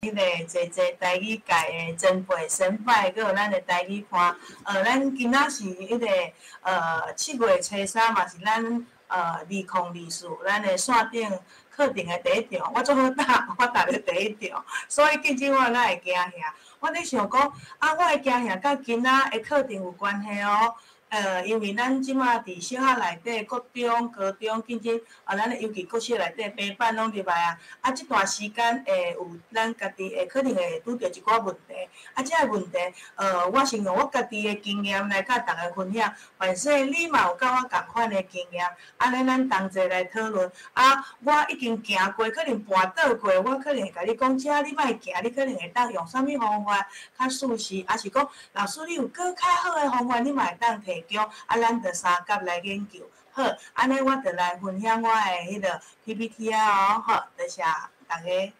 彼个濟濟台語界的前輩先輩，閣有咱的台語伴。咱今仔是彼個7月初3，嘛是咱2024咱的線頂課程的第一場。我足好搭，我搭咧第一場，所以見證我哪會驚嚇。我咧想講，啊，我的驚嚇佮今仔的課程有關係哦。因為咱這馬佇小學內底、國中、高中，見證啊，咱的尤其國小內底平板攏入來啊。啊，這段時間會有咱家己會可能會拄著一寡問題。啊，這个問題，我先用我家己的經驗來佮大家分享。凡勢你嘛有佮我仝款的經驗，按呢咱同齊來討論。啊，我已經行過，可能跋倒過，我可能會共你講，這你莫行，你可能會當用啥物方法較舒適，抑是講老師你有閣較好的方法，你嘛會當提供，啊，咱就相佮來研究。好，按呢我就來分享我的彼个 PPT 啊哦，好，多謝大家。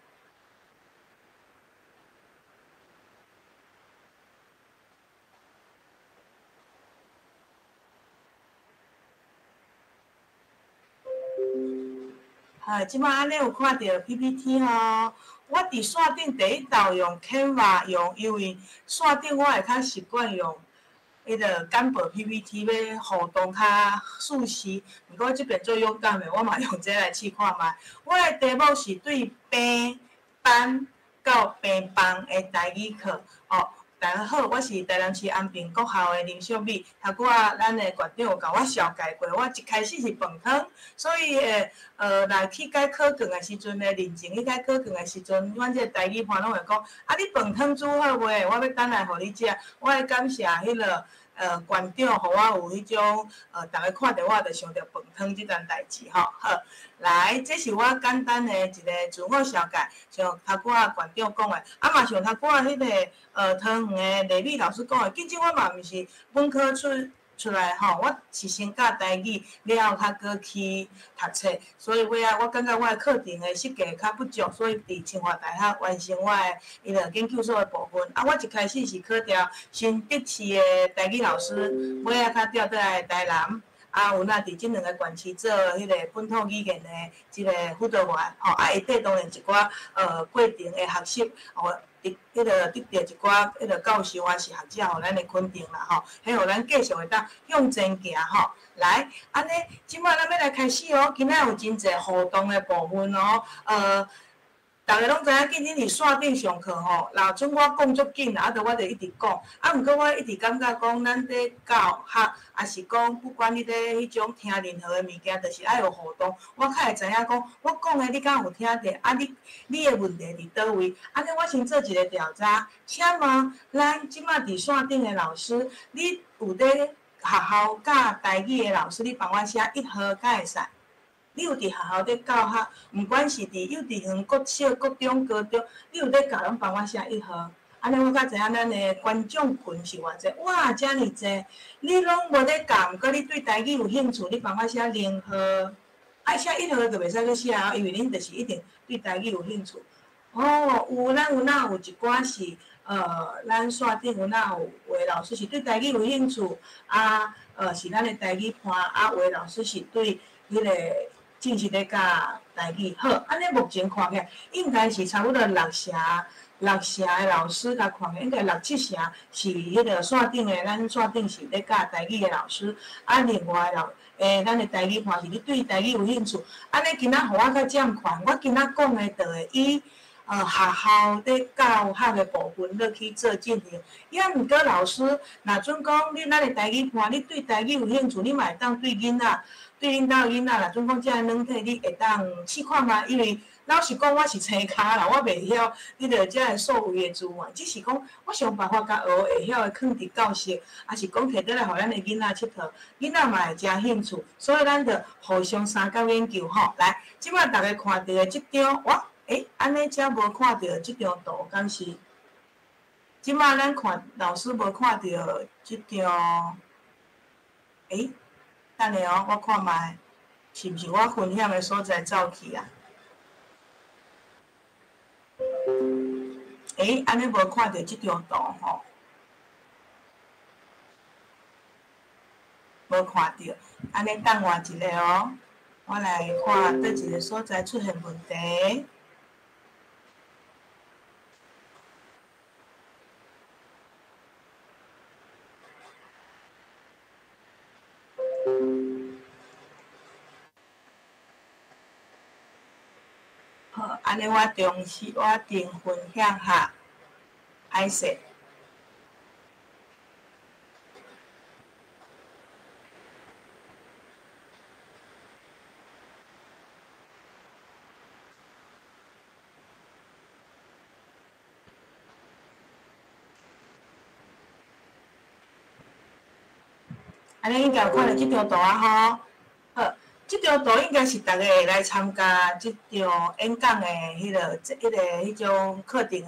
好，這馬按呢有看著 PPT 吼，我佇線頂第一道用 Canva 用，因為線頂我會較習慣用。彼个簡報 PPT 欲互動較舒適，毋過這邊做勇敢的，我嘛用這來試看覓。我的題目是對平班到平房的台語課。哦，大家好，我是台南市安平國校的林淑美。頭拄仔咱的館長有共我紹介過，我一開始是飯湯，所以來去改考卷的時陣咧，認證去改考卷的時陣，阮這個台語伴攏會講：啊，你飯湯煮好未？我欲等來予你食。我愛感謝彼个館長，予我有彼種逐家看著我就想著飯湯這件代誌吼。好，來，這是我簡單的一個自我紹介，像頭拄仔館長講的，啊嘛像頭拄仔彼个桃園的麗美老師講的，見證我嘛毋是本科出來吼，我是先教台語，了後較閣去讀冊，所以尾仔我感覺我的課程的設計較不足，所以佇清華大學完成我的彼个研究所的部分。啊，我一開始是考調新竹市的台語老師，尾仔較調轉來台南。啊，有哪佇這兩个縣市做彼个本土語言的這个輔導員，吼，啊，下底當然一寡過程的學習，哦，得彼個得著一寡彼個教授抑是學者，予咱的肯定啦，吼，彼予咱繼續會當向前行，吼。來，按呢，這馬咱欲來開始哦，今仔有真濟互動的部分哦，逐家攏知影，見恁佇線頂上課吼，若準我講足緊，啊，著我著一直講。啊，毋過我一直感覺講，咱佇教學，抑是講不管你佇彼種聽任何的物件，就是愛有互動。我較會知影講，我講的你敢有聽著？啊你，你的問題佇佗位？按呢，我先做一個調查，請問咱這馬佇線頂的老師，你有佇學校教台語的老師，你幫我寫一號敢會使？你有佇學校佇教學，毋管是佇幼稚園、國小、國中、高中，你有佇教，攏幫我寫一號。按呢，我才知影咱的觀眾群是偌濟。哇，遮爾濟！你攏無咧教，毋過你對台語有興趣，你幫我寫零號。愛寫一號就袂使閣寫哦，因為恁就是一定對台語有興趣。哦，有咱有哪有一寡是咱線頂有哪有有的老師是對台語有興趣，啊，是咱的台語伴，啊，有的老師是對彼个正式咧教台語。好，按呢目前看起來應該是差不多六成，六成的老師共看起來應該六七成是彼个線頂的，咱線頂是咧教台語的老師，啊，另外老咱的台語伴是你對台語有興趣，按呢今仔予我較佔權，我今仔講的就會以學校佇教學的部分落去做進行。抑毋過老師，若準講你咱的台語伴，你對台語有興趣，你嘛會當對囡仔，對恁兜囡仔，若準講這个軟體，你會當試看覓？因為老實講，我是生跤啦，我袂曉彼个遮个數位的資源，只是講我想辦法共學會曉的囥佇教室，抑是講提倒來予咱的囡仔𨑨迌，囡仔嘛會誠興趣，所以咱就互相相佮研究吼。來，這馬逐家看著的這張，我按呢才無看著這張圖，敢是？這馬咱看老師無看著這張，等下哦，我看覓，是毋是我分享的所在走去啊？按呢無看著這張圖吼，無看著，按呢等我一下哦，我來看佗一个所在出現問題。按呢我重新我重分享哈，歹勢。按呢應該有看著這張圖啊吼，好，這張圖應該是逐家會來參加這場演講的彼個、這、彼個、彼種課程的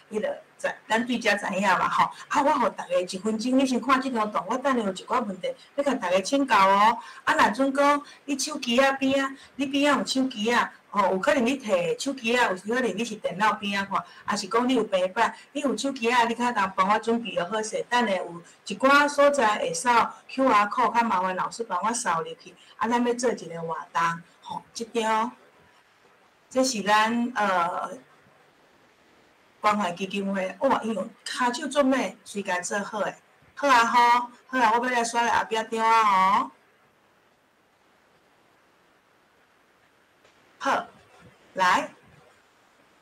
彼個，知咱對遮知影嘛吼。啊，我予逐家一分鐘，你先看這張圖，我等下有一寡問題欲共逐家請教哦。啊，若準講你手機仔邊仔，你邊仔有手機仔，吼，有可能你提手機仔，有可能你是電腦邊仔看，抑是講你有平板，你有手機仔，你較通幫我準備好勢，等下有一寡所在會掃 QR code，較麻煩老師幫我掃入去。啊，咱欲做一个活動，吼，這張，這是咱關懷基金會，哇，伊用跤手足美，隨共做好的，好啊吼，好啊，我欲來刷來後壁張啊吼。好，來，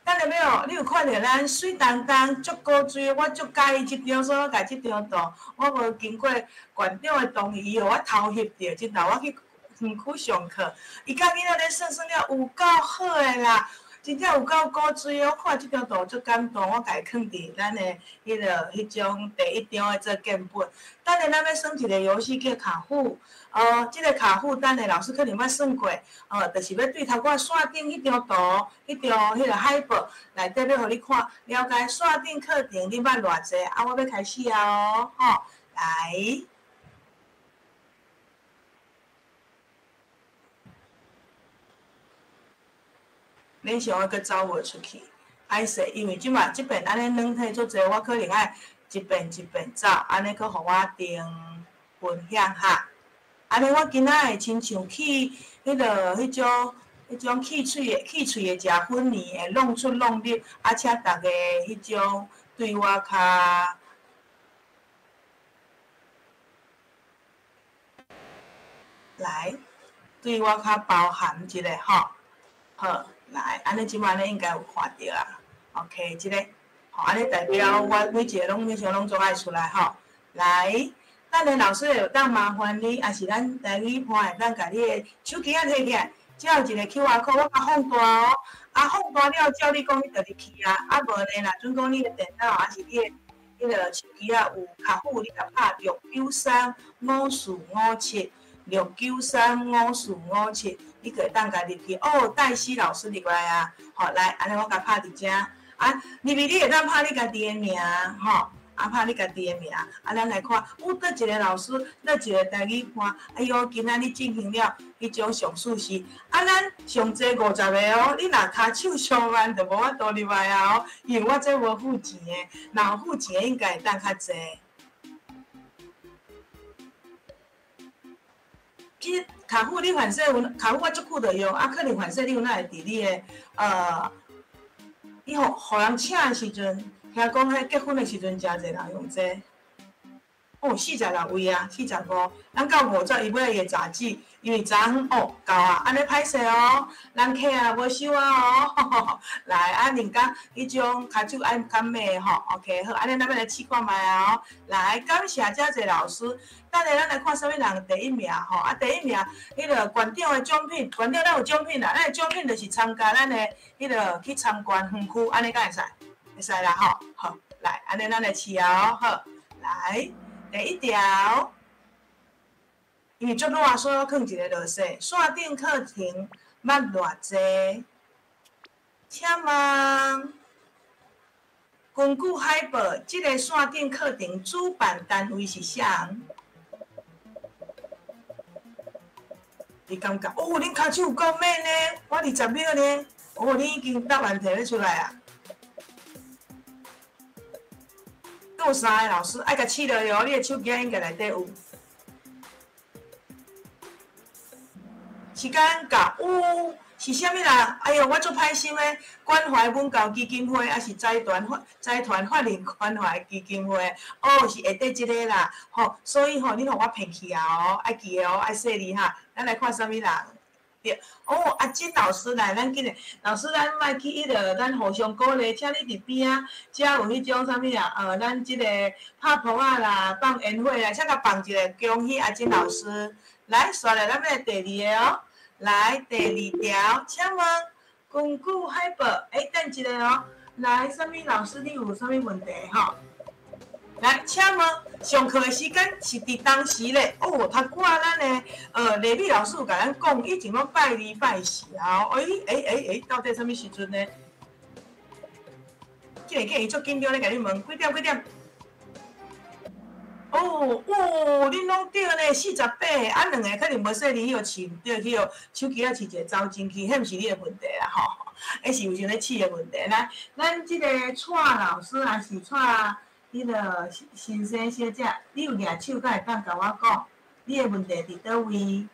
等下欲哦，你有看著咱媠當當足古錐，我足佮意這張，所以我共這張圖，我無經過館長的同意，予我偷翕著，這頭我去園區上課，伊佮囡仔咧耍耍了有夠好的啦。真正有夠古錐，我看這張圖足感動，我共伊囥佇咱的彼個彼種第一張的做建本。等下咱欲耍一个遊戲叫卡戶，這个卡戶等下老師可能捌算過，就是欲對頭我線頂彼張圖、彼張彼个海報內底欲予你看，了解線頂課程你捌偌濟，啊，我欲開始啊哦，吼，來。恁想愛閣走無出去？歹勢，因為這馬這遍按呢軟體足濟，我可能愛一遍一遍走，按呢閣予我定分享哈。按呢，我今仔會親像去彼个彼種彼種去喙的食粉糜，會弄出弄入，啊，請逐家彼種對我較來，對我較包含一下吼，好。來，按呢這馬呢應該有看著啊。OK，這个，吼，按呢代表我每一个攏每項攏總愛出來吼。來，等下老師會當麻煩你，抑是咱台語伴會當共你的手機仔提起來，這有一个 QR code，我共放大哦。啊，放大了，照你講你就入去啊。啊，無呢，若準講你的電腦，抑是你的彼个手機仔有卡戶，你共拍6935457，6935457。你就會當共入去哦，黛西老師入來啊，好來，按呢我共拍佇遮啊，入去你會當拍你家己的名，吼，啊拍你家己的名，啊咱來看，有佗一个老師，佗一个台語伴，哎喲，今仔日進行了彼種上訴時，啊咱上濟50个哦，你若跤手傷慢就無法度入來啊哦，因為我這無付錢的，若有付錢的應該會當較濟。其實卡戶你反正有，卡戶我足久就用，啊，可能反正你有哪會佇你的，你予人請的時陣，聽講彼結婚的時陣，誠濟人用這個。哦，46位啊，45，咱到50，伊買伊的雜誌，因為昨昏哦夠啊，按呢歹勢哦，人客啊無收啊哦，來啊，人家彼種跤手愛較美吼，OK 好，按呢咱欲來試看覓啊哦，來感謝遮濟老師，等下咱來看啥物人第一名吼，啊第一名，彼个館長的獎品，館長咱有獎品啦，咱的獎品就是參加咱的彼个去參觀園區，按呢敢會使？會使啦吼，好，來，按呢咱來試啊哦，好，來。第一條，因為足熱，所以我囥一个落雪。線頂課程捌偌濟？請問，根據海報，這个線頂課程主辦單位是啥？你感覺？哦，恁跤手有夠猛呢！我20秒呢。哦，你已經答案提得出來啊！有三个老師愛共試落去哦，你的手機應該內底有。時間到，有是啥物人？哎喲，我足歹心的，關懷文教基金會，抑是財團法人關懷基金會，哦，是下底這个啦，吼，所以吼，你予我騙去啊哦，愛記得哦，愛細膩哈。咱來看啥物人？對。哦，阿金老師來，咱緊來，老師咱莫去彼個，咱互相鼓勵，請你佇邊仔，遮有彼種啥物啊？咱這個拍噗仔啦，放煙火啦，請共放一下，恭喜阿金老師。來，紲來，咱欲來第二個哦。來，第二條，請問根據海報，等一下哦。來，啥物老師，你有啥物問題吼？來，請問上課的時間是佇當時咧？哦，頭拄仔咱的麗美老師有共咱講，以前攏拜二拜四啊。到底啥物時陣呢？竟然竟然足緊張咧，共你問幾點？幾點？哦，哦，恁攏對呢，48，啊，兩个可能無細膩，彼飼毋對，去予手機仔飼一个走進去，彼毋是你的問題啦，吼，彼是有時咧飼的問題。來，咱這個蔡老師還是蔡彼个先生小姐，你有舉手，敢會當共我講，你的問題佇佗位？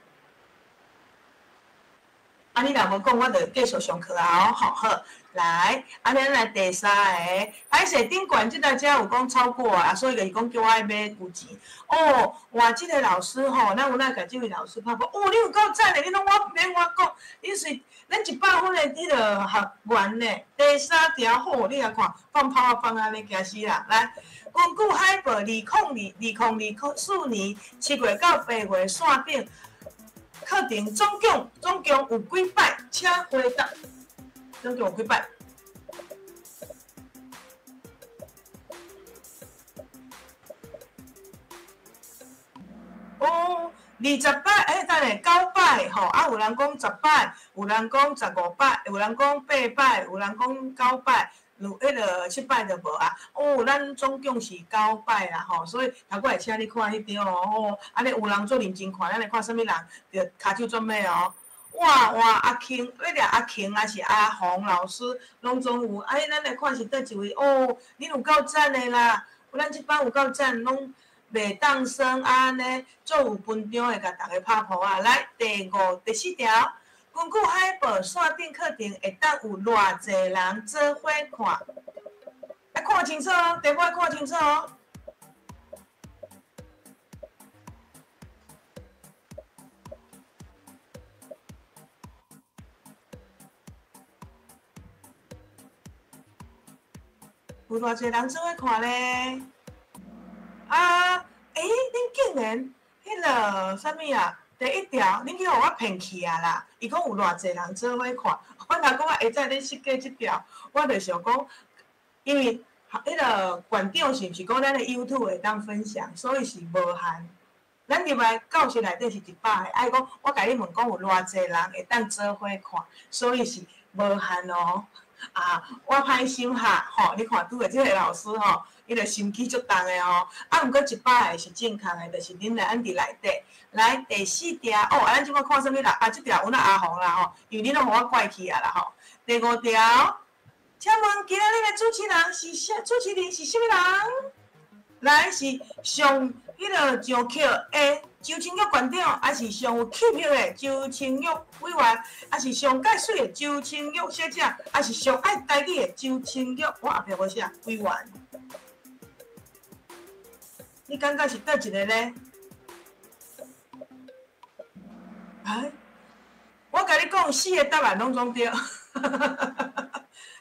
啊，你若無講，我就繼續上課啊！哦，好，好，來，按呢來第三个，歹勢頂懸這台遮有講超過啊，所以就是講叫我愛買牛錢。哦，哇，這个老師吼，咱有哪共這位老師拍鼓？哦，你有夠讚的，你攏我免我講，你是咱100分的彼个學員呢。第三條好，你來看，放炮仔放按呢驚死人。來，根據海報，2024年7月到8月線頂。課程總共有幾擺？請回答。總共有幾擺？哦，20擺，等下9擺吼，啊，有人講10擺，有人講15擺，有人講8擺，有人講9擺。有彼个7擺就無啊。哦，咱總共是9擺啦吼，所以頭拄會請你看彼張哦，吼，按呢有人做認真看，咱來看啥物人，著跤手做咩哦？哇哇，阿慶，彼个阿慶還是阿洪老師，攏總有。哎，咱來看是佗一位哦，恁有夠讚的啦！咱這班有夠讚，攏袂當耍按呢，做有分場的，共逐家拍噗仔。來，第五、第四條。根據海報，線頂課程會當有偌濟人做伙看？愛看清楚哦，題目愛看清楚哦。有偌濟人做伙看咧？啊，恁竟然彼个啥物啊？第一條，恁去予我騙去啊啦！伊講有偌濟人做伙看，我若講我下早咧設計這條，我就想講，因為彼个館長是毋是講咱的 YouTube 會當分享，所以是無限。咱入來教室內底是100個，愛講我共你問講有偌濟人會當做伙看，所以是無限哦。啊，我歹心哈，吼，你看拄著這个老師吼，伊个心機足重的哦。啊，毋過100個是正確的，就是恁來按佇內底。來第四條，哦，啊，咱這擺看啥物啦？啊，這條有那阿紅啦吼，因為恁攏予我怪去啊啦吼。第五條，請問今仔日的主持人是啥？主持人是啥物人？來是上彼个上課的周清玉館長，還是上有氣魄的周清玉委員，還是上蓋媠的周清玉小姐，還是上愛台語的周清玉？我後壁無寫委員，你感覺是佗一个呢？哎，我共你講，四个答案攏總對。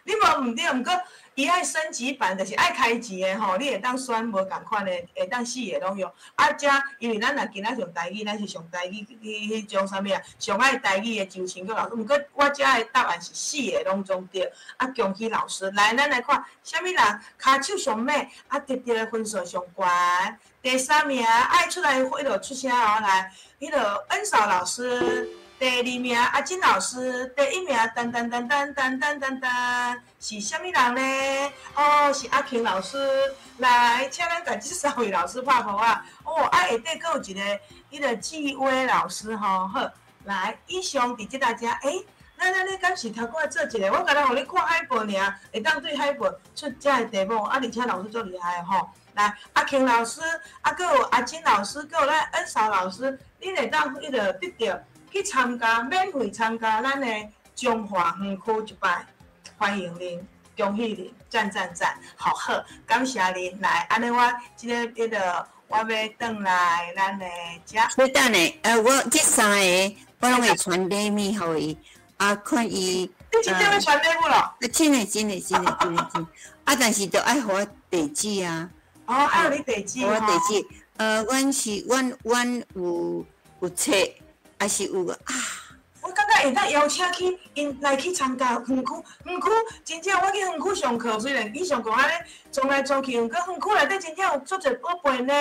你無毋對，毋過伊愛升級版，就是愛開錢的吼，你會當選無仝款的，會當四个攏用。啊，遮因為咱若今仔上台語，咱是上台語彼種啥物啊？上愛台語的周清玉老師，毋過我遮的答案是四个攏總對。啊，恭喜老師！來，咱來看啥物人跤手上猛，啊，得著的分數上懸。第三名愛出來彼落出聲哦，來，彼个恩嫂老師。第二名阿金老師，第一名噔噔噔噔噔噔噔噔，是啥物人呢？哦，是阿慶老師。來，請咱共這三位老師拍噗仔。哦，啊，下底閣有一个彼个志威老師吼，好，來，以上佇這大家，咱按呢敢是頭拄仔做一个，我敢若予你看海報爾，會當對海報出這个題目，啊，而且老師足厲害的吼。來，阿慶老師，啊，閣有阿金老師，閣有咱恩嫂老師，恁會當彼个得著。去參加，免費參加咱的彰化園區一擺，歡迎恁，恭喜恁，讚讚讚，好好，感謝恁來，按呢我這个彼个我欲轉來咱的遮。所以等下，我這三个我攏會傳禮物予伊，啊，看伊。你真正欲傳禮物咯？啊，真的，真的，真的，真的，真。啊，但是著愛予我地址啊。哦，愛予你地址。予我地址。阮是，阮有冊，抑是有啊。我感覺會當邀請去，𪜶來去參加園區，園區真正我去園區上課，雖然去上課按呢，撞來撞去，毋過園區內底真正有足濟寶貝呢。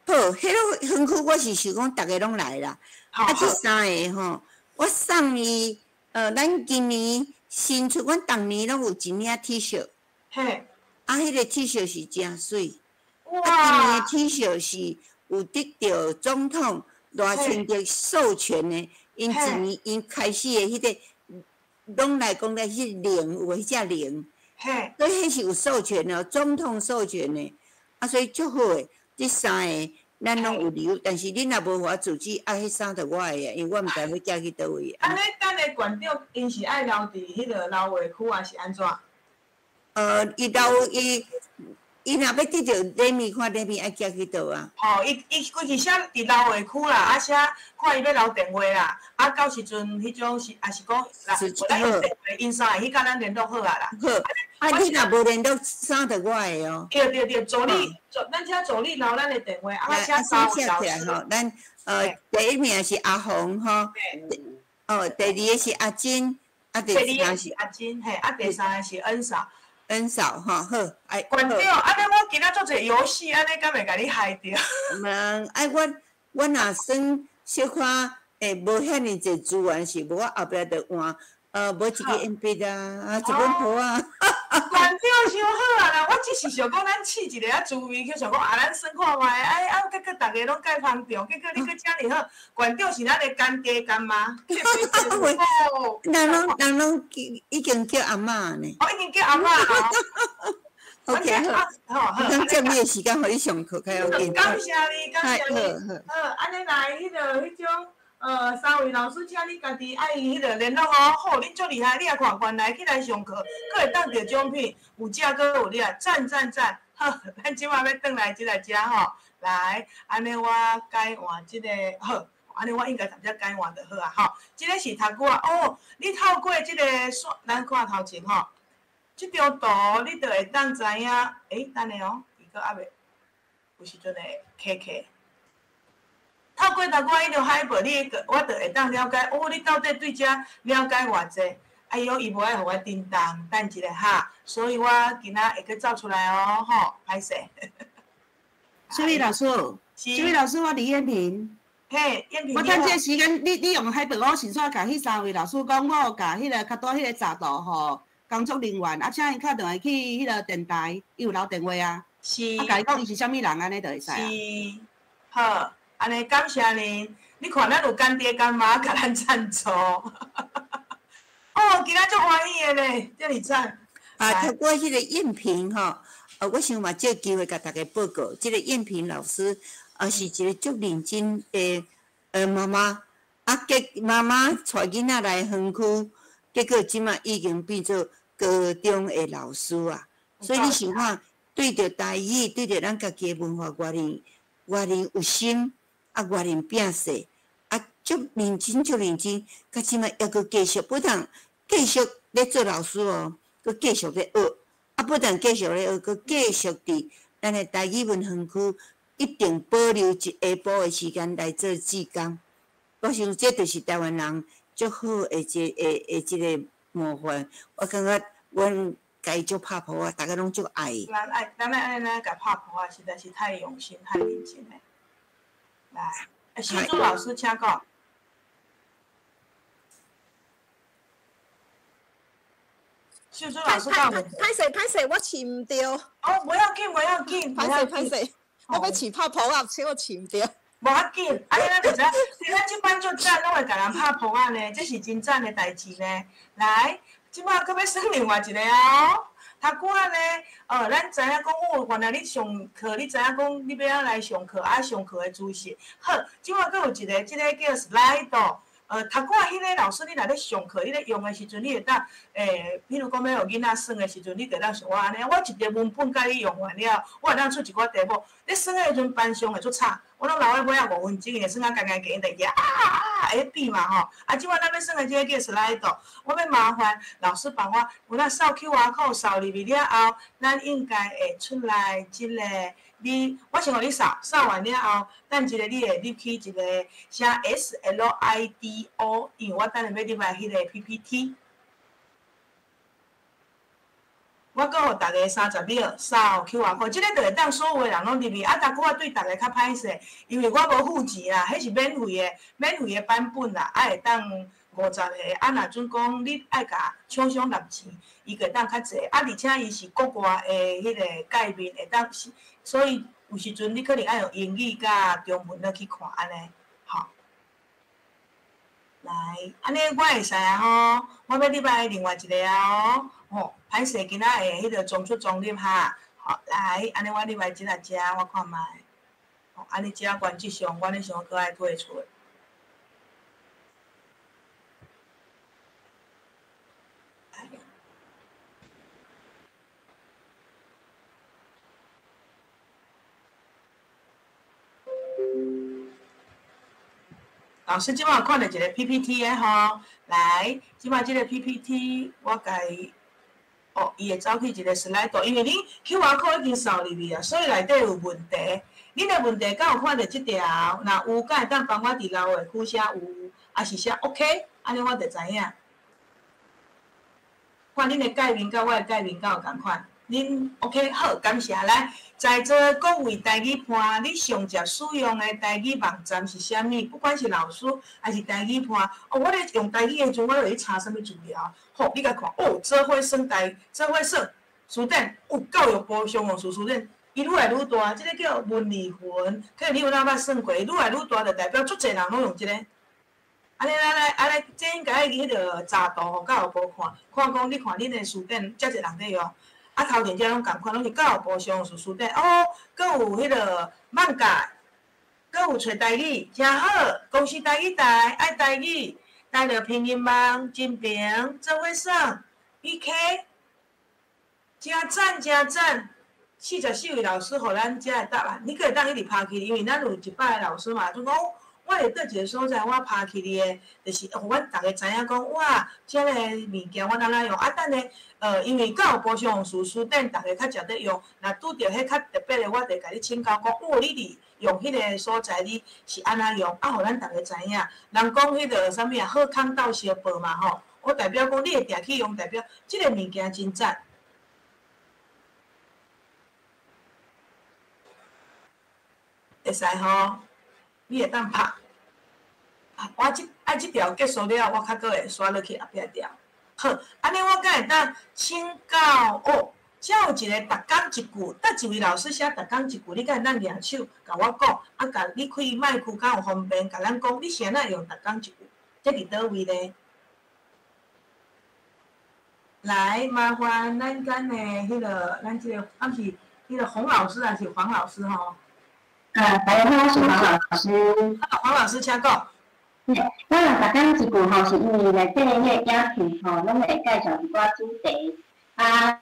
好，彼个園區我是想講，逐个攏來啦。啊，這三个吼，我送伊，咱今年新出，阮逐年攏有一領 T 恤。啊，彼个 T 恤是誠媠。哇！啊，今年的 T 恤是有得著總統賴清德授權的，𪜶一年𪜶開始的彼个，攏來講咧，彼龍有彼隻龍。所以彼是有授權的，總統授權的，啊，所以足好的。這三个咱攏有留，但是恁若無予我住址，啊，彼衫就我的啊，因為我毋知欲寄去佗位。按呢，等下館長𪜶是愛留佇彼个老話區，抑是按怎？伊留伊，伊若欲得著禮物，看禮物愛寄去佗啊？吼，伊規氣寫佇老話區啦，啊寫看伊欲留電話啦，啊到時陣彼種是，抑是講，無咱用電話，𪜶三會去佮咱聯絡好啊啦。好，啊你若無聯絡，衫就我的哦。對對對，助理，助咱請助理留咱的電話，啊，請三位老師。吼，咱第一名是阿紅吼，哦，第二个是阿珍，啊，第三是阿珍，嘿，啊，第三个是恩嫂。恩嫂吼，好，哎，館長，按呢我今仔做一个遊戲，按呢敢會共你害著？毋哎，我若算小可無遐爾濟資源是無，我後壁著換，無一支鉛筆啊，啊，一本簿啊。館長傷好啊啦！我只是想講，咱試一下啊滋味，去想講啊，咱算看覓，哎啊，結果逐个攏蓋捧場，結果你閣遮爾好，館長是咱的乾爹乾媽。人攏人攏已經叫阿嬤呢。哦，已經叫阿嬤哦。 OK，好，好，咱這麼的時間，予你上課較要緊。感謝你，感謝你。好，按呢來，彼个彼種。三位老師，請你家己愛彼个聯絡哦。好，恁足厲害，你也看原來去來上課，閣會當得獎品，有食閣有掠，讚讚讚！好，咱這馬欲轉來這來遮吼，來，按呢我改換這个好，按呢我應該直接改換就好啊吼。這个是讀過哦，你透過這个線，咱看頭前吼，這張圖你就會當知影。欸，等下哦，伊閣猶未，有時陣會卡卡。透過頭拄仔彼張海報，你我就會當了解哦，你到底對這了解偌濟？哎喲，伊無愛予我叮當，等一下哈，所以我今仔會閣走出來哦，吼，歹勢。秀麗老師，秀麗老師，我李艷萍。嘿，艷萍。我趁這個時間，你用海報，我先煞共彼三位老師講，我有共彼个較拄彼个雜圖予工作人員，啊，請𪜶敲電話去彼个電台，伊有留電話啊。是。啊，共伊講伊是啥物人，按呢就會使啊。是，好。按呢感謝恁，你看咱有乾爹乾媽共咱贊助，哦，今仔足歡喜的咧，遮爾讚。啊，透過彼個艷萍吼，我想嘛藉機會共大家報告，這个艷萍老師啊是一个足認真的媽媽，啊，結媽媽帶囡仔來園區，結果這馬已經變做高中的老師啊，所以你想看，對著台語，對著咱家己的文化，偌爾偌爾有心。啊，偌爾拼勢，啊，足認真，足認真，到這馬猶閣繼續，不但繼續咧做老師哦，閣繼續咧學，啊，不但繼續咧學，閣繼續佇咱的台語文園區，一定保留一下晡的時間來做志工。我想這就是台灣人足好的一个的這个模範。我感覺阮共伊足拍噗仔，逐个攏足愛伊。咱愛，咱愛按呢共拍噗仔，實在是太用心、太認真了。來，秀珠老師，請講。秀珠老師講。歹勢歹勢，我飼毋著。哦，無要緊，無要緊。歹勢歹勢，我欲飼拍噗仔，結果飼毋著。無要緊，啊，咱就知影，咱這擺足讚，攏會共人拍噗仔呢，這是真讚的代誌呢。來，這擺閣欲耍另外一个哦。讀久仔呢，咱知影講，哦，原來你上課，你知影講，你欲按來上課，啊，上課的姿勢。好，這擺閣有一个，這个叫 Slido。讀久仔彼个老師，你若咧上課，你咧用的時陣，你會當，譬如講欲予囡仔耍的時陣，你就當像我按呢，我一个文本共你用完了，我會當出一寡題目。咧耍的時陣，班上會足吵，我攏留咧尾仔5分鐘，伊會耍甲乾乾淨淨，啊啊 A、B 嘛吼。啊，這擺咱欲耍的這个叫 Slido，我欲麻煩老師幫我，有影掃 QR code 掃入去了後，咱應該會出來這個。你，我先予你掃，掃完了後，等一下你會入去一個寫 SLIDO，因為我等下欲入來彼個 PPT。我閣予逐家30秒掃 QR code，這個就會當所有的人攏入去。啊，但我對逐家較歹勢，因為我無付錢啦，彼是免費的，免費的版本啦，啊會當50個。啊，若準講你愛共廠商納錢，伊就會當較濟。啊，而且伊是國外的彼個界面，會當是，所以有時陣你可能愛用英語佮中文來去看按呢，吼。來，按呢我會使啊吼，我欲入來另外一個啊哦，吼，歹勢今仔會彼個裝出裝入哈，好，來，按呢我入來這個遮，我看覓，吼，按呢遮原則上，我咧想閣愛退出。老師這擺有看著一個 PPT 的吼，來，這擺這個 PPT 我共伊，哦，伊會走去一個 slide，因為恁 QR code 已經掃入去啊，所以內底有問題。恁的問題敢有看著這條？若有，敢會當幫我佇留言區寫有，抑是寫 OK，按呢我就知影。看恁的界面佮我的界面敢有仝款？恁 OK 好，感謝來。在座各位台語伴，你上捷使用的台語網站是啥物？不管是老師還是台語伴，哦，我咧用台語的時陣，我就去查啥物資料。好，你共看，哦，做伙算台，做伙算辭典，有教育部常用詞辭典，伊愈來愈大，這個叫文理雲，可能你有哪捌算過，愈來愈大就代表足濟人攏用這個。按呢，咱來，按呢，這應該愛去彼個查圖予教育部看，看講你看恁的辭典遮濟人咧用。啊，頭前遮攏仝款，攏是教育部常用詞辭典。哦，閣有彼個網界，閣有揣台語，誠好。公視台語台，愛台語，台著拼音網，真平，做伙耍，BK，誠讚誠讚。44位老師予咱遮的答案，你閣會當一直拍起，因為咱有100個老師嘛，就講我會佗一個所在，我拍起的，就是予阮逐家知影講，哇，這个物件阮按怎用。啊，等下，因為教育部常用詞辭典，逐家較捷咧用。若拄著彼較特別的，我就共你請教講，哦，你佇用彼個所在，你是按怎用？啊，予咱逐家知影。人講彼個啥物啊，好康鬥相報嘛吼。我代表講，你會定去用，代表這個物件真讚。會使吼，你會當拍。我這愛這條結束了，我較閣會刷落去後壁條。好，按呢我敢會當請教哦，遮有一個逐工一句，佗一位老師寫逐工一句，你敢會當舉手共我講？啊，共你開麥克敢有方便，共咱講，你是按怎用逐工一句？這佇佗位咧？來，麻煩咱間的彼個，咱這個，敢是彼個洪老師還是黃老師吼？大家好，我是黃老師。啊，黃老師，請講。嘿，我逐工一句吼，是因為內底彼個影片吼，攏會介紹一寡主題。啊，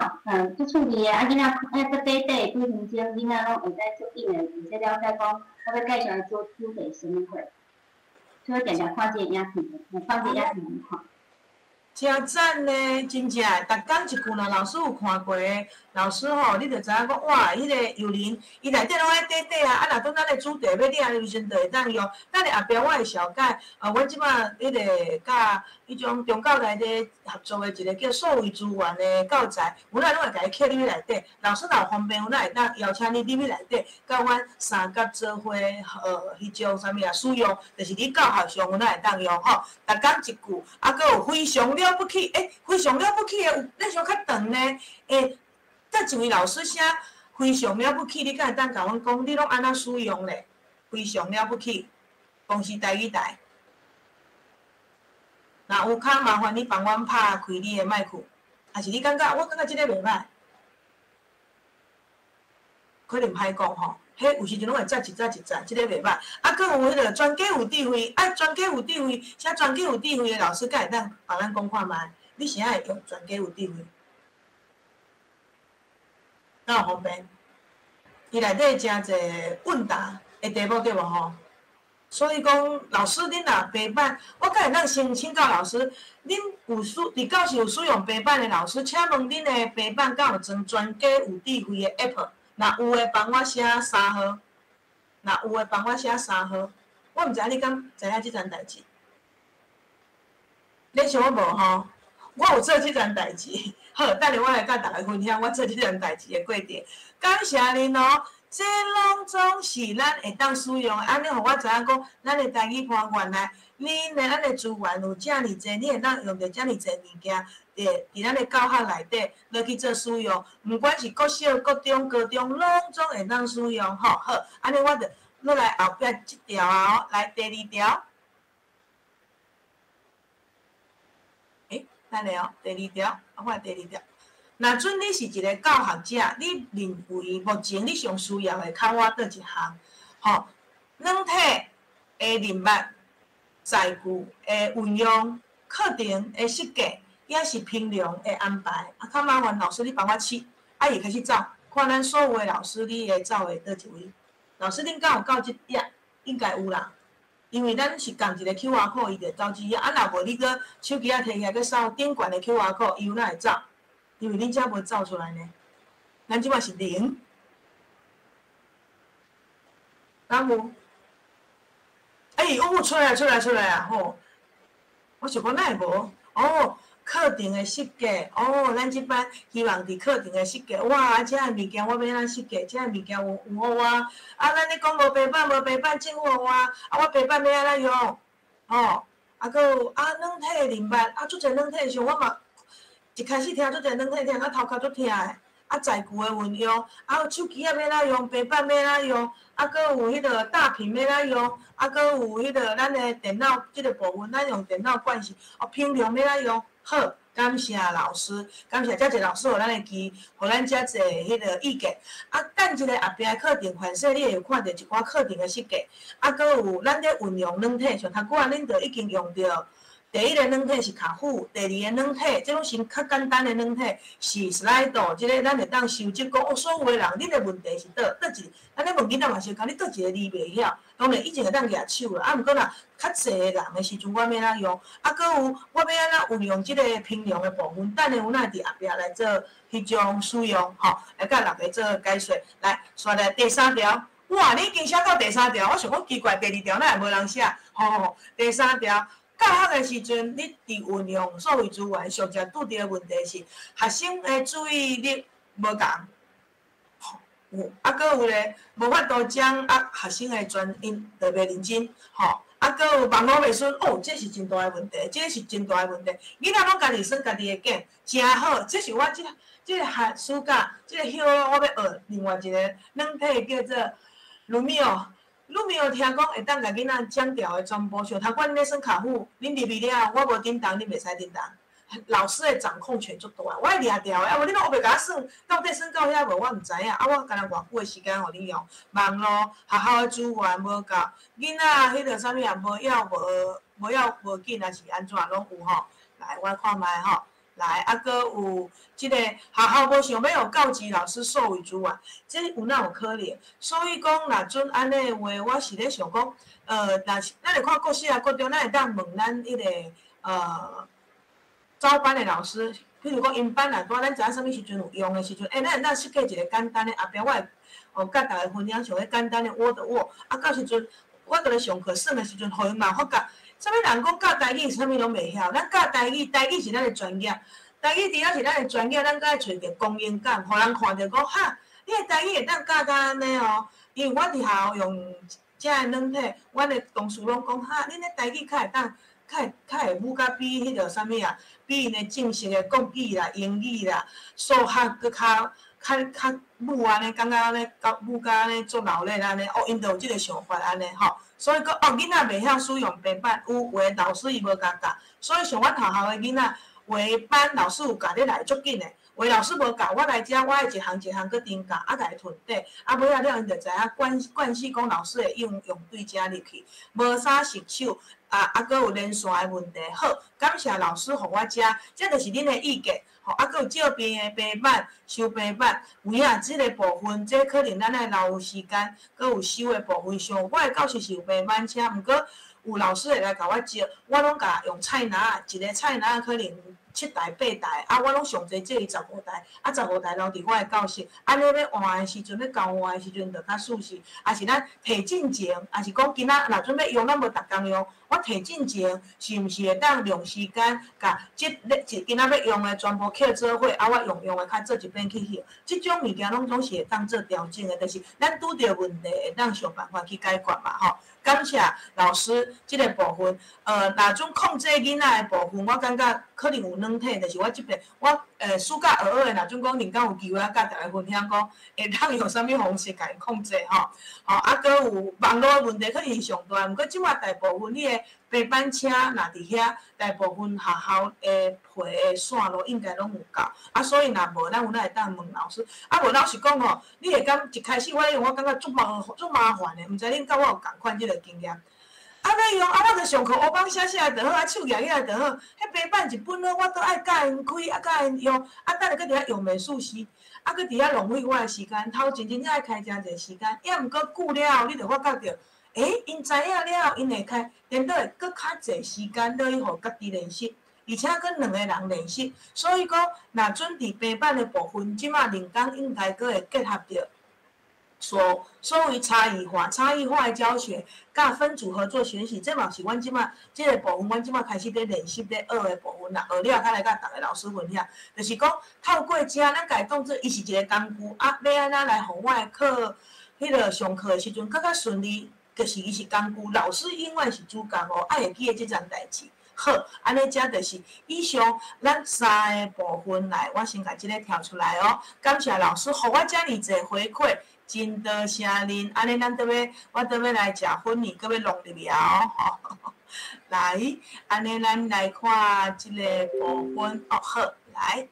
足趣味的，啊，囡仔欸，閣短短的幾分鐘，囡仔攏會使足緊的，而且了解講，我欲介紹的主題是啥物貨。所以定定看這個影片，放這個影片來看。誠讚呢，真正逐工一句，若老師有看過的，老師吼，你就知影講，哇，彼個幼齡，伊內底攏愛短短啊，啊，若當咱的主題欲掠的時陣，就會當用。等下後壁我會紹介，阮這擺彼個佮彼種中教內底合作的一個叫數位資源的教材，阮仔攏會共伊刻入去內底。老師若有方便，阮仔會當邀請你入去內底，佮阮三甲做伙，彼種啥物啊使用，就是你教學上，阮仔會當用吼。逐工一句，啊，閣有非常了不起，欸，非常了不起的有，你想較長呢？欸，佗一位老師寫非常了不起，你敢會當共阮講，你攏按怎使用咧？非常了不起，公視台語台。若有較麻煩你幫阮拍開你的麥克，抑是你感覺我感覺這個袂歹，可能歹講吼。彼有時陣攏會節一節一節，這個袂歹。啊，閣有彼個專家有智慧，啊，專家有智慧，寫專家有智慧的老師，敢會當幫咱講看覓？你是按會用專家有智慧？敢有方便？伊內底誠濟問答的題目對無吼？所以講，老師恁若白板，我敢會當先請教老師，恁有使佇教室有使用白板的老師，請問恁的白板敢有裝專家有智慧的 App？若有的，幫我寫三號。若有的，幫我寫三號。我毋知影你敢知影這層代誌？你想我無吼？我有做這層代誌。好，等下我來佮大家分享我做這層代誌的過程。感謝恁哦。這攏總是咱會當使用的，按呢予我知影講，咱的台語班原來恁的咱的資源有遮爾濟，你會當用著遮爾濟物件，佇咱的教學內底落去做使用，毋管是國小、國中、高中，攏總會當使用吼。好，按呢我就落來後壁這條啊，哦，來第二條。欸，等下哦，第二條，我來第二條。若準你是一個教學者，你認為目前你上需要的，較我佗一項？吼，軟體的認捌、載具的運用、課程的設計，抑是評量的安排。啊，較麻煩老師你幫我試，啊，伊開始走，看咱所有的老師你會走的佗一位？老師恁敢有到這頁？應該有啦，因為咱是仝一個 QR code，伊就走這頁。啊，若無你閣手機仔提起來閣掃頂懸的 QR code，伊有哪會走？因為恁遮無走出來呢，咱這擺是零，敢有？欸，哦，出來出來出來啊！吼，我想講哪會無？哦，課程的設計，哦，咱這擺希望佇課程的設計，哇，這个物件我欲按怎設計？這个物件有有予我？啊，咱咧講無白板，無白板，政府予我，啊，我白板欲按怎用？吼，啊，閣有啊，軟體認捌，啊，足濟軟體像我嘛。一開始聽足濟軟體聽，啊頭殼足疼的，啊載具的運用，啊手機仔欲按怎用，平板欲按怎用，啊閣有彼個大屏欲按怎用，啊閣有彼個咱的電腦這個部分，咱用電腦關係，哦評量欲按怎用，好，感謝老師，感謝遮濟老師予咱的機，予咱遮濟彼個意見。啊，等一下後壁的課程，凡勢你會有看著一寡課程的設計，啊閣有咱咧運用軟體，像頭拄仔恁就已經用著。第一個軟體是卡虎，第二個軟體，這攏是較簡單的軟體，是 Slido，這個咱會當收集講哦，所有的人，恁的問題是佗佗一，咱咧問囡仔嘛是講，你佗一個字袂曉，當然以前會當舉手啦，啊，毋過若較濟個人的時陣，我欲按怎用？啊，閣有我欲按怎運用這個評量的部分？等下有哪會佇後壁來做彼種使用，吼，來佮大家做解說。來，紲來第三條，哇，你已經寫到第三條，我想講奇怪，第二條哪會無人寫？吼吼吼，第三條。教學的時陣，你佇運用數位資源，上常拄著的問題是學生的注意力無仝，有啊，閣有咧無法度掌握學生的專因特別認真，吼，啊，閣有網路袂順，哦，這是真大的問題，這是真大的問題。囡仔攏家己耍家己的梗，誠好，這是我這這個寒暑假，這個休我欲學另外一個軟體叫做 Lumio。Lumio 聽講會當共囡仔講條的全部，像頭拄恁咧耍卡虎，恁入去了後，我無叮當，恁袂使叮當。老師的掌控權足大，我會掠牢的，啊無恁攏烏白共我耍，到底耍到遐無，我毋知影。啊，我干焦偌久的時間予恁用，網路學校的資源無夠，囡仔彼個啥物也無要無無要無緊，抑是按怎攏有吼。來，我看覓吼。來，啊，閣有這個學校無想欲予教職老師數位資源，這有哪有可能？所以講，若準按呢的話，我是咧想講，若是咱會看國小啊、國中，咱會當問咱彼個早班的老師，譬如講𪜶班若拄咱知影啥物時陣有用的時陣，欸，咱會當設計一個簡單的，後壁我會哦，佮大家分享像彼簡單的 Word 沃，啊，到時陣我佇咧上課耍的時陣，予𪜶嘛發覺。啥物人講教台語，啥物攏袂曉？咱教台語，台語是咱的專業，台語除了是咱的專業，咱閣愛揣著光榮感，予人看著講哈，你的台語會當教甲按呢哦。因為我佇學校用遮个軟體，阮的同事攏講哈，恁的台語較會當，較會較會母甲比彼個啥物啊，比𪜶的正式的國語啦、英語啦、數學閣較較較母按呢，感覺按呢，較母甲按呢足鬧熱按呢，哦，𪜶就有這個想法按呢吼。所以講哦，囡仔袂曉使用平板，有有的老師伊無共教，所以像阮學校的囡仔，有的班老師有教咧來足緊的，有的老师无教，我来遮，我爱一项一项阁重教，啊，共伊囤底，啊，尾仔了𪜶就知影惯惯势讲老师会用用对遮入去，无啥熟手，啊啊，阁有连线的问题。好，感谢老师予我遮，这就是恁的意见。吼，啊，阁有借边的平板、收平板，有影这个部分，这可能咱爱留时间，阁有收的部分上，我的教室是有平板车，毋过有老师会来共我借，我拢共用菜篮仔，一个菜篮仔可能七台八台，啊，我拢上济借伊十五台，啊，十五台留伫我的教室，按呢欲换的时阵，欲交换的时阵就较舒适。抑是咱提进前，抑是讲今仔若准欲用，咱无逐工用，我提进前是毋是会当用时间，共这咧一今仔欲用的全部扣做伙，啊，我用用的较做一遍去翕，这种物件拢总是会当做调整的，就是咱拄著问题会当想办法去解决嘛，吼。感谢老师这个部分，若准控制囡仔的部分，我感觉可能有软体，就是我这边我暑假学学的，若准讲恁敢有机会共大家分享讲，会当用啥物方式共伊控制吼，吼啊，阁有网路的问题可能是上大，毋过这马大部分你的平板车若伫遐，大部分学校的配的线路应该拢有够，啊，所以若无，咱有哪会当问老师，啊，无老实讲吼，你会感一开始我用，我感觉足麻烦的，毋知恁佮我有仝款这个经验。啊，欲用啊，我著上课黑板写写就好，啊，手举起来就好。彼平板一本好，我阁爱教𪜶开，啊，教𪜶用，啊，等下阁伫遐用袂舒适，啊，阁伫遐浪费我的时间，头前真正爱开诚济时间，抑毋过久了后，你著发觉著，欸，𪜶知影了后，𪜶会开，颠倒会阁较济时间落去予家己练习，而且阁两个人练习，所以讲，若准伫平板的部分，这马人工应该阁会结合著。所谓差异化、差异化的教学，佮分组合作学习，这嘛是阮这马这个部分，阮这马开始咧练习咧学的部分啦。学了，较来佮逐个老师分享，就是讲透过遮，咱共伊当做伊是一个工具，啊，欲按怎来予我的课，彼个上课的时阵阁较顺利，就是伊是工具，老师永远是主角哦，爱会记得这件代志。好，按呢遮就是以上咱三个部分来，我先共这个跳出来哦。感谢老师，予我遮尔济回馈。真多谢恁，按呢咱倒欲，我倒欲来食粉糜，阁欲弄入去啊哦。来，按呢咱来看这个部分哦，好，来。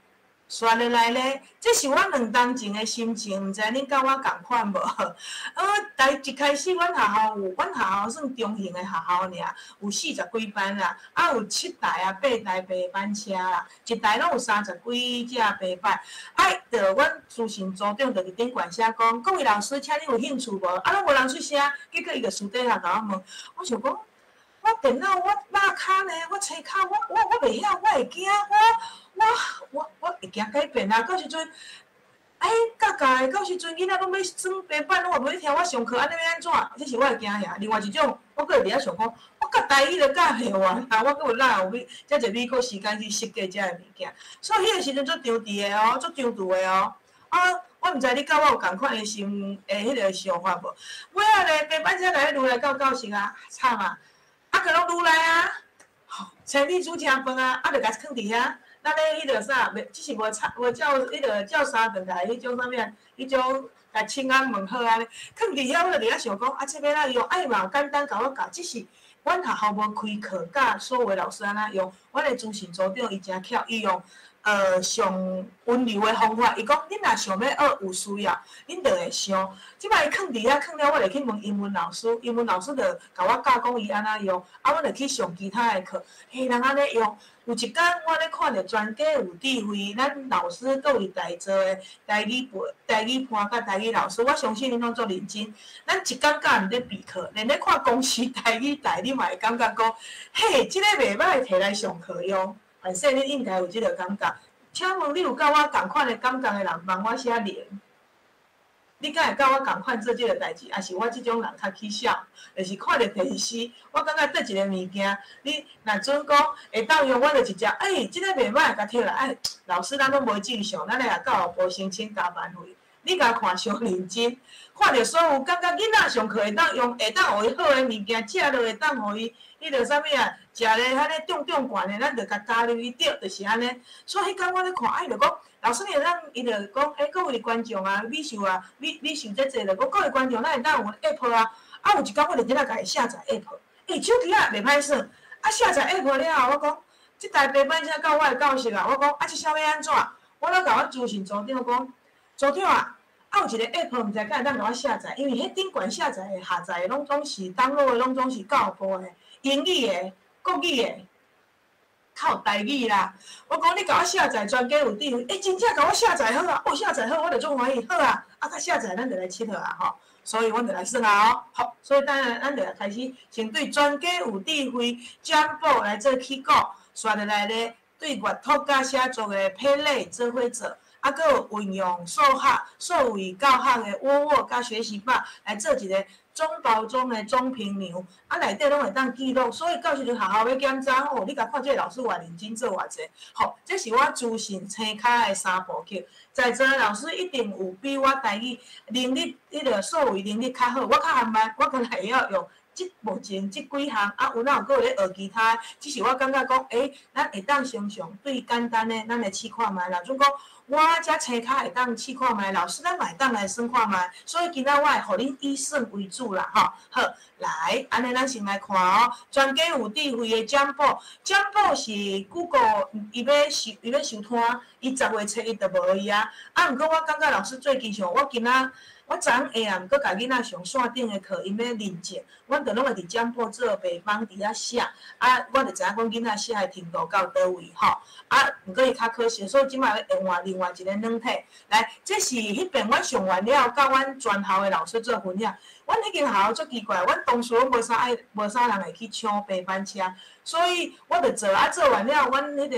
煞落来咧，这是我两冬前的心情，毋知恁佮我仝款无？但一开始阮学校有，阮学校算中型的学校尔，有四十几班啦，啊有七台啊八台平板车啦，一台拢有三十几只平板。啊，著阮资讯组长就伫顶悬写讲，各位老师，请你有兴趣无？啊，拢无人出声，结果伊就私底下共我问，我想讲，我电脑我肉跤呢，我车跤，我袂晓，我会惊，我会惊改变啊！到时阵，哎，教教的，到时阵囡仔拢欲耍平板，拢嘛欲听我上课，按呢欲按怎？这是我的惊吓。另外一种，我阁会伫遐想讲，我教台语都教袂完啊，我阁有哪有美遮济美国时间去设计遮个物件？所以彼个时阵足张弛的哦，足张弛的哦。啊，我毋知你佮我有仝款的心的彼个想法无？尾仔咧，平板车来愈来到教室啊，惨啊！啊，阁拢愈来啊，吼，千里煮成饭啊，啊，就共囥伫遐。咱咧彼个啥，袂，只是无插，无照彼个照三顿来彼种啥物啊，彼种共请安问好按呢，囥伫遐，我就伫遐想讲，啊，这欲按怎用？啊，伊嘛有简单共我教，只是阮学校无开课教所有的老师按怎用。阮的资讯组长伊诚巧，伊用上温柔的方法，伊讲恁若想欲学有需要，恁就会上。这摆伊囥伫遐囥了，我就去问英文老师，英文老师就共我教讲伊按怎用，啊，阮就去上其他的课，彼人按呢用。有一工我咧看著全家有智慧，咱老师各位在座的台语背、台语伴佮台语老师，我相信恁拢足认真。咱一工教毋咧备课，连咧看公视台语台，你嘛会感觉讲，嘿，这个袂䆀提来上课用。反正恁应该有这个感觉。请问你有佮我仝款的感觉的人，帮我写零。你敢会佮我仝款做这个代志，抑是我这种人较起痟？就是看著电视，我感觉佗一个物件，你若准讲会当用，我就直接，欸，这个袂䆀，共摕来，哎，老师咱拢无正常，咱来共教育部申请加班费。你共看伤认真，看著所有感觉囡仔上课会当用，会当予伊好的物件，食落会当予伊，彼个啥物啊，食咧遐咧重重悬的，咱就共加入去，对，就是按呢。所以彼工我咧看，啊，伊就讲，老师你会当，伊就讲，欸，各位观众啊，美秀啊，美美秀这济，就讲各位观众，咱会当有 app 啊，啊，有一工我就真正共伊下载 app，欸，手机仔袂歹耍，啊，下载 app 了后，我讲，这台平板车到我的教室啊，我讲，啊，这啥欲按怎？我咧共阮资讯组长讲，组长啊，啊有一个 app 毋知敢会当共我下载，因为彼顶悬下载的、下载的拢总是 download 的，拢总是教育部的，英语的、国语的，较有台语啦。我讲你共我下载专家有智慧，欸，真正共我下载好啊！哦，下载好，我就足欢喜。好啊，啊，佮下载咱就来𨑨迌啊吼。所以阮就来算啊哦，好，所以等下咱就来开始，先对专家有智慧占卜来做起鼓，煞落来咧对阅读佮写作的 Padlet 做伙做，啊，阁有运用数学、数位教学的窝窝佮学习吧来做一个总包装的总评量，啊，内底拢会当记录，所以到时阵学校欲检查，哦，你共看这个老师偌认真做偌济，吼，这是我资讯星跤的三部曲。在座的老师一定有比我台语能力，彼个数位能力较好，我较含慢，我敢若会晓用。这目前这几项啊，有哪有阁有咧学其他？只是我感觉讲，欸，咱会当常常对简单的，咱来试看觅。若准讲我遮星跤会当试看觅，老师咱嘛会当来算看觅。所以今仔我会予恁以算为主啦，吼。好，来，按呢咱先来看哦。专家有智慧的占卜，占卜是 Google 伊欲收摊，伊10月初一就无伊啊。啊，毋过我感觉老师最近像我今仔。我昨昏下暗阁共囡仔上线顶的课，𪜶欲认证，阮就拢会伫占卜做白板伫遐写，啊，我就知影讲囡仔写的程度到佗位吼，啊，毋过伊较可惜，所以这摆欲换另外一个软体。来，这是彼边阮上完了，佮阮全校的老师做分享。阮彼间学校足奇怪，阮同事拢无啥爱，无啥人会去抢白板车，所以我就做啊，做完了，阮彼个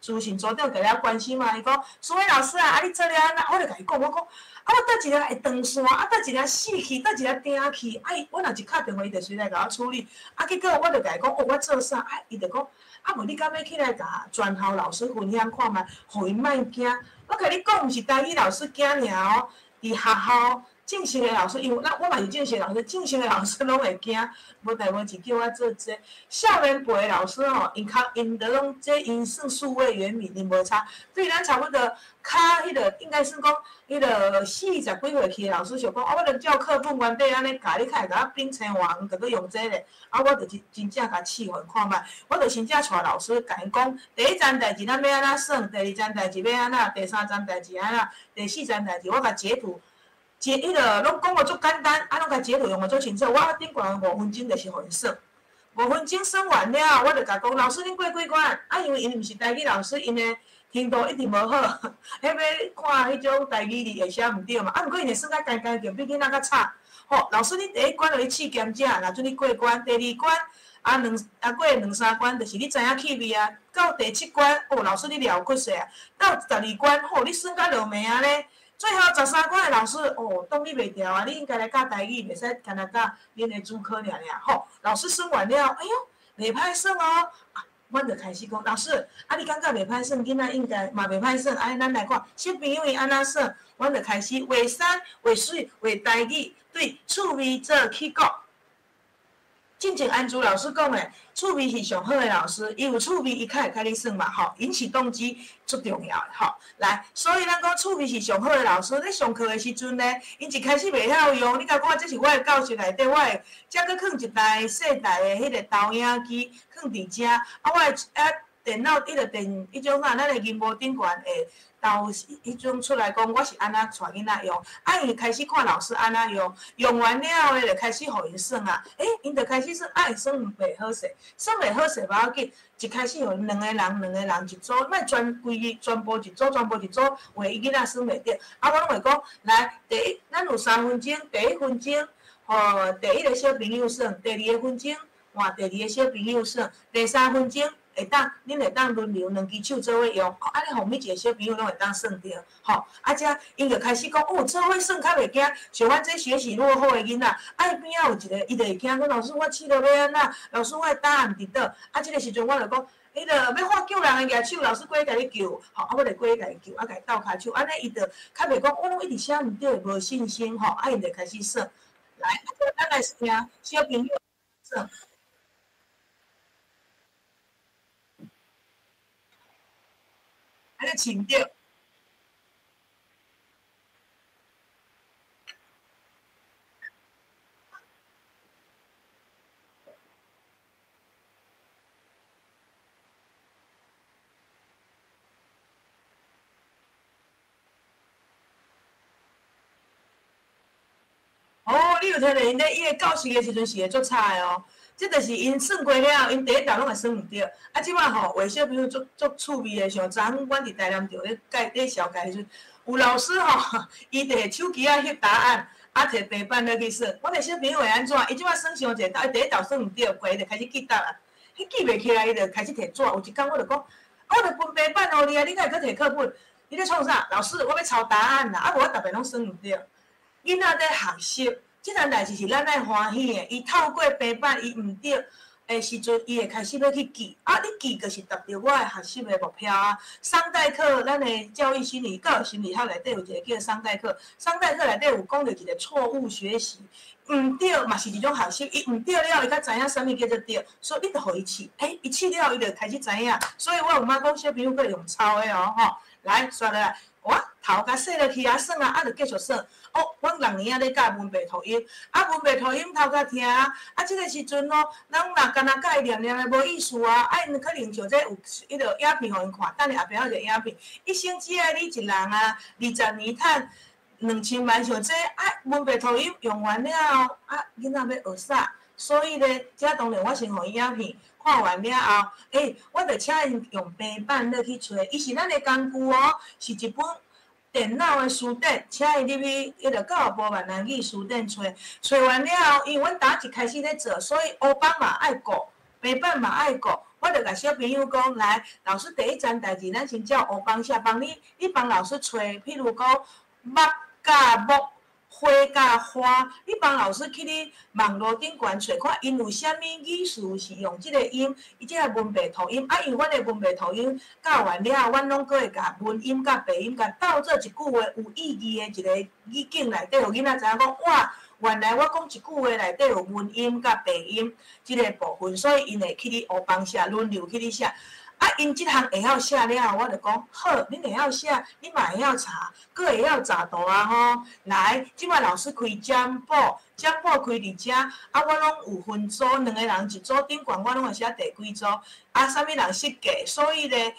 资讯组长共了关心嘛，伊讲，苏伟老师啊，啊你做了按怎？我就共伊讲，我讲，啊我佗一个会断线，啊佗一个死去，佗一个定去，啊伊，我若一敲电话，伊就随来共我处理。啊结果我就共伊讲，哦我做啥？啊伊就讲，啊无你敢欲起来共全校老师分享看觅，予𪜶莫惊。我共你讲，毋是台语老师惊尔哦，伫学校。正式的老师，因为咱我嘛是正式的老师，正式的老师拢会惊，无代无志叫我做这个。少年辈的老师吼，𪜶较𪜶都拢这𪜶算数位原民，𪜶无差。对咱差不多较彼个，应该算讲彼个四十几岁起的老师想讲，啊，我著照课本原底按呢教，你较会共我变青换黄，就阁用这个咧。啊，我就真真正共试予𪜶看觅，我就真正带老师共𪜶讲，第一层代志咱欲按怎算，第二层代志欲按怎，第三层代志按怎，第四层代志我共截图。截彼个拢讲予足简单，啊，拢共截图用予足清楚。我顶悬五分钟就是予𪜶算，五分钟算完了，我就共讲，老师恁过几关？啊，因为𪜶毋是台语老师，𪜶的程度一定无好，彼欲看彼种台语字会写毋对嘛。啊，毋过𪜶会算甲干干净，比囡仔较差。吼，老师恁第一关予你试兼遮，若准你过关，第二关啊两啊过两三关，就是你知影趣味啊。到第七关，哦，老师你了解势啊。到12关，吼，你算甲落暝啊咧。最后13关的老师，哦，挡你袂牢啊！你应该来教台语，袂使干焦教恁的主科尔尔吼。老师算完了，哎哟，袂歹算哦。啊，阮就开始讲，老师，啊，你感觉袂歹算，囡仔应该嘛袂歹算。按呢咱来看，小朋友伊按怎算，阮就开始画山、画水、画台语，对趣味做起鼓。进前安珠老师讲的，趣味是上好的老师，伊有趣味，伊较会共你算嘛，吼，引起动机足重要的，吼。来，所以咱讲趣味是上好的老师。咧上课的时阵呢，𪜶一开始袂晓用，你共看，这是我的教室内底，我会遮阁囥一台细台的彼个投影机，囥伫遮，啊，我的啊电脑彼个电，彼种啊，咱的萤幕顶悬会投彼种出来讲，我是按怎带囡仔用，啊，𪜶开始看老师按怎用，用完了后咧，就开始予𪜶算啊，欸，𪜶就开始算，啊，会算袂好势，算袂好势无要紧，一开始予两个人，两个人一组，莫全规日全部一组，全部一组，话伊囡仔算袂著，啊，我拢会讲，来，第一，咱有三分钟，第一分钟，予第一个小朋友算，第二个分钟换第二个小朋友算，第三分钟。会当，恁会当轮流两支手做伙用，按呢予每一个小朋友拢会当算著，吼，啊遮𪜶就开始讲，哦，做伙算较袂惊，像阮这学习落后的囡仔，啊伊边仔有一个，伊就会惊，讲老师我试著欲按怎，老师我的答案伫佗，啊这个时阵我就讲，彼个欲看救人的举手，老师过去共你救，吼，啊我就过去共伊救，啊共伊斗跤手，按呢伊就较袂讲，我拢一直写毋对，无信心，吼，啊𪜶就开始算，来，啊咱来听小朋友算。按呢饲毋著。有聽著𪜶咧，伊的教室的時陣是會足吵的哦。這就是𪜶算過了，𪜶第一道攏會算毋著。啊，這擺吼，有小朋友足足趣味的，像昨昏阮佇台南著咧介咧紹介時陣，有老師吼，伊摕手機仔翕答案，啊，摕平板落去算。阮的小朋友會按怎？伊這擺算傷濟道，伊第一道算毋著，過伊就開始記答案。彼記袂起來，伊就開始摕紙。有一工我就講，啊，我就分平板予你啊，你哪會閣摕課本？你咧創啥？老師，我欲抄答案啦，啊，無我逐遍攏算毋著。囡仔咧學習，這件代誌是咱愛歡喜的。伊透過平板，伊毋著的時陣，伊會開始欲去記。啊，你記就是達著我的學習的目標啊。桑代克，咱的教育心理、教育心理學內底有一個叫桑代克。桑代克內底有講著一個錯誤學習，毋著嘛是一種學習。伊毋著了，伊才知影啥物叫做對，所以你著予伊試。欸，伊試了，伊就開始知影。所以我有媽講小朋友閣用抄的哦，吼。來，煞落來，我頭共洗落去啊，算啊，啊，就繼續算。哦，阮六年仔咧教文白托音，啊，文白托音頭殼疼，啊，這個時陣咯，咱若干焦教伊念念的無意思啊，啊，𪜶可能像這有彼個影片予𪜶看，等下後壁有一個影片，一生只愛你一人啊，20年趁2000萬像這啊，文白托音用完了後，啊，囡仔欲學啥？所以咧，這當然我先予伊影片看完了後，欸，我就請𪜶用平板落去揣，伊是咱的工具哦，是一本電腦的辭典，請伊入去彼個教育部閩南語辭典揣，揣完了後，因為阮逐一開始咧做，所以黑板嘛愛顧，平板嘛愛顧，我就共小朋友講，來，老師第一件代誌，咱先照黑板寫，幫你，你幫老師揣，譬如講目佮木。花佮花，你幫老師去你網路頂懸揣看，𪜶有啥物語詞是用這個音，伊這個文白托音，啊，因為阮的文白托音教完了後，阮攏閣會共文音佮白音共鬥做一句話有意義的一個語境內底，予囡仔知影講，哇，原來我講一句話內底有文音佮白音這個部分，所以𪜶會去咧黑板寫，輪流去咧寫。啊，𪜶這項會曉寫了後，我就講好，恁會曉寫，你嘛會曉查，閣會曉查圖啊吼。來，這擺老師開占卜，占卜開佇遮，啊，我攏有分組，兩個人一組，頂懸我攏會寫第幾組，啊，啥物人設計，所以咧，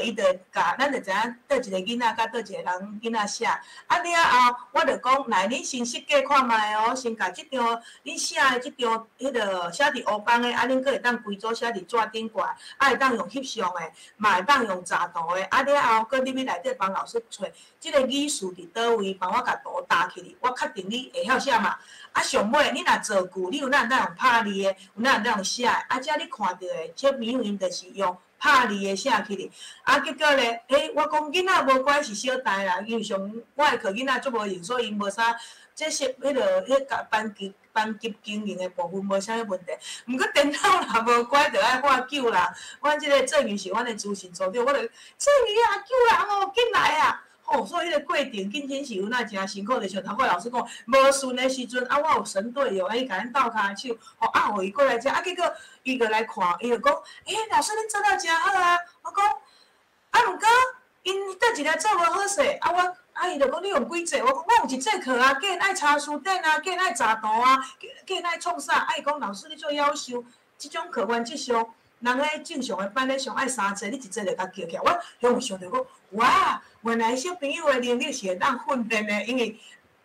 伊就共咱就知影佗一個囡仔佮佗一個人囡仔寫。啊了後，我就講，來，恁先設計看覓哦，先共這張恁寫的這張，彼個寫佇黑板的，啊，恁閣會當規組寫佇紙頂懸，啊，會當用翕相的，嘛會當用查圖的，啊了後，閣入去內底幫老師揣，這個語詞佇佗位，幫我共圖搭起來，我確定你會曉寫嘛。啊，上尾你若造句，你有哪會當用拍字的，有哪會當用寫的，啊，這你看著的小朋友𪜶就是用拍字的寫起來。啊，結果咧，欸，我講囡仔無乖是小代啦，因為像我的課囡仔足無閒，所以𪜶無啥，這是彼個彼個班級班級經營的部分無啥物問題。毋過電腦若無乖，就愛喊救人。阮這個鄭宇是阮的資訊組長，我就鄭宇啊，救人哦，緊來啊！吼，所以彼個過程緊真是有那誠辛苦，就像頭拄老師講，無順的時陣，啊，我有神隊友，伊共阮鬥跤手，吼，啊，予伊過來遮，啊，結果伊就來看，伊就講，欸，老師恁做了誠好啊！我講，啊，毋過𪜶佗一个做無好勢，啊，我，啊，伊就講你用幾節？我講我有一節課啊，計愛查辭典啊，計愛查圖啊，計愛創啥？啊，伊講老師你做夭壽，這種課原則上。人咧正常的班咧上愛三節，你一節就共叫起來。我遐有想著講，哇，原來小朋友的能力是會當訓練的，因為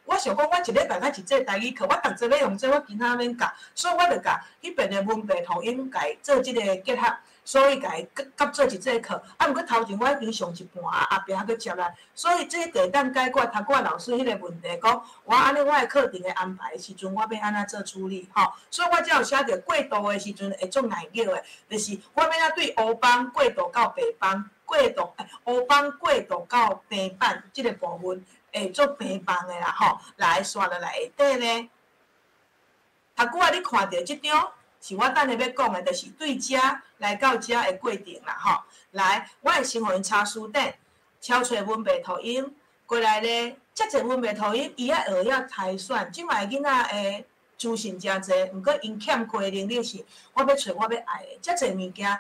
我想講，我一禮拜才一節台語課，我逐節欲用這個，我其他免教，所以我就共彼邊的文白托音共伊做這個結合，所以共伊合做一節課。啊，毋過頭前我已經上一半，啊，後壁還閣接來，所以這就會當解決頭拄老師彼個問題，講我按呢我的課程的安排的時陣，我欲按怎做處理吼。所以我才有寫著過渡的時陣會足難叫的，就是我欲按怎對烏板過渡到白板，過渡烏板過渡到平板這個部分會足平放的啦吼。來，煞落來下底咧，頭拄仔你看著這張。是我等下欲講的，就是對遮來到遮的過程啦吼。來，我會先予𪜶查辭典，敲揣文白托音過來咧。遮濟文白托音，伊愛學曉篩選。這擺囡仔的資訊誠濟，毋過𪜶欠缺的能力是，我欲揣我欲愛的。遮濟物件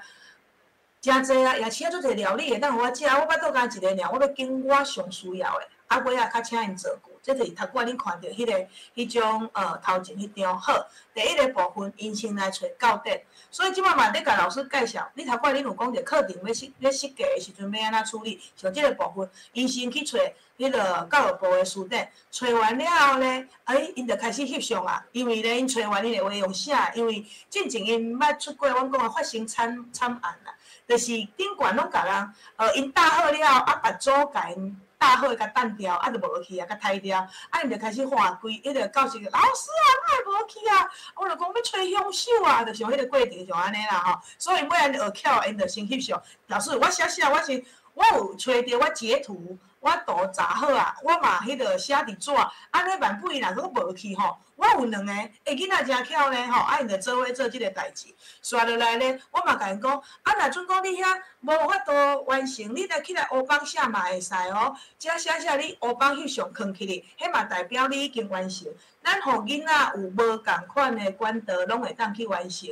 誠濟啊，夜市啊足濟料理會當予我食，我腹肚干一个爾，我欲揀我上需要的。啊，尾仔較請𪜶造句。這就是頭拄仔恁看著彼个彼種頭前彼張。好，第一個部分，𪜶先來揣教典。所以這擺嘛咧共老師介紹，你頭拄仔恁有講著課程欲設欲設計的時陣欲按怎處理，像這個部分，𪜶先去揣彼个教育部的辭典，揣完了後咧，欸，𪜶就開始翕相啊。因為咧，𪜶揣完𪜶會會用寫，因為進前𪜶捌出過阮講的發生慘慘案啦，就是頂懸攏共人，𪜶搭好了後，啊，別組共𪜶搭好共擲掉，啊，就無去啊，共刣掉，啊，𪜶就開始喊規，彼個教室，老師啊，哪會無去啊？我就講欲揣兇手啊，就像彼個過程像按呢啦吼。所以尾仔學巧，𪜶就先翕相。老師，我寫寫，我是我有揣著，我截圖，我圖查好啊，我嘛彼個寫佇紙，按呢萬不伊若閣無去吼，我有兩个，欸，囡仔誠巧呢吼，啊，𪜶就做伙做這个代誌。紲落來咧，我嘛共𪜶講，啊，若準講你遐無法度完成，你來起來烏板寫嘛會使哦。遮寫寫你烏板翕相囥起去，彼嘛代表你已經完成。咱予囡仔有無仝款的管道，攏會當去完成。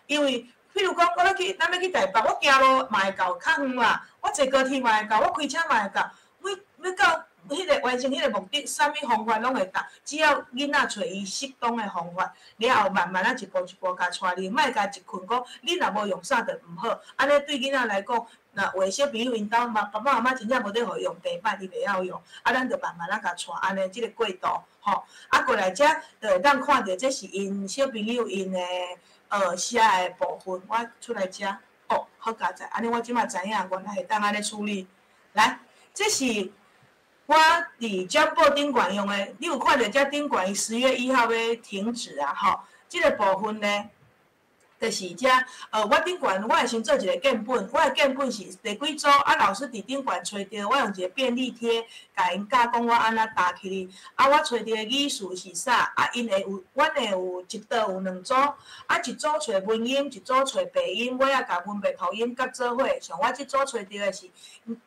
因為譬如講，我欲去，咱欲去台北，我行路嘛會到較遠啦，我坐高鐵嘛會到，我開車嘛會到，欲欲到彼个完成彼个目的，啥物方法攏會當，只要囡仔揣伊適當的方法，了後慢慢仔一步一步共帶入，莫共一困講，你若無用啥就毋好。按呢對囡仔來講，若有的小朋友𪜶兜媽爸爸媽媽真正無咧予伊用平板，伊袂曉用，啊，咱就慢慢仔共帶按呢這个過渡，吼。啊，過來遮就會當看著這是𪜶小朋友𪜶的寫的部分，我出來遮，哦，好佳哉，按呢我這馬知影原來會當按呢處理。來，這是我佇 Jamboard 頂懸用的，你有看著這頂懸伊10月1號欲停止啊？吼，這个部分呢，就是遮，我頂懸我會先做一個建本，我的建本是第幾組，啊，老師佇頂懸揣著，我用一個便利貼，共𪜶教講我按怎搭起去，啊，我揣著的語詞是啥，啊，𪜶會有，阮會有一桌有兩組，啊，一組揣文音，一組揣白音，我也共文白注音佮做伙，像我這組揣著的是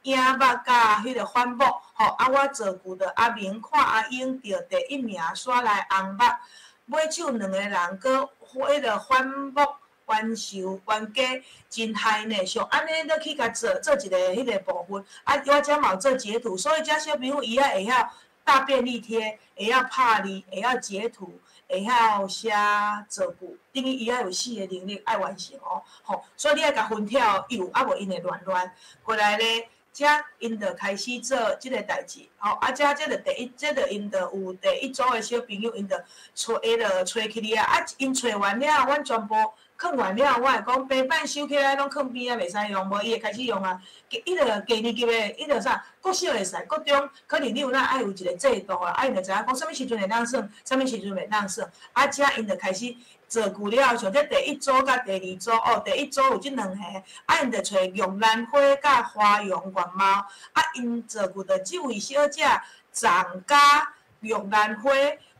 影目佮彼个反目，吼，啊，我造句著阿明看阿英著第一名，煞來紅目，尾手兩个人閣彼个反目。冤仇冤家真害呢，像按呢落去共做做一个彼个部分，啊，我遮嘛有做截圖，所以遮小朋友伊也會曉搭便利貼，會曉拍字，會曉截圖，會曉寫造句，等於伊愛有四个能力愛完成哦，吼，所以你愛共分跳有，啊無𪜶會亂亂過來咧。遮𪜶就開始做這个代誌，吼，啊，遮這就第一，這就𪜶就有第一組的小朋友，𪜶就揣彼个揣起來啊，啊，𪜶揣完了，阮全部囥完了，我會講平板收起來，攏囥邊仔袂使用，無伊會開始用啊。伊就低年級的，伊就啥，國小會使，國中可能你有哪愛有一個制度啊，啊，𪜶就知影講啥物時陣會當耍，啥物時陣袂當耍，啊，遮𪜶就開始造句了，像這第一組佮第二組，哦，第一組有這兩個，啊，𪜶就揣玉蘭花佮花樣月貓，啊，𪜶造句就這位小姐長佮玉蘭花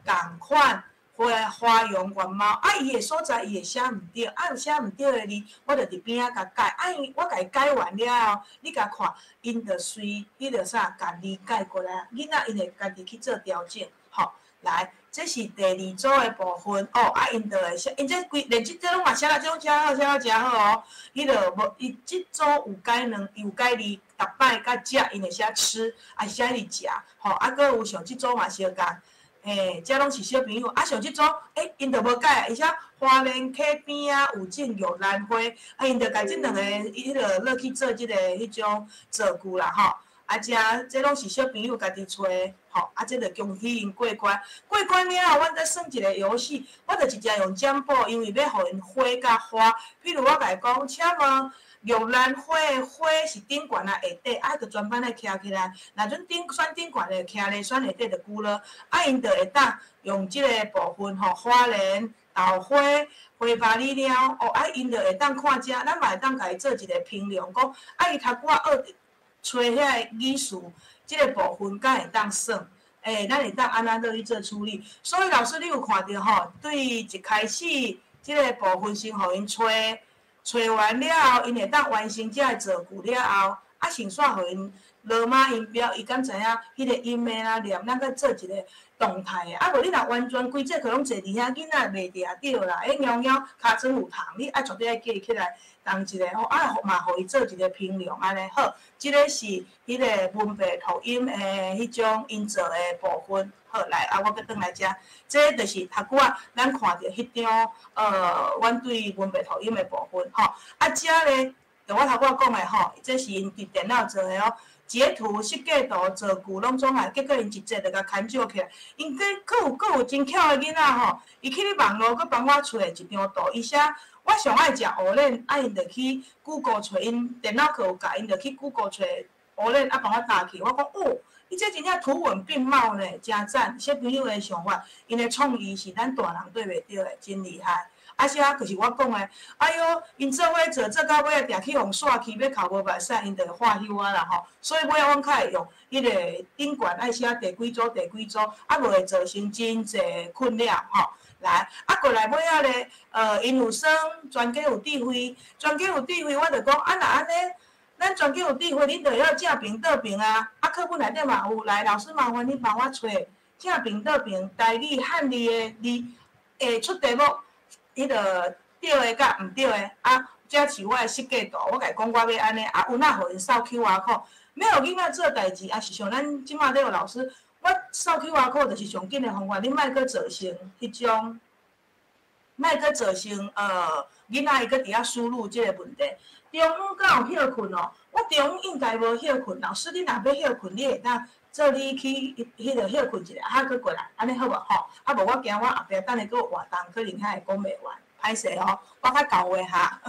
仝款。花花樣月貓，啊，伊的所在伊會寫毋著，啊，有寫毋著的字，我就佇邊仔共改，啊，伊我共伊改完了後，你共看，𪜶就隨彼个啥，共字改過來，囡仔𪜶會家己去做調整，吼，來，這是第二組的部分，哦，啊，𪜶就會寫，𪜶這規連這這攏嘛寫了，這攏寫好，寫了誠好哦，彼个無，伊這組有改兩，有改字，逐擺佮食，𪜶會寫吃，啊，寫佇食，吼，啊，閣有像這組嘛相仝。嘿，這攏是小朋友，啊，像這組，欸，𪜶就無改，伊寫花蓮溪邊仔有種玉蘭花，啊，𪜶就共這兩个伊彼个落去做這个彼種造句啦，吼，啊，遮這攏是小朋友家己揣，吼，啊，這就恭喜𪜶過關，過關了後，阮再耍一個遊戲，我就直接用占卜，因為欲予𪜶花佮花，譬如我共伊講，請問玉蘭花的花是頂懸啊下底，啊，就全班來徛起來。若準頂選頂懸的徛咧，選下底就舉落，啊，𪜶就會當用這个部分吼，花蓮、豆花、花巴里了，哦，啊，𪜶就會當看遮，咱嘛會當共伊做一個評量，講，啊，伊頭拄仔學揣遐个語詞，這个部分敢會當算？欸，咱會當按怎落去做處理？所以老師，你有看著吼？對一開始這个部分先予𪜶揣。揣完了後，𪜶會當完成這个造句了後，啊，先煞予𪜶羅馬音標，伊敢知影彼个音欲按怎念？咱閣做一個動態的，啊無你若完全規節課攏坐佇遐，囡仔袂定著啦。彼貓貓尻川有蟲，你愛絕對愛記起來，同一个吼，啊嘛予伊做一個評量按呢好。這个是彼个文白讀音的彼種𪜶做的部分。好，來啊，我閣轉來遮，這就是頭拄仔咱看著彼張，阮對文白讀音的部分吼。啊，遮咧，就我頭拄仔講的吼，這是𪜶佇電腦做的哦。截圖、設計圖、造句攏總來，結果𪜶一節就共牽招起來。𪜶這閣有真巧的囡仔吼，伊去咧網路閣幫我揣一張圖，伊寫我上愛食芋卵，啊𪜶就去 Google 揣𪜶電腦課有教，𪜶就去 Google 揣芋卵，啊幫我搭去。我講哦，你這真正圖文並茂呢，誠讚。小朋友的想法，𪜶的創意是咱大人對袂著的，真厲害。啊，啥就是我講的，哎喲，𪜶做伙做做到尾仔，定去予煞去，欲哭無目屎，𪜶就會化休啊啦吼。所以尾仔阮較會用彼个頂懸愛寫第幾組第幾組，啊無會造成真濟困擾吼。來，啊過來尾仔咧，𪜶有耍全家有智慧，全家有智慧，我就講啊，若按呢，咱全家有智慧，恁就會曉正平倒平啊。啊，課本內底嘛有，來，老師麻煩你幫我揣正平倒平，台語漢字的字會出題目。彼个對的佮毋對的，啊，這是我的設計圖，我共伊講我欲按呢，啊，有哪予𪜶掃 QR code，沒有囡仔做代誌，啊是像咱這馬咧有老師，我掃 QR code 就是上緊的方法，你莫閣造成彼種，莫閣造成囡仔伊閣佇遐輸入這个問題。中午敢有歇睏哦？我中午應該無歇睏，老師你若欲歇睏，你會當做你去彼个歇睏一下，啊，閣過來，按呢好無吼？啊，無我驚我後壁等下閣有活動，可能遐會講袂完，歹勢哦，我較厚話哈。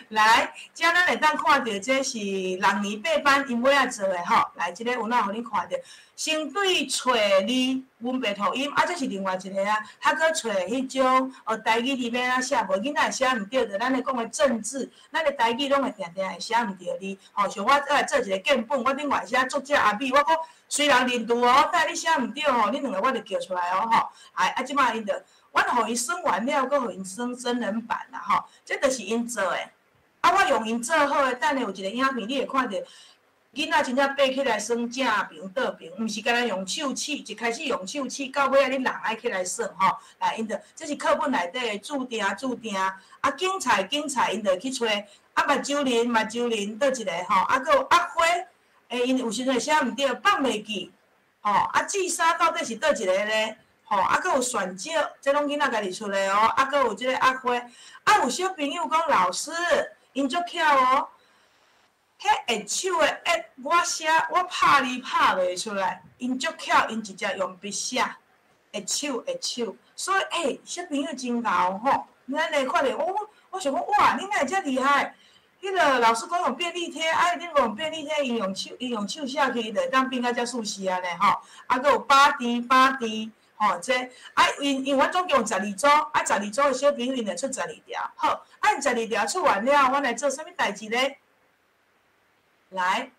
來，遮咱會當看著這是六年八班𪜶尾仔做的吼。來，這个有哪予恁看著？先對揣字文白讀音，啊，這是另外一个啊，較閣揣彼種台語字欲按怎寫，無囡仔會寫毋著，就咱咧講的政治，咱的台語攏會定定會寫毋著字。吼，像我愛做一個建本，我頂外寫作者阿美，我講雖然認字哦，但你寫毋著吼，恁兩个我就叫出來哦吼。哎，啊，這擺𪜶就，阮予伊耍完了，閣予𪜶耍真人版啦吼，這就是𪜶做的。啊，我用𪜶做好的，等下有一個影片，你會看著。囡仔真正爬起來耍正平倒平，毋是干焦用手指，一開始用手指，到尾仔恁人愛起來耍吼。來，𪜶就這是課本內底的注定注定，啊，警察警察，𪜶就去揣，啊，目睭輪目睭輪，佗一個吼，啊，閣有阿花，欸，𪜶有時陣會寫毋著，放袂記，吼，啊，自殺到底是佗一個咧？吼，啊，閣有選擇，這攏囡仔家己出的哦，啊，閣有這個阿花，啊，有小朋友講老師，𪜶足巧哦。彼下手的下，我寫我拍字拍袂出來，𪜶足巧，𪜶直接用筆寫，下手下手，所以欸，小朋友真𠢕吼，咱來看著，我想講哇，恁哪會遮厲害？彼个老師講用便利貼，啊，恁無用便利貼，伊用手寫去，伊就會當變甲遮舒適按呢吼。啊，閣有八甜八甜，吼，這啊，因阮總共有12組，啊，12組的小朋友𪜶會出12條，好，啊，𪜶12條出完了，阮來做啥物代誌咧？來，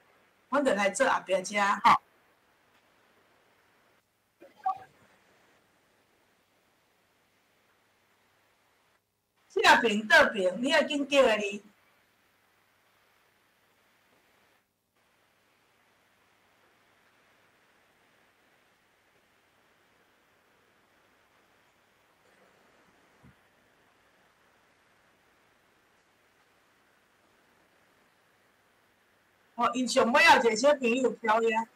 阮就來做後壁遮吼。正平倒平，你愛緊叫的字。哦，𪜶上尾仔有一个小朋友表演。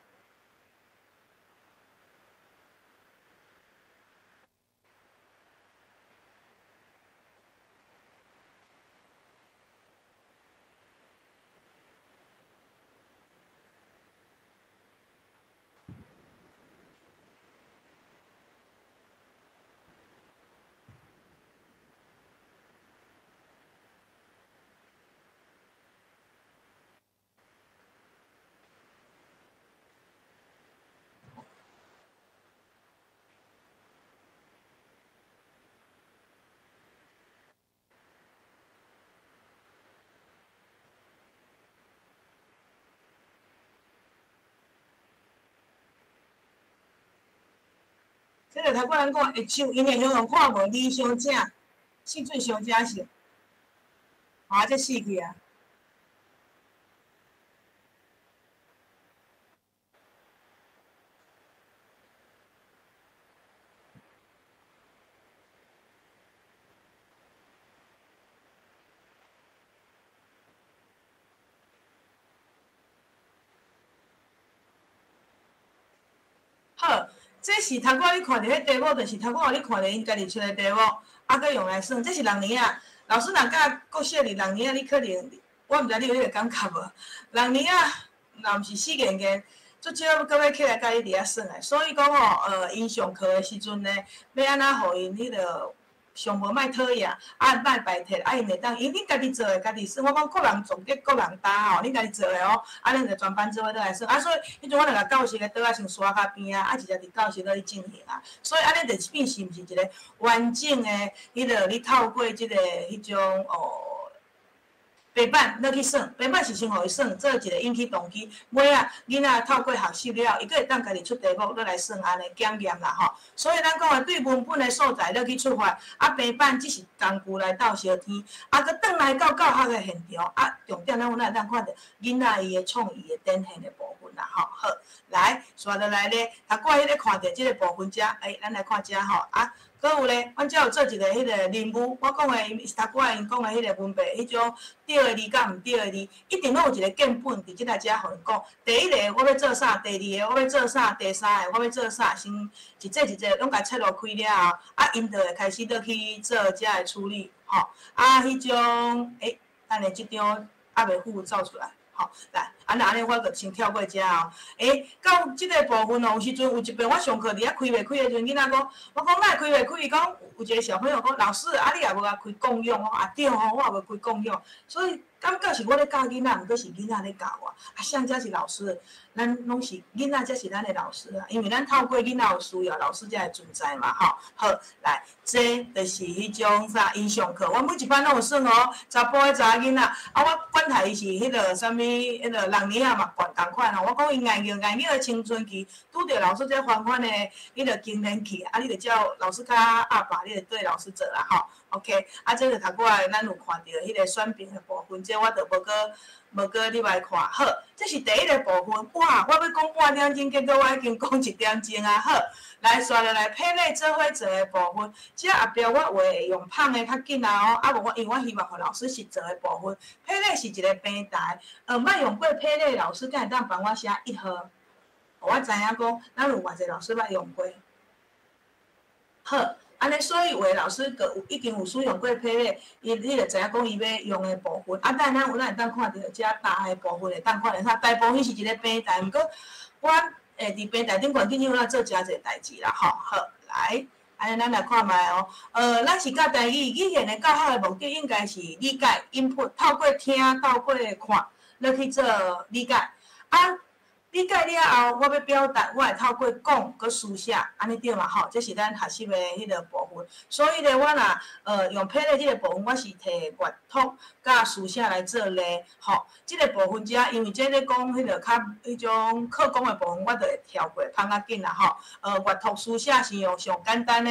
這個頭拄咱講下手，𪜶會形容看無字傷正，四水傷正是，啊，這死去啊！好，這是頭拄你看著彼題目，就是頭拄你看著𪜶家己出的題目，啊，閣用來算。這是六年仔，老師若教國小二六年仔，你可能我毋知你有彼個感覺無？六年仔若毋是死硬硬，足少閣欲起來佮你佇遐耍的。所以講吼，𪜶上課的時陣呢，欲按怎予𪜶彼個上無莫討厭，啊莫排斥，啊𪜶會當，𪜶恁家己做的，家己耍。我講各人總結各人擔吼，恁家己做的哦，啊恁就全班做伙倒來耍。啊，所以彼陣我兩個教室的桌仔先刷較邊啊，啊直接佇教室落去進行啊。所以按呢就變是毋是一個完整的，彼個你透過這個彼種哦，白板落去耍，白板是先予伊耍，做一個引起動機。尾仔囡仔透過學習了，伊閣會當家己出題目落來耍，按呢檢驗啦吼。所以咱講的對文本的素材落去出發，啊白板只是工具來鬥相添，啊閣轉來到教學的現場，啊重點咱有哪會當看著囡仔伊的創意的展現的部分啦吼。好，來，紲落來咧，頭拄彼个看著這個部分遮，欸，咱來看遮吼啊。閣有咧，阮遮有做一個彼個任務，我講的伊頭拄仔𪜶講的彼個文白，彼種對的字佮毋對的字，一定攏有一個建本佇這個遮予𪜶講。第一个我欲做啥，第二個我欲做啥，第三个我欲做啥，先一節一節攏共切落開了後，啊，𪜶就會開始落去做遮个處理，吼。啊，彼種，欸，等下這張猶未赴走出來。吼，來，啊若按呢，我就先跳過遮哦。欸，到這個部分哦，有時陣有一遍我上課佇遐開袂開的時陣，囡仔講，我講哪會開袂開？伊講有一個小朋友講，老師，啊你也無共開共用，我講啊對吼，我也無開共用，所以感覺是我咧教囡仔，毋過是囡仔咧教我。啊，啥才是老師？咱攏是囡仔才是咱的老師啊，因為咱透過囡仔有需要，老師才會存在嘛，吼。好，來，這就是彼種啥𪜶上課，我每一班攏有算哦，查埔的查某囡仔，啊，我管他伊是彼個啥物，彼個六年仔嘛，管仝款吼。我講伊硬硬硬的青春期，拄著老師這款款的彼個更年期，啊，你就照老師較鴨霸，你就對老師做啦，吼。OK，啊，這個頭拄仔咱有看著彼個選評的部分，這我就無閣入來看。好，這是第一個部分。哇，我欲講半點鐘，結果我已經講一點鐘啊。好，來紲落來配類做伙做的部分，這後壁我話會用放的較緊啊哦，啊無我因為我希望予老師實做的部分，配類是一個平台，捌用過配類老師，敢會當幫我寫一號？我知影講，咱有偌濟老師捌用過。好。按呢，所以有的老師閣有已經有使用過配類，伊你就知影講伊欲用的部分。啊，等咱有咱會當看著遮大的部分會當看著啥？大部分是一個平台，毋過我會佇平台頂懸建議阮做誠濟代誌啦，吼。好，來，按呢咱來看覓哦。咱是教台語，語言的教學的目的應該是理解、input，透過聽、透過看，落去做理解。啊，理解了後，我欲表達，我會透過講閣書寫，按呢對嘛吼？這是咱學習的彼個部分。所以咧，我若用配類這個部分，我是提閱讀佮書寫來做例，吼。這個部分遮，因為這咧講彼個較彼種課講的部分，我就會跳過，放較緊啦吼。閱讀書寫是用上簡單的，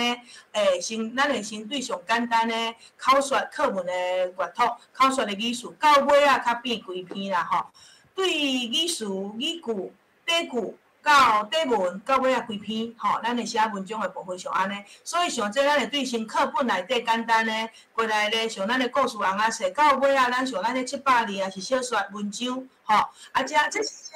欸，先咱會先對上簡單的口說課文的閱讀、口說的語序，到尾仔較變規篇啦吼。對語詞、語句、短句到短文，到尾仔規篇，吼，咱會寫文章的部分上按呢。所以像這咱會對先課本內底簡單的過來咧，像咱的故事尪仔冊，到尾仔咱像咱的700字也是小說文章，吼，啊這這是小，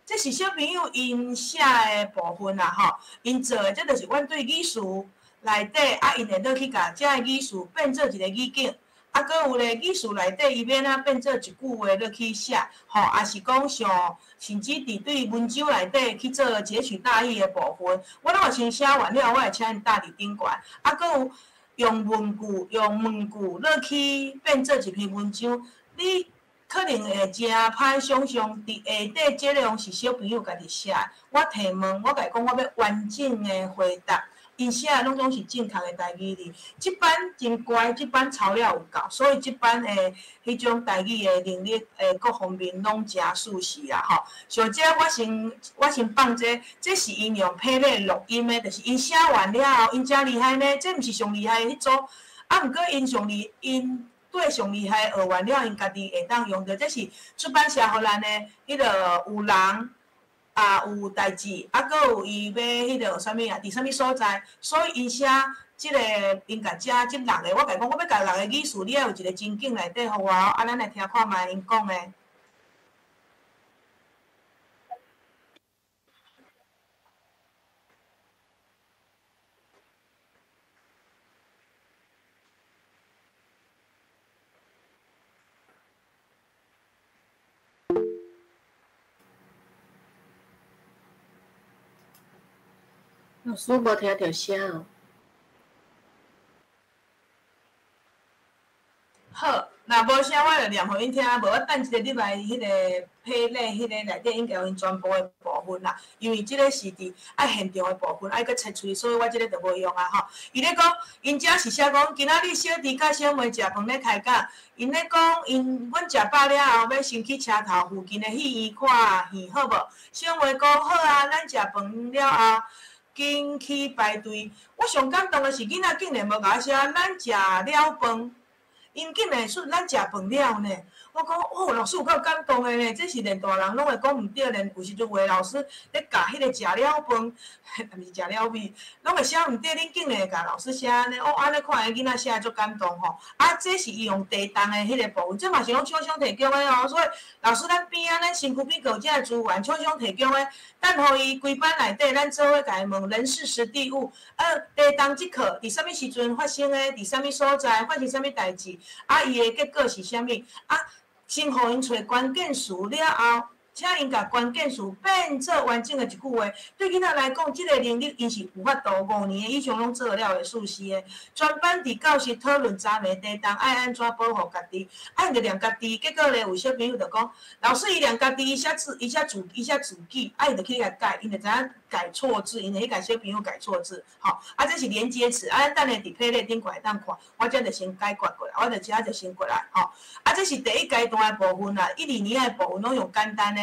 這是小朋友𪜶寫的部分啦，吼，𪜶做的這就是阮對語詞內底，啊，𪜶會落去共這个語詞變做一個語境。啊，閣有咧，語詞內底伊欲按怎變做一句話落去寫，吼，抑是講像，甚至佇對文章內底去做截取大意的部分，我攏會先寫完了，我會請𪜶搭佇頂懸。啊，閣有用文句、用問句落去變做一篇文章，你可能會誠歹想像，佇下底這種是小朋友家己寫的。我提問，我共伊講，我欲完整的回答。𪜶寫的攏總是正確的台語字，這班真乖，這班抄了有夠，所以這班的彼種台語的能力，各方面攏誠舒適啦吼。像這我先放這，這是𪜶用配咧錄音的，就是𪜶寫完了後，𪜶誠厲害呢，這毋是上厲害的彼組，啊，毋過𪜶上厲，𪜶對上厲害學完了，𪜶家己會當用著，這是出版社予咱的，彼個有人。啊，有代誌，啊，閣有伊欲彼個啥物啊？佇啥物所在？所以𪜶寫這個，𪜶共遮這六個，我共伊講，我欲共六個語詞，你愛有一個情景內底予我，啊，咱來聽看覓𪜶講的。老師無聽著聲哦。好，若無聲，我就念予𪜶聽，無我等一下你來彼个配列，彼个內底應該有𪜶全部的部分啦。因為這个是佇愛現場的部分，愛閣切出去，所以我這个就無用啊吼。伊咧講，𪜶遮是寫講，今仔日小弟佮小妹食飯咧開講，𪜶咧講，𪜶阮食飽了後，欲先去車頭附近的戲院看戲，好無？小妹講好啊，咱食飯了後，緊去排隊。我上感動的是囡仔竟然無共我寫，咱食了飯。𪜶竟然說咱食飯了呢，我講哦，老師有夠感動的呢，這是連大人攏會講毋對，連有時陣有的老師咧教彼個食了飯，毋是食了米，攏會寫毋對，恁竟然會共老師寫按呢，哦，按呢看彼囡仔寫得足感動吼。啊，這是伊用地動的彼個部分，這嘛是攏廠商提供的哦，所以老師咱邊仔，咱身軀邊閣有這个資源，廠商提供的，等予伊規班內底，咱做伙共伊問人事時地物，地動這課佇啥物時陣發生的，佇啥物所在發生啥物代誌，啊，伊的結果是啥物？啊，先予𪜶揣關鍵詞了後，請𪜶共關鍵詞變做完整的一句話。對囡仔來講，這個能力𪜶是有法度5年以上攏做了會熟悉的。全班佇教室討論昨暝地動愛按怎保護家己，啊，𪜶就念家己。結果咧，有小朋友就講，老師伊念家己，伊寫字，伊寫字，伊寫字句，啊，𪜶就去共改，𪜶就知影改錯字，𪜶就去共小朋友改錯字。吼，啊，這是連接詞，啊，咱等下佇配列頂懸會當看，我這就先解決過來，我就遮就先過來，吼。啊，這是第一階段的部分啦，一二年的部分攏用簡單的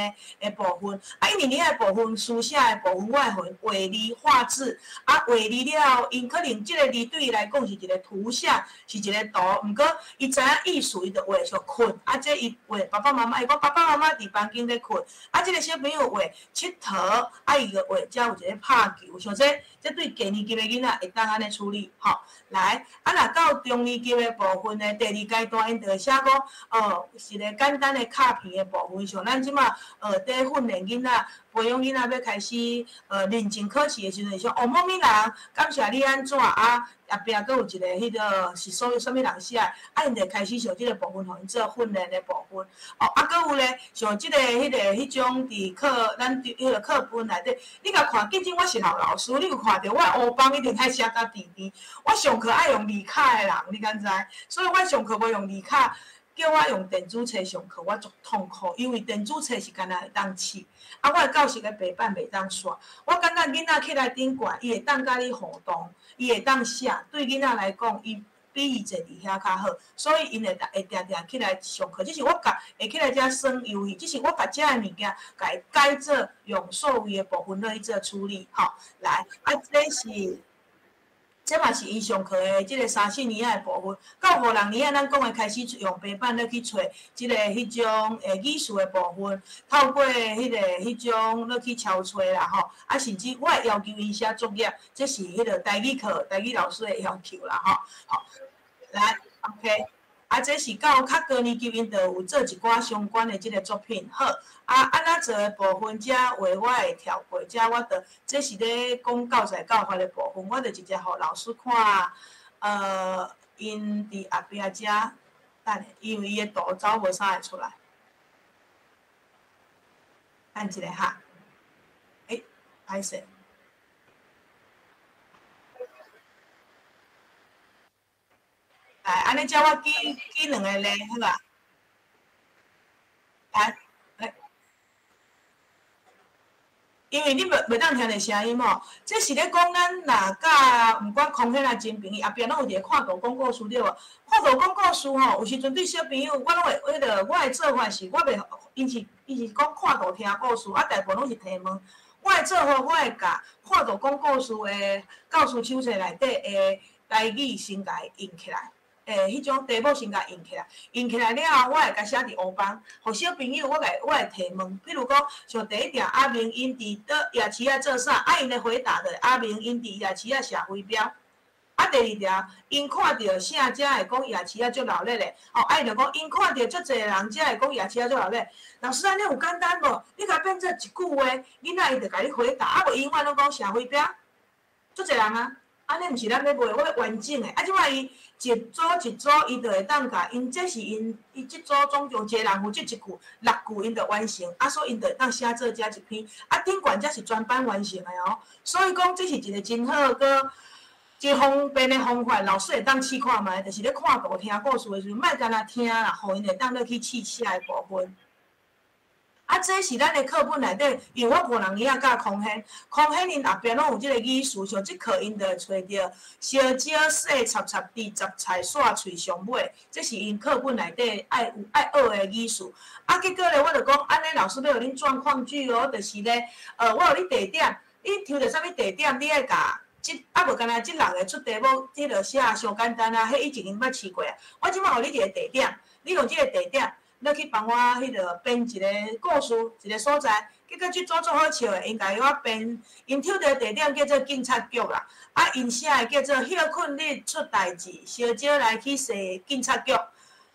部分，啊，一二年的部分書寫的部分，我會予𪜶畫字畫字，啊，畫字了後，𪜶可能這個字對伊來講是一個圖像，是一個圖，毋過伊知影意思，伊就畫像睏，啊，這伊畫爸爸媽媽，伊講爸爸媽媽佇房間咧睏，啊，這個小朋友畫𨑨迌，啊，伊就畫遮有一個拍球，像這，這對低年級的囡仔會當按呢處理，吼，來，啊，若到中年級的部分呢，第二階段𪜶就會寫講，哦，一個簡單的卡片的部分，像咱這馬，佇訓練囡仔、培養囡仔欲開始，認證考試的時陣，像哦，某某人感謝你按怎啊，後壁閣有一個彼個是屬於啥物人寫的，啊，𪜶就開始像這個部分，予𪜶做訓練的部分。哦，啊，閣有咧，像這個、彼個、彼種佇課咱佇彼個課本內底，你共看，畢竟我是老老師，你有看著我的烏枋一定愛寫甲甜甜。我上課愛用字卡的人，你敢知？所以我上課無用字卡。叫我用電子冊上課，我足痛苦，因為電子冊是干焦會當試，啊，我的教室的白板袂當刷。我感覺囡仔起來頂懸，伊會當佮你互動，伊會當寫，對囡仔來講，伊比伊坐佇遐較好，所以𪜶會會定定起來上課。只是我共會起來遮耍遊戲，只是我共遮的物件共伊改做用數位的部分落去做處理，吼。來，啊，這是。這嘛是伊上課的這個三四年仔的部分，到五六年仔，咱講的開始用白板咧去揣這個彼種語詞的部分，透過彼個彼種落去抄揣啦吼，啊，甚至我會要求𪜶寫作業，這是彼個台語課台語老師的要求啦吼。好，來，OK。啊，這是到較高年級，𪜶就有做一寡相關的這個作品。好，啊，按怎做的部分，遮話我會跳過，遮我就這是咧講教材教法的部分，我就直接予老師看。𪜶佇後壁遮，等下，因為伊的圖走無啥會出來。等一下哈，欸，歹勢。來，按呢叫我舉舉兩個例，好無？來，來，因為你袂當聽著聲音吼，這是咧講咱若佮毋管空氣若真平，伊後壁攏有一個看圖講故事對無？看圖講故事吼，有時陣對小朋友，我攏會彼個，我的做法是，我袂，𪜶是講看圖聽故事，啊，大部分攏是提問。我的做法，我會共看圖講故事的教師手冊內底的台語先共伊印起來。彼種題目先共印起來，印起來了後，我會共寫佇烏板，予小朋友我共我會提問，比如講，像第一條阿明𪜶佇佗夜市仔做啥？啊，𪜶的回答就是阿明𪜶佇夜市仔射飛鏢。啊，第二條，𪜶看著啥才會講夜市仔足鬧熱的？哦，啊，𪜶就講𪜶看著足濟人才會講夜市仔足鬧熱。老師按呢有簡單無？你共變做一句話，囡仔伊就共你回答，啊無永遠攏講射飛鏢，足濟人啊。按呢毋是咱欲卖，我欲完整的。啊，這擺伊一組一組，伊就會當共𪜶這是𪜶伊這組總共一个人負責一句，六句𪜶就完成，啊，所以𪜶就會當寫做這一篇。啊，頂懸才是全班完成的哦。所以講這是一个真好閣真方便的方法，老師會當試看覓，就是咧看圖聽故事的時陣，莫干焦聽啦，予𪜶會當落去試寫的部分。啊，這是咱的課本內底，因為我個人伊仔教空顯，空顯𪜶後壁攏有這个語詞，像這課𪜶就會揣著燒焦細插插佇雜菜煞喙上尾，這是𪜶課本內底愛有愛學的語詞。啊，結果咧，我就講，按呢老師欲予恁狀況劇哦，就是咧，我予你地點，你抽著啥物地點，你愛共這啊無干焦這六个出題目，彼落寫傷簡單啊，彼以前𪜶捌試過啊。我這擺予你一个地點，你用這个地點。你去幫我彼落編一个故事，一个所在，結果這組足好笑的，𪜶共我編，𪜶抽著地點叫做警察局啦，啊，𪜶寫的叫做歇睏日出代誌，燒焦來去踅警察局，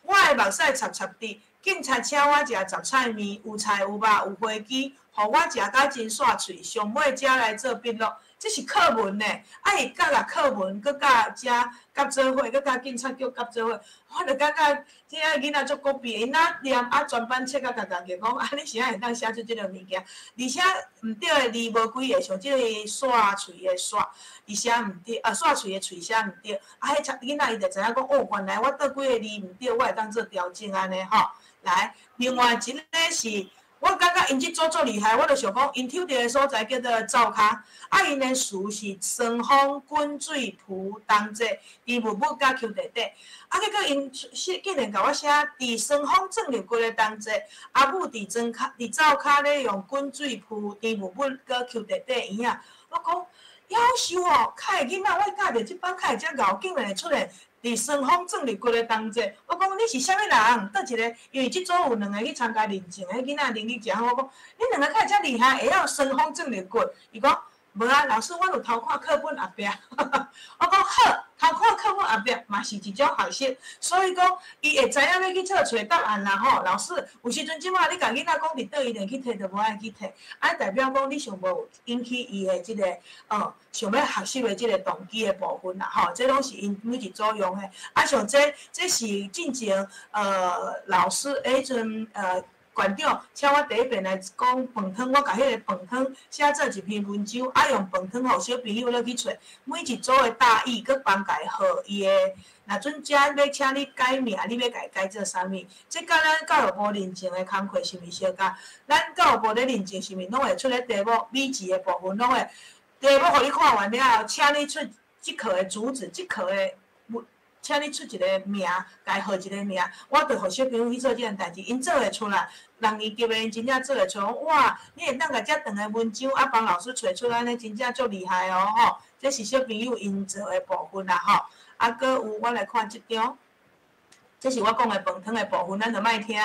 我的目屎插插滴，警察請我食雜菜麵，有菜有肉有飛機，予我食甲真煞喙，上尾才來做筆錄。這是課文呢，啊，伊佮共課文，閣佮遮夾做伙，閣佮警察局夾做伙，我就感覺這个囡仔足古變，𪜶若念啊，全班切甲共共就講，啊，你是按會當寫出這个物件？而且毋對的字無幾个，像這个煞喙的煞，伊寫毋對，啊，煞喙的喙寫毋對，啊，彼囡仔伊就知影講，哦，原來我佗幾个字毋對，我會當做調整按呢吼。來，另外一个是。我感覺𪜶這組足厲害，我就想講，𪜶抽著的所在叫做灶跤，啊，𪜶的詞是雙風滾水浮同齊，豬母母佮邱弟弟，啊，結果𪜶寫竟然共我寫佇雙風鑽入骨的同齊，阿母佇莊跤佇灶跤咧用滾水浮豬母母佮邱弟弟嬰仔，我講夭壽哦，較會囡仔，我教著這班較會遮𠢕，竟然會出現。佇雙風鑽入骨的同齊，我講你是啥物人？佗一个？因為這組有兩个去參加認證，彼囡仔能力誠好。我講你兩个較會遮厲害，會曉雙風鑽入骨？伊講無啊，老師，我有偷看課本後壁。我講好，偷看課本後壁嘛是一種學習，所以講伊會知影欲去佚揣答案啦吼。老師，有時陣這擺你共囡仔講佇佗，伊就去提，就無愛去提，啊代表講你上無有引起伊的這个想欲學習的這个動機的部分啦吼。這攏是𪜶每一組用的。啊，像這這是進前老師彼陣。館長請我第一遍來講飯湯，我共彼个飯湯寫做一篇文章，啊用飯湯予小朋友落去揣，每一組的大意，閣幫共號伊的。若準遮欲請你改名，你欲共伊改做啥物？這佮咱教育部認證的工課是毋是相仝？咱教育部咧認證是毋是攏會出咧題目？每一个部分攏會題目予你看完了後，請你出這課的主旨，這課的。請你出一个名，共伊號一个名，我就予小朋友去做這件代誌，𪜶做會出來。六年級的𪜶真正做會出來，哇！你會當共遮長的文章啊，幫老師揣出來，按呢真正足厲害哦吼！這是小朋友𪜶做的部分啦吼。啊，閣有我來看這張，這是我講的飯湯的部分，咱就莫聽。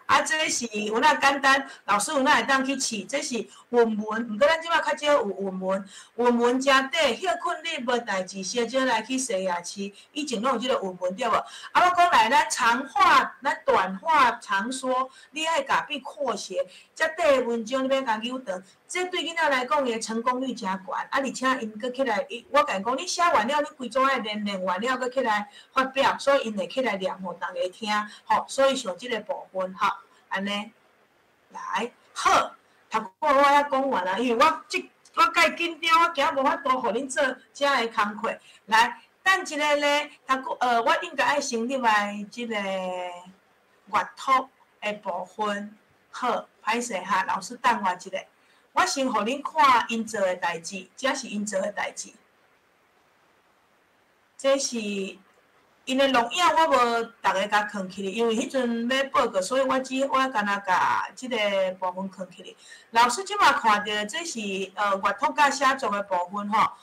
啊，這是有哪簡單，老師有哪會當去試？這是韻文，毋過咱這擺較少有韻文。韻文誠短，歇睏日無代誌，燒焦來去西夜市。以前攏有這个韻文對無？啊，我講來，咱長話，咱短話長說，你愛共變擴寫。遮短的文章你欲共扭長，這對囡仔來講，伊的成功率誠懸。啊，而且𪜶閣起來，伊我共𪜶講，你寫完了，你規組愛練練完了，閣起來發表，所以𪜶會起來念予逐家聽，吼。所以像這个部分，吼。按呢，來好，頭拄我遐講完啦，因為我這我介緊張，我驚無法度予恁做遮个工課。來，等一下咧，頭拄我應該愛先入來這个閱讀的部分。好，歹勢哈，老師等我一下，我先予恁看𪜶做的代誌，這是𪜶做的代誌，這是。𪜶的錄影我無逐个共囥起來，因為彼陣欲報告，所以我只我干焦共這个部分囥起來。老師這擺看著這是閱讀佮寫作的部分吼。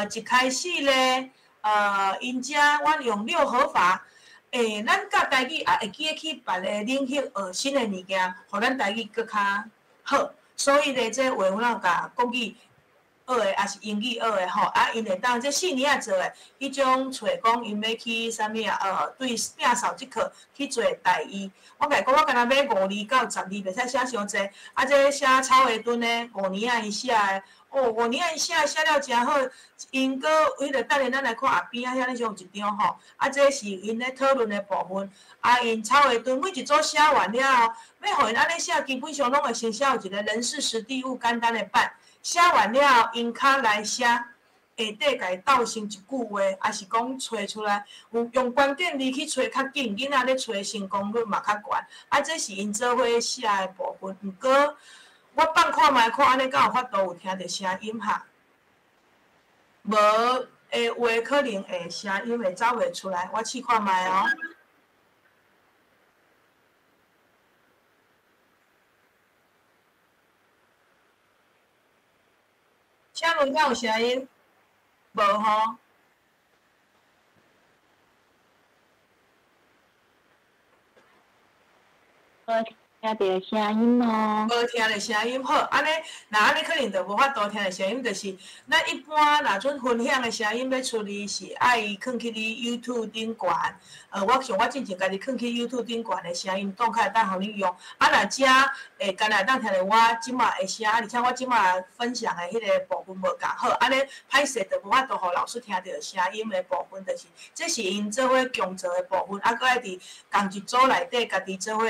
一開始咧，𪜶遮阮用六合法，欸，咱教台語也會記得去別个領域學新的物件，予咱台語閣較好。所以咧，這話有哪共國語學的，抑是英語學的吼，啊，𪜶會當這四年仔做的，彼種揣講𪜶欲去啥物啊？對摒掃這課去做代醫。我共伊講，我干焦買五字到十字，袂使寫傷濟。啊，這寫草鞋墩的五年仔伊寫的，哦，5年伊写写了诚好，𪜶阁彼个等下咱来看后边仔遐咧像有一张吼，啊，这是𪜶咧讨论的部分。啊，𪜶草画阵每一组写完了后，欲予𪜶按呢写，基本上拢会先写有一个人事时地物简单的版。写完了后，𪜶较来写下底共伊斗成一句话，抑是讲揣出来，有用关键字去揣较紧，囡仔咧揣成功率嘛较悬。啊，这是𪜶做伙写的部分，毋过。我放看觅看，按呢敢有法度有听著声音哈？无的话，可能会声音会走袂出来。我试看觅哦。请问敢有声音？无吼。听著声音哦。无听著声音好，按呢，若按呢可能就无法度听著声音，就是咱一般若阵分享的声音欲处理是爱囥去你 YouTube 顶悬，我像我进前家己囥去 YouTube 顶悬的声音，挡较会当予你用。啊，若遮会干焦会当听著我这马的声，啊，而且我这马分享的彼个部分无仝好，按呢歹势就无法度予老师听著声音的部分，就是这是𪜶做伙共做的部分，啊，阁爱伫仝一组内底家己做伙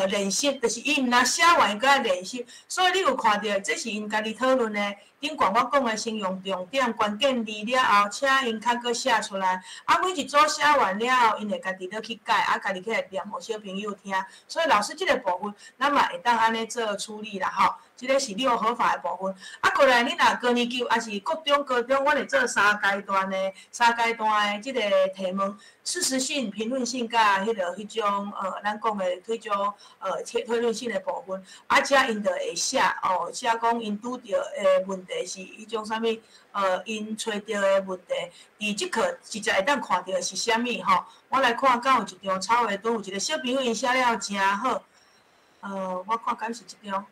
练习。就是伊毋若写完，伊阁爱练习，所以你有看著，这是𪜶家己讨论的。顶悬我讲的，先用重点、关键字了后，请𪜶较阁写出来。啊，每一组写完了后，𪜶会家己落去改，啊，家己起来念予小朋友听。所以老师这个部分，咱嘛会当按呢做处理啦吼。这个是六合法的部分。啊，过来你若高年级，抑是国中、高中，阮会做三阶段的、三阶段的这个提问：事实性、评论性，佮彼个彼种咱讲的彼种推论性的部分。啊，遮𪜶就会写哦，写讲𪜶拄著的问题是彼种啥物？𪜶揣著的问题，伫这课直接会当看著是啥物吼？我来看，敢有一张草画图，有一个小朋友𪜶写了诚好。我看敢是这张。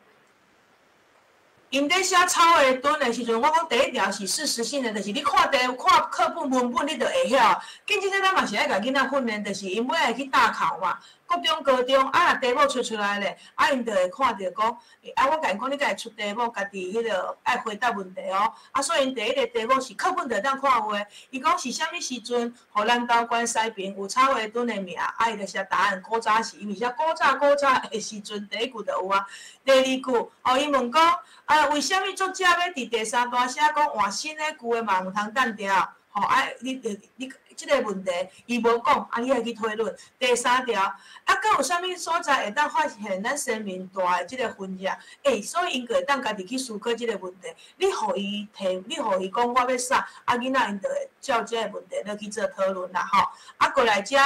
𪜶咧写草画图的时阵，我讲第一条是事实性的，就是你看题、看课本文本，你就会晓。紧这咱嘛是爱共囡仔训练，就是𪜶尾爱去大考嘛，国中、高中，啊，若题目出出来咧，啊，𪜶就会看著讲，啊，我共𪜶讲，你家己出题目，家己彼个爱回答问题哦。啊，所以𪜶第一个题目是课本就会当看有的，伊讲是啥物时阵，予南投县西平有草画墩的名，啊，伊就写答案。古早时，伊是写古早古早的时阵，第一句就有啊。第二句，哦，伊问讲，啊，为啥物作者欲伫第三段写讲换新的旧的嘛毋通澹掉？吼，啊，你你这个问题，伊无讲，啊，你爱去推论。第三条，啊，阁有啥物所在会当发现咱先民大的这个痕迹？欸，所以𪜶阁会当家己去思考这个问题。你予伊提，你予伊讲我欲啥，啊，囡仔𪜶就会照这个问题落去做讨论啦，吼。啊，过来遮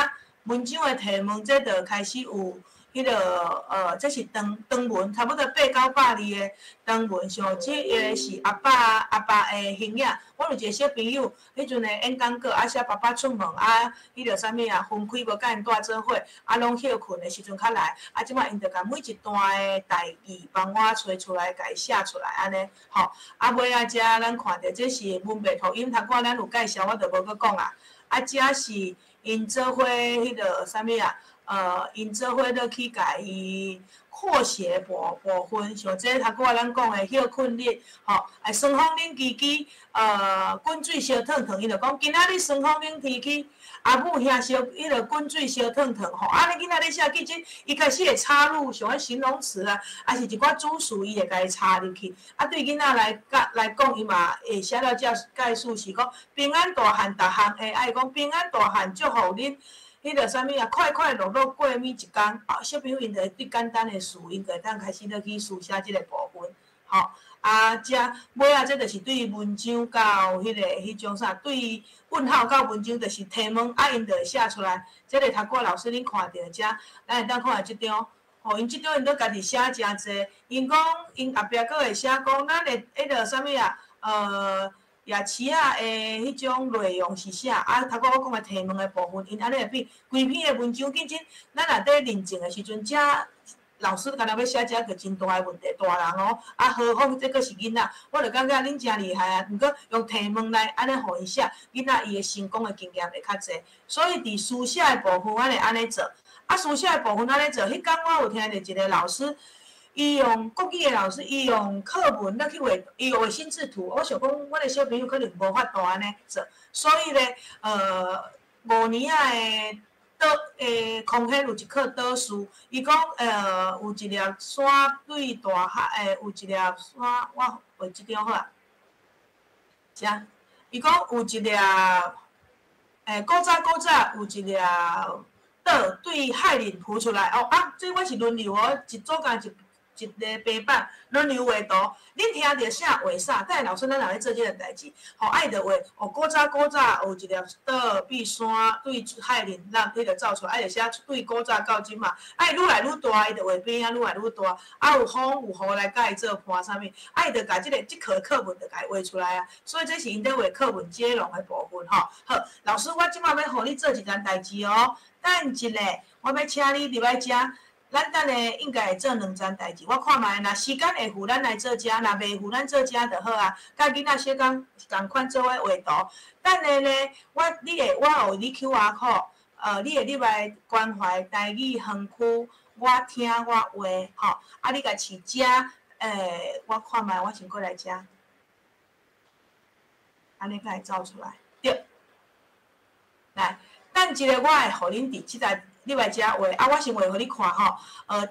文章的提问，这就开始有。彼个这是长长文，差不多800-900字的长文。像这个是阿爸阿爸的形影。我有一个小朋友，彼阵的演讲稿，啊写爸爸出门啊，彼个啥物啊，分开无佮𪜶蹛做伙，啊拢歇睏的时阵较来。啊，这摆𪜶就共每一段的代志帮我揣出来，共伊写出来按呢，吼。啊，尾仔遮咱看著这是文白图音，头拄仔咱有介绍，我就无阁讲啊。啊，遮是𪜶做伙彼个啥物啊？𪜶做伙落去共伊扩写部部分，像这头拄仔咱讲的歇睏日，吼，啊，霜风冷吱吱，滚水烧烫烫，伊就讲今仔日霜风冷天气，阿母兄烧彼个滚水烧烫烫，吼，啊，你囡仔咧写记者，伊开始会插入像彼形容词啊，抑是一寡主词，伊会共伊插入去。啊，对囡仔来讲来讲，伊嘛会写了这概述是讲平安大汉逐项会爱讲平安大汉祝福恁。彼个啥物啊，快快乐乐过每一工。啊，小朋友𪜶就会对简单的词，𪜶就会当开始落去书写这个部分。吼，啊，遮尾仔这就是对文章到彼个彼种啥，对问号到文章就是提问，啊，𪜶就会写出来。这个头拄仔老师恁看著遮，咱会当看著这张。吼，𪜶这张𪜶都家己写诚济。𪜶讲，𪜶后壁阁会写讲，咱的彼个啥物啊，夜市仔的彼种内容是啥？啊，头拄我讲的提问的部分，𪜶按呢会变规篇的文章，认真。咱若伫认证的时阵，遮老师敢若欲写遮个真大的问题，大人哦，啊，何况这阁是囡仔，我就感觉恁诚厉害啊。毋过用提问来按呢予𪜶写，囡仔伊的成功的经验会较济。所以伫书写的部分，阮会按呢做。啊，书写的部分按呢做，彼工我有听著一个老师。伊用國語的老師，伊用課文來去畫，伊畫心智圖。我想講，阮的小朋友可能無法度按呢做，所以咧，五年仔的導空閒有一課導師，伊講有一粒山對大海，有一粒山，我畫這張好啊。遮，伊講有一粒，古早古早有一粒島對海裡浮出來。哦啊，這我是輪流哦，一組共一。一個白板輪流畫圖，恁聽著啥畫啥。等下老師咱來做這個代誌，吼，愛著畫哦。古早古早有一粒島比山對海裡，咱彼個走出來，愛著寫對古早到這馬，愛愈來愈大，伊就畫邊仔愈來愈大。啊，有風有雨來共伊做伴啥物，啊，伊就共這個這課課文就共伊畫出來啊。所以這是𪜶咧畫課文接龍的部分吼。好，老師，我這馬欲予你做一件代誌哦。等一下，我欲請你入來遮。咱等下應該會做兩層代誌，我看覓，若時間會赴，咱來做遮；若袂赴，咱做遮就好啊。佮囡仔小工仝款做伙畫圖。等下咧，我你會我有你 QR code，你會入來關懷台語園區，我聽我畫，吼，啊，你共試遮，我看覓，我先過來遮，按呢才會走出來，對。來，等一下，我會予恁佇這個。你來遮畫，啊，我先畫予你看吼。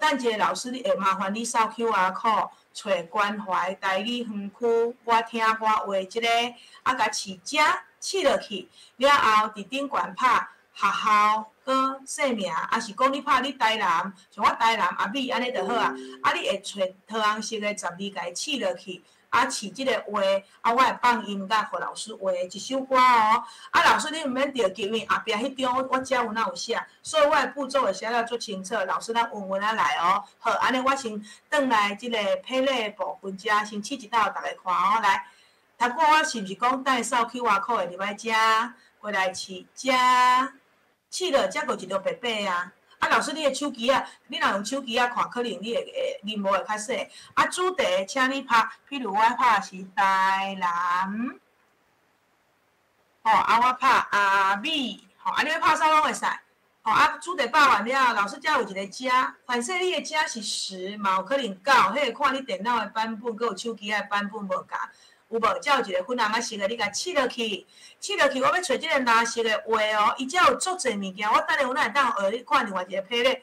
等一下老師，你會麻煩你掃 QR code，揣關懷台語園區，我聽我畫這個，啊，共試遮試落去，了後佇頂懸拍學校閣姓名，抑是講你拍你台南，像我台南阿美按呢就好啊。啊，你會揣桃紅色的十二共試落去。啊，試這個畫，啊，我會放音樂予老師畫一首歌哦。啊，老師你毋免著急，因為後壁彼張我遮有哪有寫，所以我的步驟會寫了足清楚。老師咱穩穩仔來哦。好，按呢我先轉來這個配列部分遮，先試一道，逐家看哦。來，頭拄我是毋是講等下掃 QR code 會入來遮，過來試遮，試落遮閣一張白白啊。啊，老師，你的手機仔，你若用手機仔看，可能你會會螢幕會較細。啊，主題請你拍，譬如我拍是台南，吼，啊，我拍阿美，吼，啊，你欲拍啥攏會使。吼，啊，主題拍完了後，老師遮有一個遮，反正你的遮是10，嘛有可能9，彼個看你電腦的版本，閣有手機仔的版本無仝。有無？遮有一個粉紅仔色的，你共試落去，試落去，我欲揣這個藍色的畫哦。伊遮有足濟物件，我等下有哪會當予你看另外一個配列。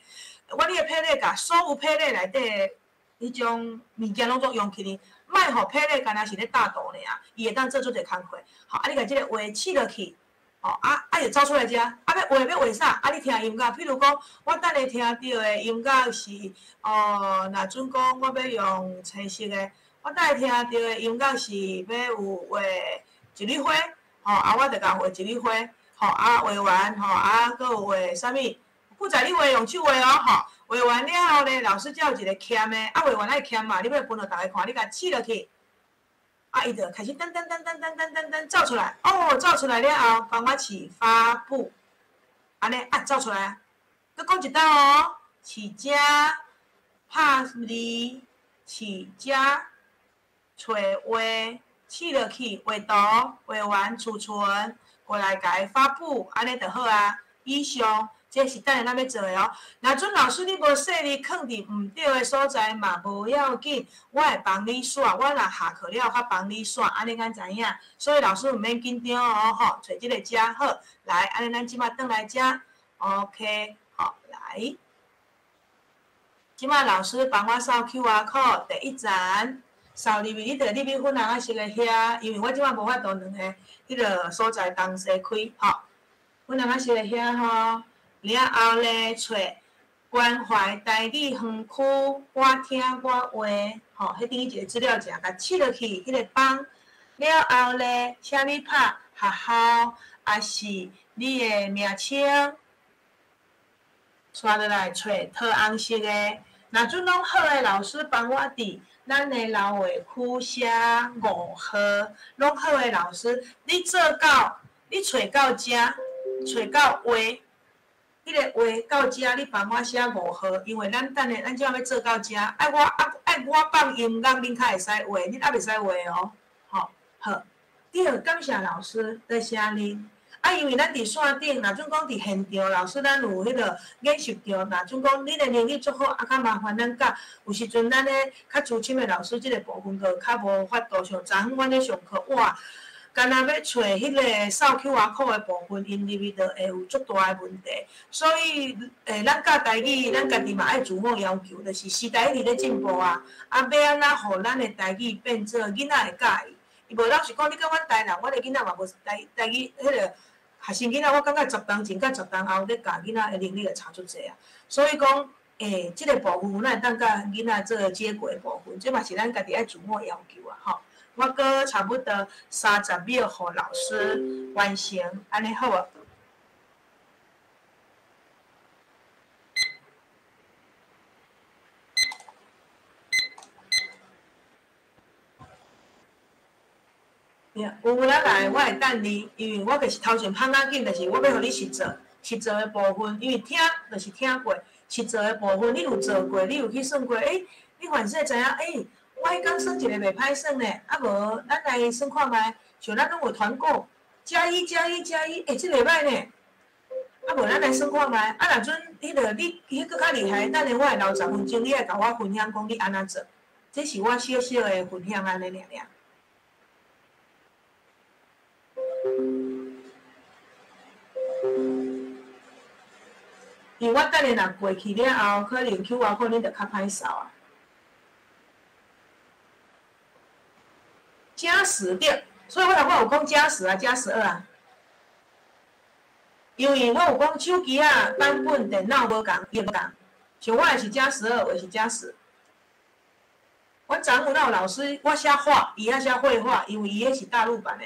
我你的配列共所有配列內底的彼種物件攏總用起哩，莫予配列干焦是咧搭圖爾，伊會當做足濟工課。好，啊，你共這個畫試落去，吼，啊啊，就走出來遮。啊，欲畫欲畫啥？啊，你聽音樂，譬如講，我等下聽著的音樂是，哦，若準講我欲用青色的。我等下聽著的音樂是欲有畫一蕊花，吼，啊，我就共畫一蕊花，吼，啊，畫完，吼，啊，閣有畫啥物？不在你畫用手畫哦，吼，畫完了後咧，老師才有一個簽的，啊，畫完愛簽嘛，你欲分予逐家看，你共試落去，啊，伊就開始噔噔噔噔噔噔噔噔走出來，哦，走出來了後，幫我試發布，按呢啊，走出來啊，閣講一道哦，試遮拍字，試遮。揣畫，試落去，畫圖，畫完儲存，過來共伊發布，按呢就好啊。以上，這是等下咱欲做的哦。若準老師你無細膩囥佇毋對的所在嘛，無要緊，我會幫你煞。我若下課了，較幫你煞，按呢敢知影？所以老師毋免緊張哦，吼，揣這個遮好。來，按呢咱這馬轉來遮，OK，好，來。這馬老師幫我掃 QR code，第一層。掃入去，你就入去粉紅仔色的遐，因為我這馬無法度兩个彼個所在同時開，吼。粉紅仔色的遐吼，了後咧揣關懷台語園區，我聽我畫，吼，彼頂一個資料夾，共試落去，彼個放了後咧，請你拍學校，抑是你的名稱，紲落來揣桃紅色的，若準攏好的，老師幫我佇咱的老話區寫5號，攏好的老師，你做到，你揣到遮，揣到畫，彼個畫到遮，你幫我寫五號，因為咱等下咱這欲做到遮，愛我啊愛我放音樂，恁較會使畫，恁猶袂使畫哦，吼，好。第二，感謝老師，多謝恁。啊，因為咱佇線頂，若準講佇現場，老師咱有彼個演習場，若準講恁的能力足好，啊，較麻煩咱教。有時陣咱咧較資深的老師，這個部分閣較無法度。像昨昏阮咧上課，哇，干焦欲揣彼個掃 QR code 的部分，𪜶入去就會有足大的問題。所以，咱教台語，咱家己嘛愛自我要求，就是時代一直咧進步啊。啊，欲按怎予咱的台語變做囡仔會佮意？伊無老實講，你講阮台南，阮的囡仔嘛無台台語，彼個學生囡仔，我感覺十當前佮十當後咧教囡仔的能力會差足濟啊。所以講，這個部分咱會當佮囡仔做接軌的部分，這嘛是咱家己愛自我要求啊，吼。我閣差不多30秒，予老師完成，按呢好無？有咱來，我會等你，因為我就是頭前拍較緊，就是我欲予你實做，實做的部分，因為聽就是聽過，實做的部分你有做過，你有去算過，你凡勢知影，我彼工算一个袂歹算呢，啊無，咱來算看覓，像咱攏有團購，加一加一加一，這袂歹呢。啊無，咱來算看覓，啊若準彼個你彼閣較厲害，等下我會留十分鐘，你愛共我分享講你按怎做，這是我小小的分享按呢爾爾。因為我等下若過去了後，可能 QR code 恁就較歹掃啊。加十對，所以我頭拄有講加十啊，加12啊。因為我有講手機啊版本、電腦無仝，伊無仝。像我的是加12，有的是加十。阮昨昏有那有老師，我寫畫，伊遐寫繪畫，因為伊彼是大陸版的。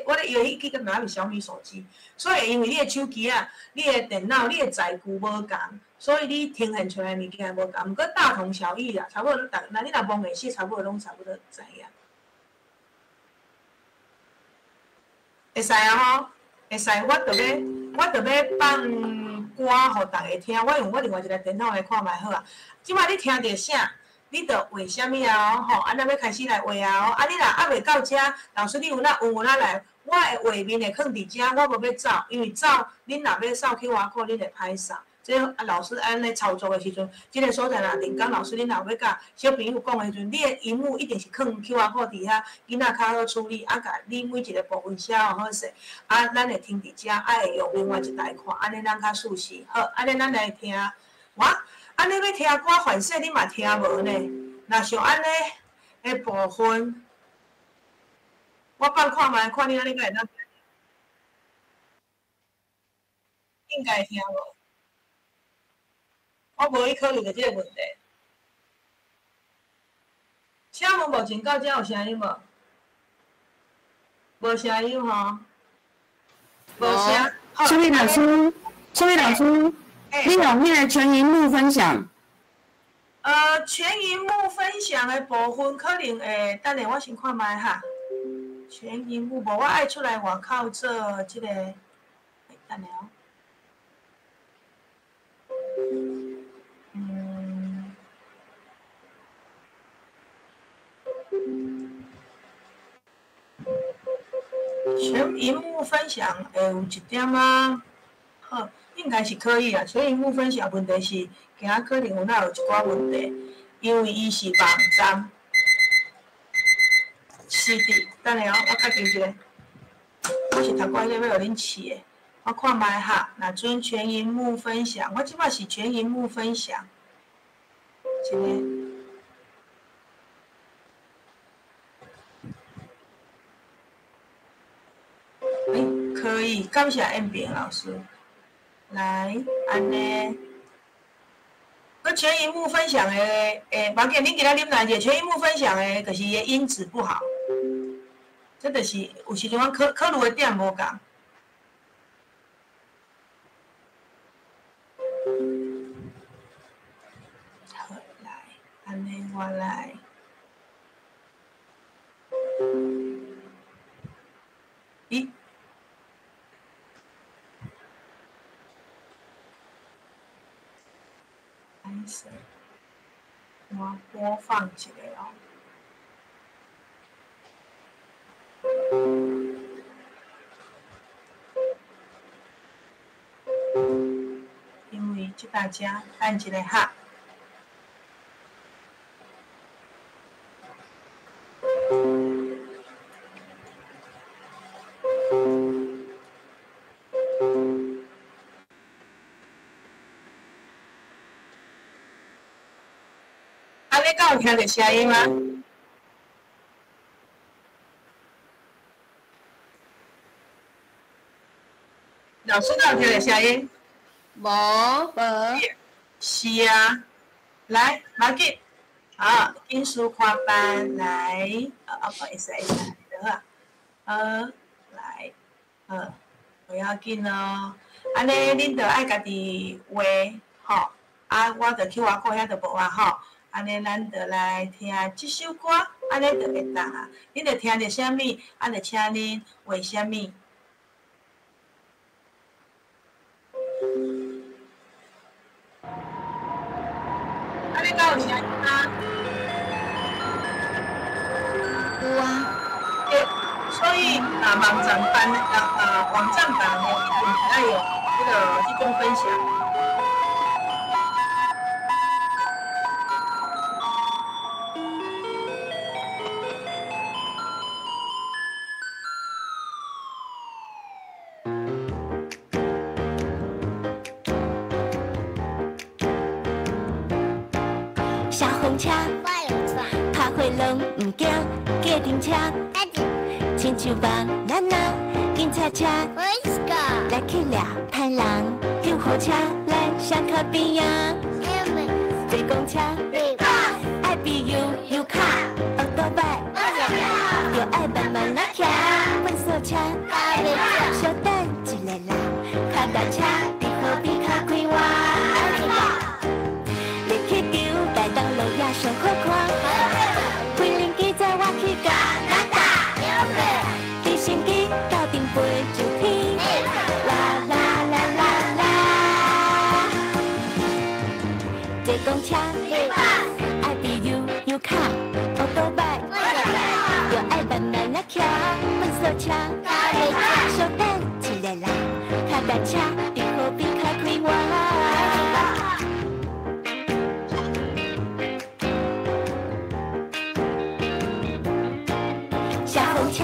我咧伊彼個哪是小米手機，所以因為你的手機啊、你的電腦、你的載具無仝，所以你呈現出來的物件無仝。毋過大同小異啦，差不多逐，若你若摸會識，差不多攏差不多知影。會使啊吼，會使，我著欲放歌予逐家聽。我用我另外一台電腦來看覓好啊。這擺你聽著啥，你著畫啥物啊哦吼，啊，咱欲開始來畫啊哦。啊，你若猶未到遮，老師你有哪有哪來，我的畫面會囥佇遮，我無欲走，因為走，恁若欲掃 QR code，恁會歹掃。這啊，老師按呢操作的時陣，這個所在若定講老師，恁若欲佮小朋友講的時陣，你的螢幕一定是囥 QR code 佇遐，囡仔較好處理。啊，共你每一個部分寫好好勢，啊，咱會停佇遮，啊，會用另外一台看，按呢咱較舒適。好，按呢咱來聽，哇，按呢欲聽歌，反正你嘛聽無呢。若像按呢的部分，我放看覓，看你按呢敢會當，應該聽無。我無去考慮著這個問題。請問目前到遮有聲音無？無聲音吼，無聲。淑麗老師，淑麗老師，你用彼個全螢幕分享。全螢幕分享的部分可能會，等下我先看覓哈。全螢幕無，我愛出來外口做這個，等下哦。全螢幕分享會有一點仔，好，應該是可以啊。全螢幕分享問題是，驚可能有哪有一寡問題，因為伊是網站。是的，等下哦，我確定一下，我是頭過迄個欲予恁試的，我看覓哈。若準全螢幕分享，我這擺是全螢幕分享，一個。可以，感謝燕平老師。來，按呢，閣全螢幕分享的，無要緊，恁今仔啉來者，全螢幕分享的，就是伊的音質不好，這就是有時陣阮考考慮的點無仝。好，來，按呢我來。咦？我播放一下哦。这搭遮，等一下哈。按呢敢有听著声音吗？老师敢有听著声音？无无。是啊，来，无紧，好，金属跨班来，啊，不好意思，好啊，来，不要紧哦，按呢，恁就爱家己画，吼，啊，我就 QR code 遐就无啊，吼。按呢，咱就来听这首歌，按呢就会当啊。恁就听著啥物，啊，就请恁画啥物。啊，你敢有声音吗？有啊。对，所以啊，网站版啊，网站版吼，一定爱用这个这种分享。亲像巴拿拿，警察车，来去掠歹人，救护车来上卡边啊，坐公车，爱比悠悠卡，奥多摆，就爱慢慢来骑，粪扫车，小等一下啦，脚踏车，伫河边较快活，热气球台东路也上好看，飞轮机载我去加拿大。直升机斗阵飞上天，啦啦啦啦啦。坐公车，爱比悠悠卡，奥多摆，就爱慢慢仔骑，粪扫车，小等一下啦，脚踏车伫河边较快活。小红车。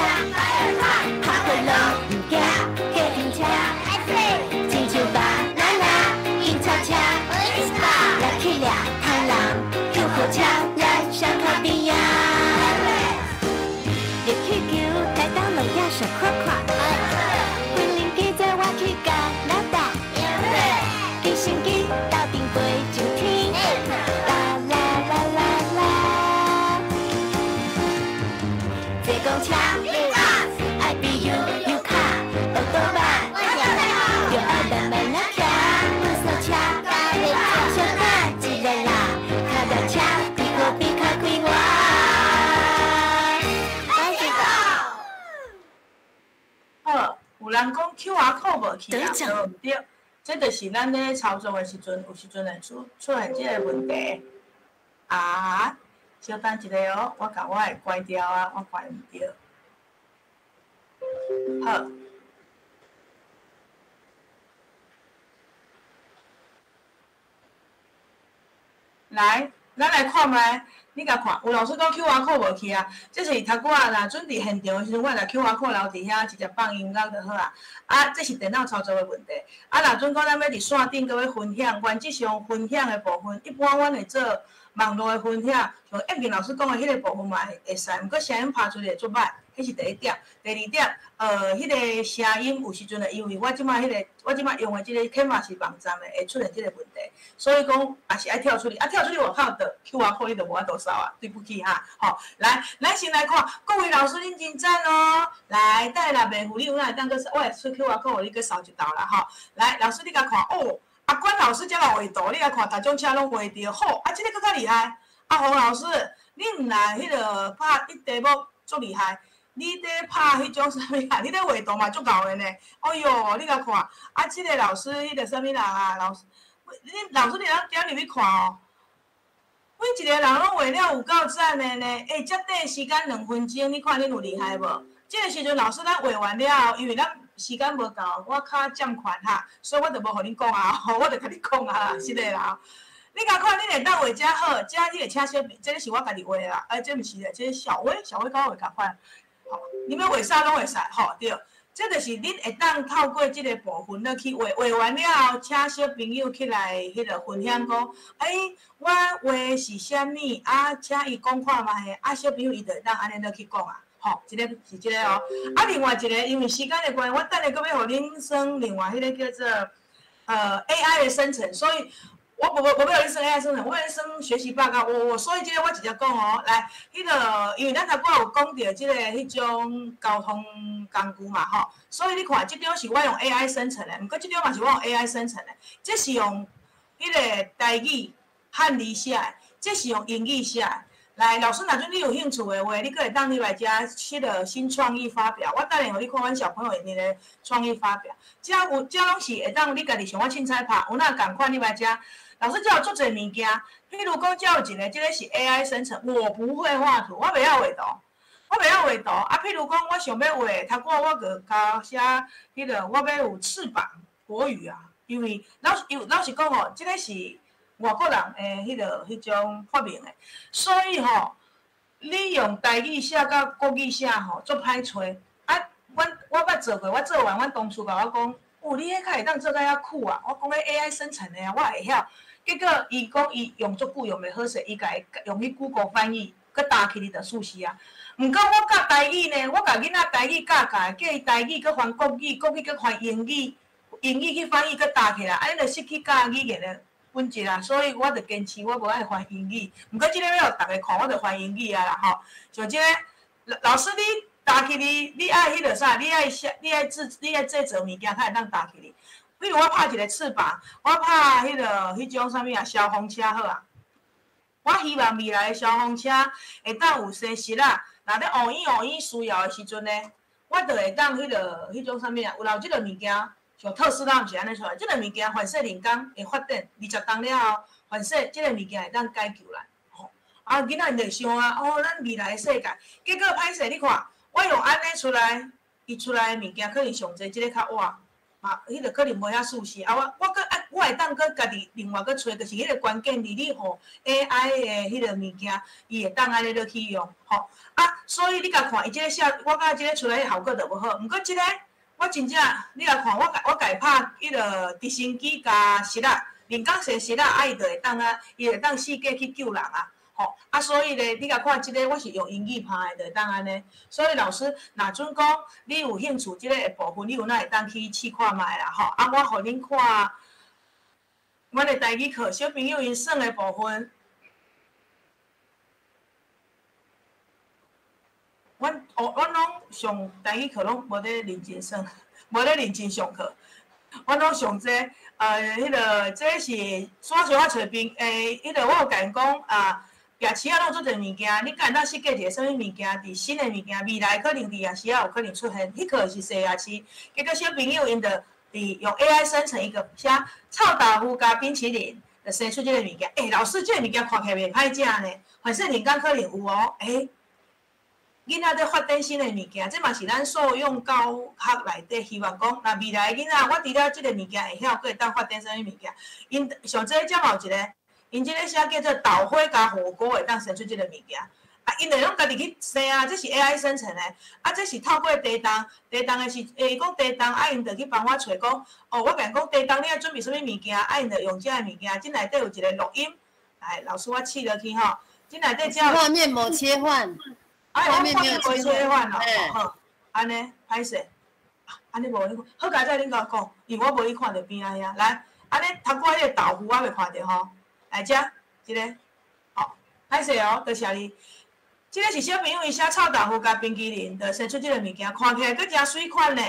拍火龙毋惊，计程车，亲像巴拿拿，警察车，来去掠歹人，救护车来上卡边啊。热气球台东路也上好看，飞轮机载我去加拿大，直升机斗阵飞上天，啦啦啦啦啦。坐公车。爱比悠悠卡，奥多摆，就爱慢慢仔骑，粪扫车，小等一下啦，脚踏车伫河边较快活。好，有人讲 QR code 无去啊，对毋对？这就是咱咧操作的时阵，有时阵会出现这个问题。啊，小等一下哦，我共我的关掉啊，我关毋著。好，来，咱来看觅，你共看，有老师讲 QR code 无去啊？这是头拄仔若准伫现场的时阵，我来 QR code 留伫遐，直接放音乐就好啊。啊，这是电脑操作的问题。啊，若准讲咱欲伫线顶阁欲分享，原则上分享的部分，一般阮会做网路的分享，像燕平老师讲的彼个部分嘛会使，毋过声音拍出来会足歹，彼是第一点。第二点，彼个声音有时阵会因为我这摆彼个，我这摆用的这个 Canva 是网站的，会出现这个问题，所以讲也是爱跳出去，啊跳出去外口就 QR code 你就无法度扫啊，对不起哈。吼，来，咱先来看，各位老师恁真赞哦。来，等下若袂赴，你有哪会当阁，我会出 QR code，予你阁扫一道啦吼。来，老师你共看哦。啊，关老师才来画图，你来看，逐种车拢画著好。啊，这个阁较厉害。啊，洪老师，你毋若彼个拍彼题目足厉害，你咧拍彼种啥物啊？你咧画图嘛足𠢕的呢。哎哟，你共看，啊，这个老师彼个啥物人啊？老师，你老师你通点入去看哦。每一个人拢画了有够赞的呢。欸，遮短时间2分钟，你看恁有厉害无？这个时阵老师咱画完了后，因为咱時間無夠，我較佔權哈，所以我就無予恁講啊，我就共你講啊，是的啦。你共看，你會當畫遮好，遮你會請小朋，這個是我家己畫的啦，這毋是的，這是小薇，小薇佮我畫仝款。吼，你欲畫啥攏會使，吼對。這就是恁會當透過這個部分咧去畫，畫完了後，請小朋友起來彼個分享講，欸，我畫是啥物啊？請伊講看覓，啊，小朋友伊就會當按呢落去講啊，吼，這個是這個哦。啊，另外一個，因為時間的關係，我等下閣欲予恁耍另外彼個叫做AI 的生成，所以。我無無無欲予恁耍 AI 生成，我欲耍學習報告。我所以這個我直接講哦，來，彼個因為咱頭拄有講著這個彼種交通工具嘛，吼，所以你看，這張是我用 AI 生成的，毋過這張嘛是我用 AI 生成的，這是用彼個台語漢字寫的，這是用英語寫的。來，老師，若準你有興趣的話，你閣會當入來遮彼個新創意發表。我等下予你看阮小朋友𪜶的創意發表，這有這攏是會當你家己像我凊彩拍，有哪仝款你來遮。老師這有足濟物件，譬如講，這有一個，這個是 AI 生成，我不會畫圖，我袂曉畫圖，我袂曉畫圖。啊，譬如講，我想欲畫，頭拄我閣加寫彼個，我欲有翅膀，國語啊，因為老有老實講吼，這個是外國人的彼個彼種發明的，所以吼，你用台語寫佮國語寫吼，足歹揣。啊，阮我捌做過，我做完，阮同事共我講，哦，你彼較會當做甲遐酷啊！我講彼 AI 生成的啊，我會曉。結果伊講伊用足久用袂好勢，伊共伊用去 Google 翻譯，閣打起來就試試啊。毋過我教台語呢，我共囡仔台語教教，叫伊台語閣翻國語，國語閣翻英語，英語去翻譯閣打起來，按呢就失去教語言的本質啊。所以我就堅持我無愛翻英語。毋過這個欲予逐家看，我就翻英語啊啦吼。像這個老老師你打起來，你愛彼個啥？你愛寫，你愛製，你愛製造物件，較會當打起來。比如我拍一個翅膀，我拍彼個彼種啥物啊，消防車好啊。我希望未來的消防車會當有生實啊，若咧烏耳烏耳需要的時陣呢，我就會當彼個彼種啥物啊，有有這個物件，像特斯拉毋是按呢出來，這個物件凡勢人工會發展，20冬了後，凡勢這個物件會當解救咱。吼，啊，囡仔𪜶就想啊，哦，咱未來的世界，結果歹勢，你看，我用按呢出來，伊出來的物件可能上濟這個較倚。嘛，彼個可能無遐舒適啊！我我閣啊，我會當閣家己另外閣揣，就是彼個關鍵字，你予 AI 的彼個物件，伊會當按呢落去用，吼啊！所以你共看，伊這個寫，我感覺這個出來效果就無好。毋過這個，我真正，你來看，我共我共伊拍彼個直升機共石仔，人工踅石仔，啊，伊就會當啊，伊會當四界去救人啊！吼啊，所以咧，你共看這個，我是用英語拍的，就會當按呢。所以老師，若準講你有興趣這個的部分，你有哪會當去試看覓啦？吼啊，我予恁看，阮的台語課小朋友𪜶耍的部分，阮哦，阮攏上台語課攏無咧認真耍，無咧認真上課，阮攏上這彼個這是煞小可揣朋，彼個我有共𪜶講啊。夜市仔攏有足濟物件，你敢會當設計一個啥物物件？佇新的物件，未來可能佇夜市仔有可能出現，彼個是踅夜市。結果小朋友𪜶就佇用 AI 生成一個寫臭豆腐佮冰淇淋，就生出這個物件。欸，老師，這個物件看起來袂歹食呢，反正人工可能有哦。欸，囡仔佇發展新的物件，這嘛是咱素養教學內底希望講，若未來囡仔，我除了這個物件會曉，閣會當發展啥物物件？𪜶像這遮嘛有一個。𪜶這個寫叫做豆花共火鍋，會當生出這個物件。啊，𪜶就攏家己去生啊，這是 AI 生成的。啊，這是透過地動，地動的時，欸，伊講地動，啊，𪜶就去幫我揣講，哦，我共𪜶講地動，你愛準備啥物物件，啊，𪜶就用這個物件。這內底有一個錄音，來，老師我試落去吼。這內底這畫面無切換，畫面無切換哦，好，按呢，歹勢，按呢無你看，好佳哉恁共我講，因為我無去看著邊仔遐。來，按呢頭拄仔彼個豆腐我未看著吼。來遮，這個，吼，歹勢哦，多謝你。這個是小朋友伊寫臭豆腐共冰淇淋，就生出這個物件，看起來閣誠媠款呢，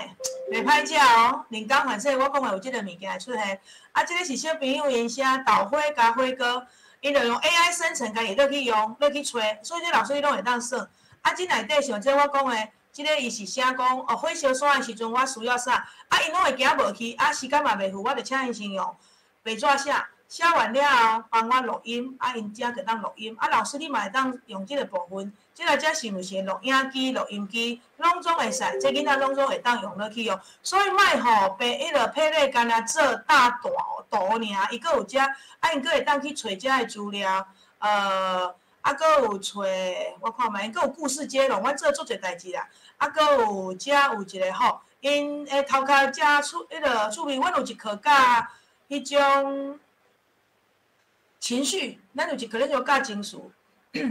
袂歹食哦。人工反正我講的有這個物件會出現。啊，這個是小朋友𪜶寫豆花共火鍋，𪜶就用 AI 生成，家己落去用，落去揣，所以這老師你攏會當耍。啊，這內底像這我講的，這個伊是寫講，哦，火燒山的時陣我需要啥？啊，𪜶攏會行無去，啊，時間嘛袂赴，我就請𪜶先用白紙寫。寫完了後，幫我錄音，啊，𪜶遮就當錄音。啊，老師你嘛會當用這個部分，這個遮是毋是錄影機、錄音機，攏總會使，這囡仔攏總會當用落去用。所以莫吼白彼落配咧，干焦做大圖圖爾，伊閣有遮，啊𪜶閣會當去揣遮的資料，啊，閣有揣，我看覓，閣有故事接龍，阮做足濟代誌啦。啊，閣有遮有一個吼，𪜶的頭殼遮趣，彼落趣味，阮有一課教彼種情緒，咱有一課咧就教情緒。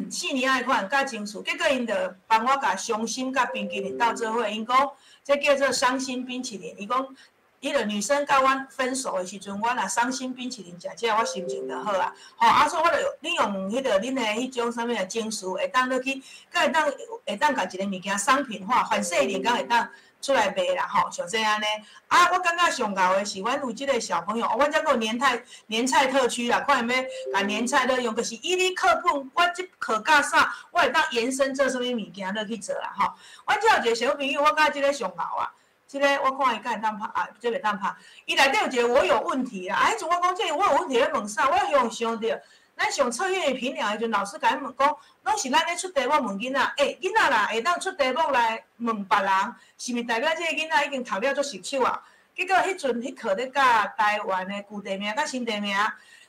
四年仔款教情緒，結果𪜶就幫我共傷心佮冰淇淋鬥做伙。𪜶講這叫做傷心冰淇淋。伊講，彼个女生佮阮分手的時陣，我若傷心冰淇淋食食，我心情就好啊。吼，啊，所以我就你用彼个恁的彼種啥物啊情緒，會當落去，閣會當會當共一个物件商品化，反勢力敢會當出來賣啦，吼，像這按呢。啊，我感覺上𠢕的是，阮有這個小朋友，哦，阮這閣有年菜年菜特區啦，看欲共年菜咧用，就是以你課本，我這課教啥，我會當延伸做啥物物件落去做啦，吼。阮這有一個小朋友，我感覺這個上𠢕啊，這個我看伊敢會當拍啊，這袂當拍。伊內底有一個我有問題啦，啊，彼陣我講這個我有問題咧問啥？我向想著，咱上測驗評量的時陣，老師共阮問講，攏是咱咧出題目問囡仔，欸，囡仔若會當出題目來問別人，是毋是代表這個囡仔已經讀了足熟手啊？結果彼陣彼課咧教台灣的舊地名佮新地名，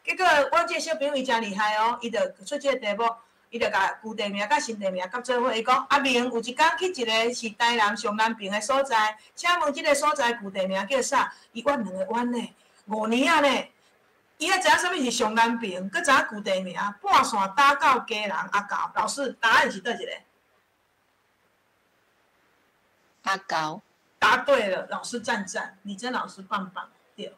結果阮這個小朋友伊誠厲害哦，伊就出這個題目，伊就共舊地名佮新地名夾做伙。伊講阿明有一工去一個是台南上南爿的所在，請問這個所在舊地名叫啥？伊冤兩个冤呢，5年仔呢。伊愛知影啥物是上南爿，閣知影舊地名，半線打到家人阿狗。老師，答案是佗一個？阿狗。答對了，老師讚讚，李珍老師棒棒，對。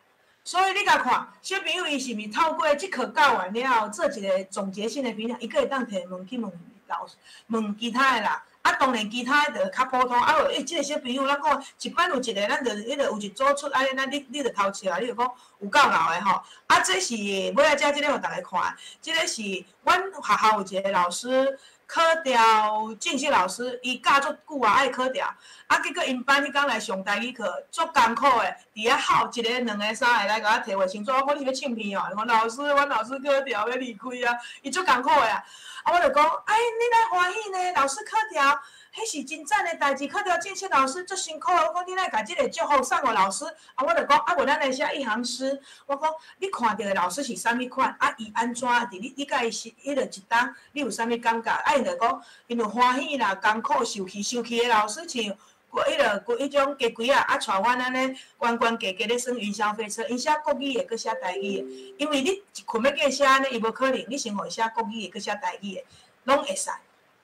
所以你共看，小朋友伊是毋是透過這課教完了後，做一個總結性的評價，伊閣會當提問去問老師，問其他的啦。啊，當然其他的就較普通。啊，有欸，這個小朋友，咱講一班有一個，咱就彼個有一組出按呢，咱你就偷笑啊，你就講有夠𠢕的吼。啊，這是尾仔遮這个予大家看，這个是阮學校有一個老師考調正式老師，伊教足久啊，愛考調。啊，結果𪜶班彼工來上台語課，足艱苦的，佇遐哭一個、兩個、三個來共我提衛生紙。我講你是欲唱片哦？伊講老師，阮老師考調欲離開啊，伊足艱苦的啊。啊，我就講，哎，你哪歡喜呢？老師考調，彼是真讚的代誌。考調正式老師足辛苦的。我講你哪共這个祝福送予老師？啊，我就講，啊，無咱來寫一行詩。我講，你看著的老師是啥物款？啊，伊按怎佇你，你佮伊是彼个一冬，你有啥物感覺？啊，𪜶就講，𪜶有歡喜啦，艱苦受氣，受氣的老師像彼落彼種雞胿仔，啊，帶阮按呢懸懸低低咧耍雲霄飛車。𪜶寫國語的，閣寫台語的，因為你一困欲叫伊寫按呢，伊無可能。你先予伊寫國語的，閣寫台語的，攏會使。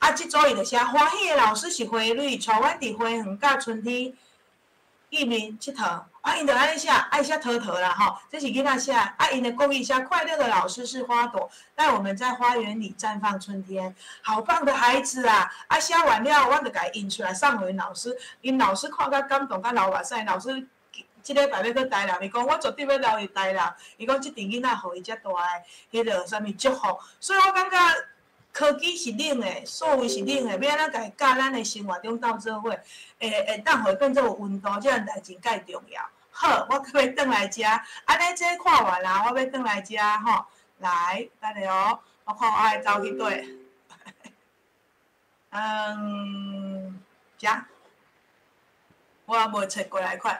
啊，這組伊就寫歡喜的老師是花蕊，帶阮佇花園佮春天見面𨑨迌。啊，𪜶就按呢寫，愛寫桃桃啦吼，這是囡仔寫。啊，𪜶的國語寫快樂的老師是花朵，帶我們在花園裡綻放春天。好棒的孩子啊！啊，寫完了，阮就共伊印出來送予𪜶老師。𪜶老師看甲感動甲流目屎。老師這禮拜欲去台南，伊講我絕對欲留佇台南。伊講這陣囡仔予伊遮大的彼个啥物祝福，所以我感覺科技是冷的，數位是冷的，欲按怎共伊佮咱的生活中鬥做伙，會會當予伊變做有溫度，這項代誌蓋重要。好，我閣欲轉來遮，按呢這看完啦，我欲轉來遮吼，來，等下哦，我看我愛走去佗。嗯，遮，我無揣過來款，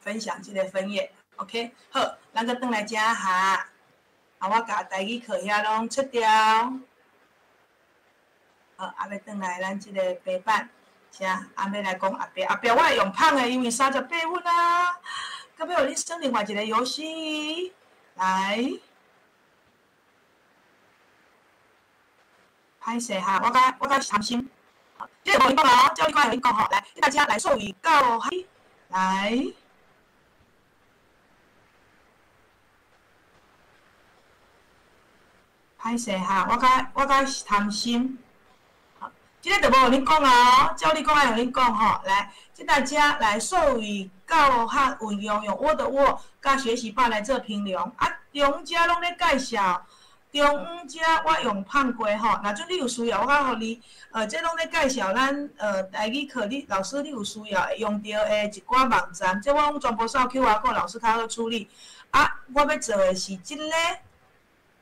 分享這个分頁，OK，好，咱閣轉來遮哈，啊，我共台語課遐攏切掉。好，啊，欲轉來咱這个白板，遮，啊，欲來講後壁，後壁我會用胖的，因為38分啊，閣欲予恁耍另外一個遊戲，來，歹勢哈，我較貪心，好，這個無恁講哦，教育官予恁講吼，來，大家來授予教學，來，歹勢哈，我較貪心。這个就無予恁講啊，教你講愛予恁講吼。來，請大家來授予教學運用用 Word 沃佮學習報來做評量。啊，中遮攏咧介紹，中遮我用胖過吼。若準你有需要，我較予你。這攏咧介紹咱台語課，你老師你有需要會用著的一寡網站，這我攏全部掃 QR code，老師較好處理。啊，我欲做的是這个，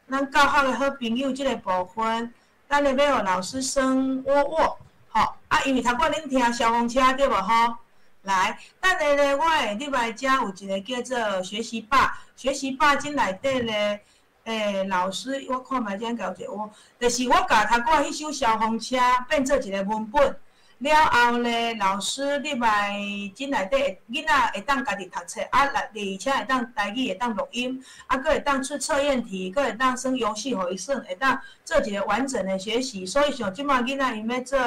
咱教學的好朋友這个部分。等下欲予老师耍窝窝，吼啊，因为头拄恁听消防车对无吼？來，等下咧，我會入來遮有一個叫做學習吧，學習吧這內底咧，老師，我看覓這應該有一個我，就是我共頭拄仔彼首消防車變做一個文本，了後咧，老師入來這內底，囡仔會當家己讀冊，啊，來而且會當台語會當錄音，啊，閣會當出測驗題，閣會當耍遊戲予伊耍，會當做一個完整的學習。所以像這擺囡仔𪜶欲做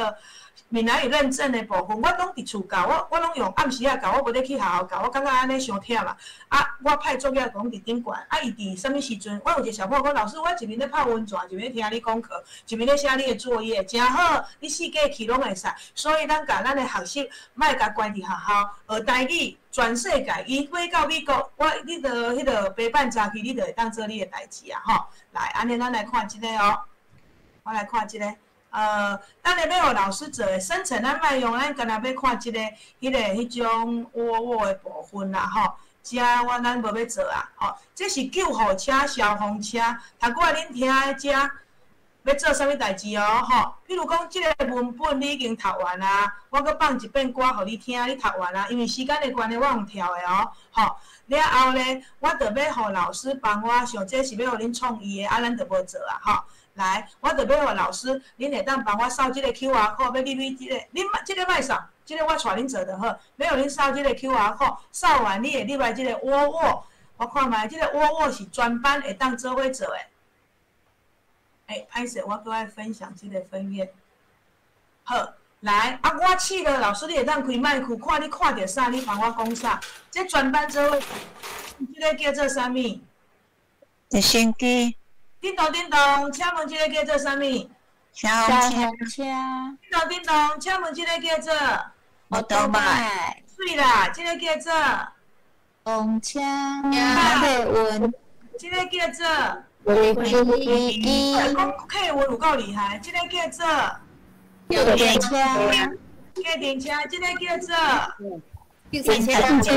閩南語認證的部分，我攏佇厝教，我攏用暗時仔教，我無咧去學校教，我感覺按呢傷忝啊。啊，我派作業攏佇頂懸，啊，伊佇啥物時陣？我有一個小朋友講，老師，我一面咧泡溫泉，一面咧聽你講課，一面咧寫你的作業，誠好，你四界去攏會使。所以咱共咱的學習，莫共關佇學校，學台語，全世界，伊飛到美國，我你著彼個陪伴早去，你就會當做你的代誌啊！吼，來，按呢咱來看這個哦，我來看這個。等下欲予老師做的生成，咱莫用，咱干焦欲看這個、彼個、彼種窩窩的部分啦，吼。遮我咱無欲做啊，吼。這是救護車、消防車，頭拄仔恁聽的遮，欲做啥物代誌哦，吼。比如講，這個文本你已經讀完啊，我閣放一遍歌予你聽，你讀完啊，因為時間的關係，我用跳的哦，吼。了後咧，我著欲予老師幫我，像這是欲予恁創意的，啊，咱就無做啊，吼。來，我著欲予老師，恁會當幫我掃這個 QR code，欲入去這個，恁莫這個莫掃，這個我帶恁做就好。欲予恁掃這個 QR code，掃完你會入來這個窩窩，我看覓，這個窩窩是全班會當做伙做的。欸，歹勢，我閣愛分享這個分頁。好，來，啊，我試了，老師你會當開麥克，看你看著啥，你幫我講啥。這全班做伙，這個叫做啥物？直升機。叮咚叮咚，請問這個叫做啥物？消防車。叮咚叮咚，請問這個叫做？摩托擺。對啦，這個叫做？公車。客運。這個叫做？飛機。講客運有夠厲害，這個叫做？計程車。計程車，這個叫做？計程車。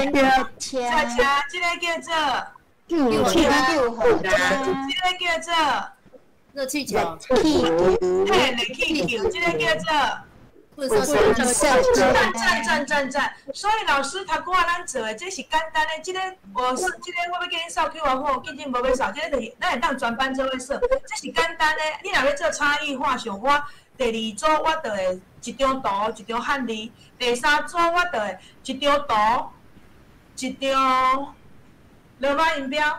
車車，這個叫做？救護車，這個叫做熱氣球，嘿，熱氣球，這個叫做讚讚讚讚！所以老師頭拄仔咱做的，這是簡單的，這個我這個我欲叫恁掃 QR code，緊緊無欲掃，這個就是咱會當全班做伙掃，這是簡單的。你若欲做差異化，像我第二組我就會一張圖一張漢字，第三組我就會一張圖一張羅馬音標，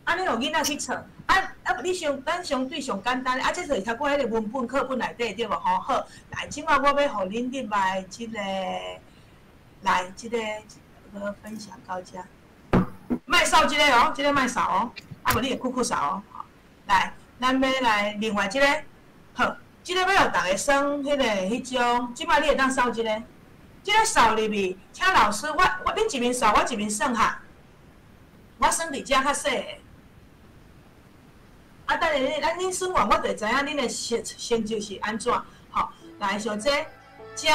按呢予囡仔去揣，啊啊！你上咱相對上簡單的，啊，這就是頭拄仔彼個文本課本內底對無吼？好，來，這擺我欲予恁入來這個，來這個，我分享到這，莫掃這個哦，這個莫掃哦，啊無你會酷酷掃哦。來，咱欲來另外這個，好，這個欲予逐家耍彼個彼種，這擺你會當掃這個，這個掃入去，請老師，我我恁一面掃，我一面算哈。我算佇遮較細个，啊，等下恁，咱恁算完，我就會知影恁的成成就是按怎。吼，來，像這，遮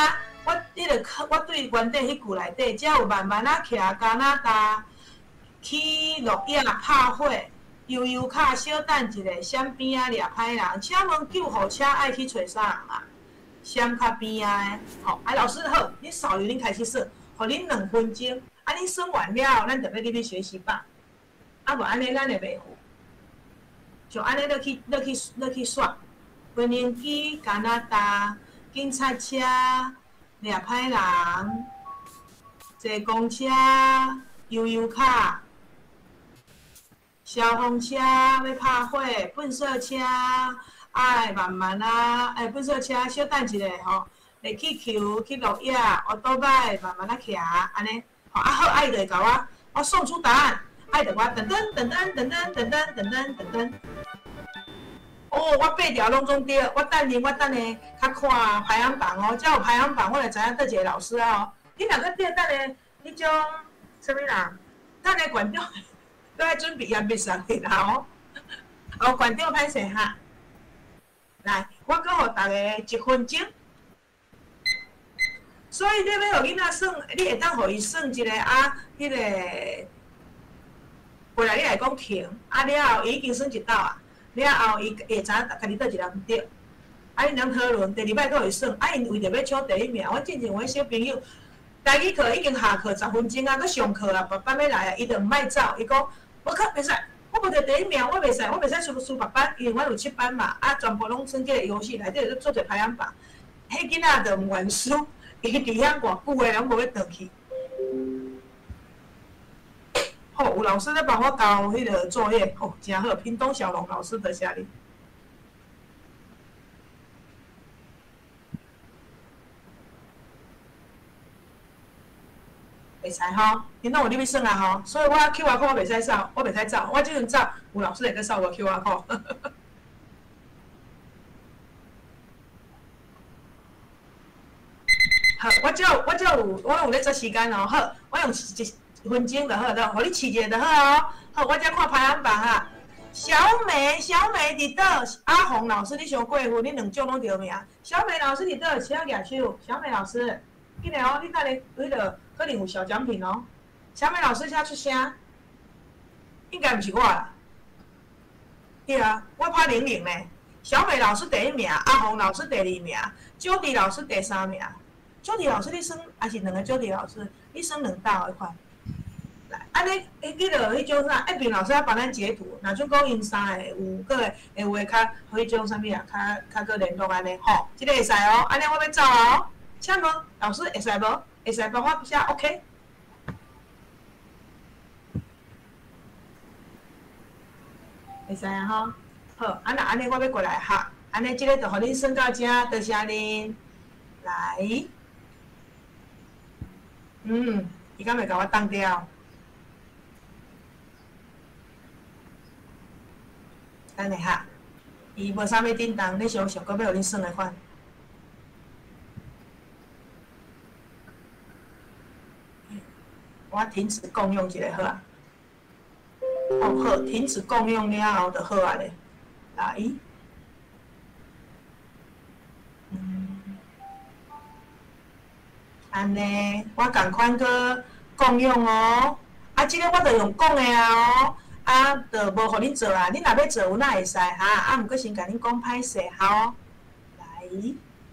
我彼個課，我對原底彼句內底，遮有慢慢仔徛加拿大，去落葉拍火，悠悠卡小等一下，閃邊仔掠歹人。請問救護車愛去揣啥人啊？閃較邊仔的，吼，啊，老師好，恁掃入恁開始算，予恁2分鐘，啊，恁算完了，咱就欲入去學習吧。啊，無按呢，咱會袂赴。就按呢落去落去落去煞，無人機、加拿大、警察車、掠歹人、坐公車、悠遊卡、消防車欲拍火、噴射車，愛慢慢啊，欸，噴射車小等一下吼，熱氣球去落葉，烏多擺慢慢仔徛，按呢，吼啊好，啊伊就會共我，我送出答案。愛著我噔噔噔噔噔噔噔噔噔噔噔。哦，我八條攏總對，我等下我等下較看排行榜哦，只有排行榜，我就知影佗一個老師啊哦。你若閣對等下，彼種啥物啦？等下館長閣愛準備嚴密上去啦哦。哦，館長歹勢哈。來，我閣予逐家一分鐘。所以你欲予囡仔算，你會當予伊算一個啊，彼個。過來你來講停，啊了後伊已經算一道啊，了後伊會知影家己佗一個毋對，啊，𪜶人讨论，第二摆阁会耍，啊，𪜶为著欲抢第一名，阮进前有个小朋友，台语课已经下课10分钟啊，阁上课啊，别班欲来啊，伊就毋爱走，伊讲无可袂使，我无得第一名，我袂使，我袂使输输别班，因为阮有七班嘛，啊，全部拢耍这个游戏，内底就做一排行榜，彼囡仔就毋愿输，伊伫遐偌久的，拢无欲转去。好，有老师咧帮我交彼个作业，吼，真好，屏东小龙老师多谢你。袂使吼，𪜶拢有入去耍啊吼，所以我 QR code 我袂使扫，我袂使走，我这阵走，有老师会阁扫我 QR code。好，我只有我只有我有咧做时间哦，好，我用一分钟就好了，予你试一下就好哦。好，我才看排行榜哈。小美，小美伫佗？阿红老师，你伤过分，你两种拢著名。小美老师伫佗？请举手。小美老师，紧来哦，你等下彼个可能有小奖品哦。小美老师，请出声。应该毋是我啦。对啊，我拍零零呢。小美老师第一名，阿红老师第二名，九弟老师第三名。九弟老师，你算还是两个九弟老师？你算两道彼款。来，按呢，彼个彼种啥？一平老师仔帮咱截图，若准讲𪜶三个有阁会有的较彼种啥物啊？较阁联络按呢吼，这个会使哦。按呢我欲走哦，请问老师会使无？会使帮我写 OK？会使啊吼。好，啊若按呢我欲过来哈，按呢这个就予恁耍到遮，多谢恁。来，伊敢会共我挡掉？等下哈，伊无啥物叮当，你想想阁欲予恁耍的款。我停止共用一下好啊。哦好，停止共用了后就好啊咧。来，按呢，我仝款阁共用哦。啊，这个我就用讲的啊哦。啊，就无予恁做啊！恁若欲做，有哪会使哈？啊，毋过先共恁讲歹势，好。来，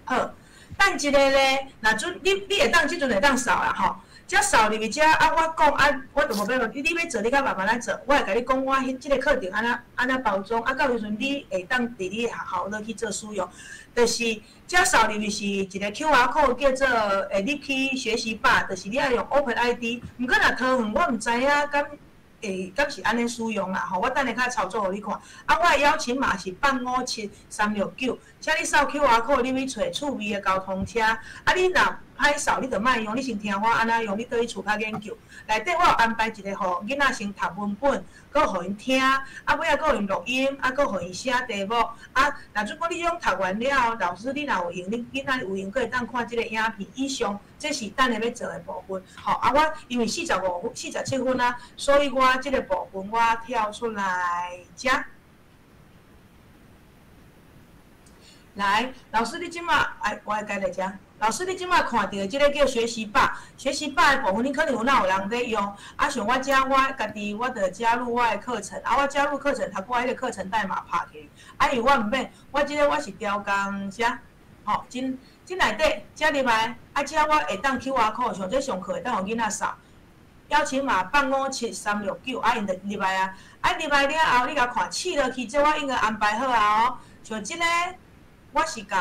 好，等一下咧，若准你会当这阵会当扫啦吼。遮扫入去遮啊，我讲啊，我就无欲你欲做，你较慢慢来做。我会共你讲，我彼这个课程按怎按怎包装，啊，到时阵你会当伫你学校落去做使用。就是遮扫入去是一个 QR code，叫做会入去学习吧，就是你爱用 Open ID。毋过若桃园，我毋知影敢。会敢是按呢使用啦吼，我等下较操作予你看。啊，我的邀请码是857369，请你扫 QR code 入去揣趣味的交通车。啊，你若歹扫，你就莫用，你先听我按怎用，你倒去厝较研究。内底我有安排一个予囡仔先读文本，阁予𪜶听，啊，尾仔阁予𪜶录音，啊，阁予𪜶写题目。啊，若准讲你这种读完了后，老师你若有闲，你囡仔有闲，阁会当看这个影片。以上，这是等下欲做的部分。吼，啊，我因为45分、47分啊，所以我这个部分我跳出来遮。来，老师你这马，哎，我来改来遮。老师，你这马看著这个叫学习吧，学习吧的部分，你可能有哪有人咧用。啊，像我遮，我家己我就加入我的课程，啊，我加入课程，头拄仔彼个课程代码拍起。啊，因为我毋免，我这个我是调工遮，吼，真这内底遮入来，啊，遮我会当 QR code，像这上课会当予囡仔扫。邀请码857369，啊，𪜶就入来啊。啊，入来了后，你共看试落去，这我应该安排好啊哦。像这个，我是共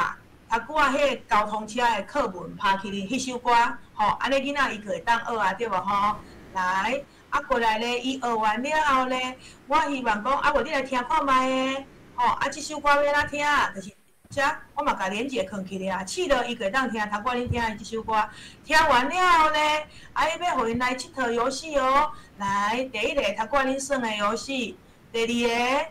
头拄仔彼个交通车的课文拍起哩，彼首歌，吼，按呢囡仔伊就会当学啊，对无吼？来，啊过来咧，伊学完了后咧，我希望讲，啊无你来听看觅的，吼，啊这首歌欲按怎听？就是遮我嘛共连结囥起咧啊，试落伊就会当听头拄仔恁听的这首歌。听完了后咧，啊，伊欲予𪜶来𨑨迌游戏哦。来，第一个头拄仔恁耍的游戏，第二个。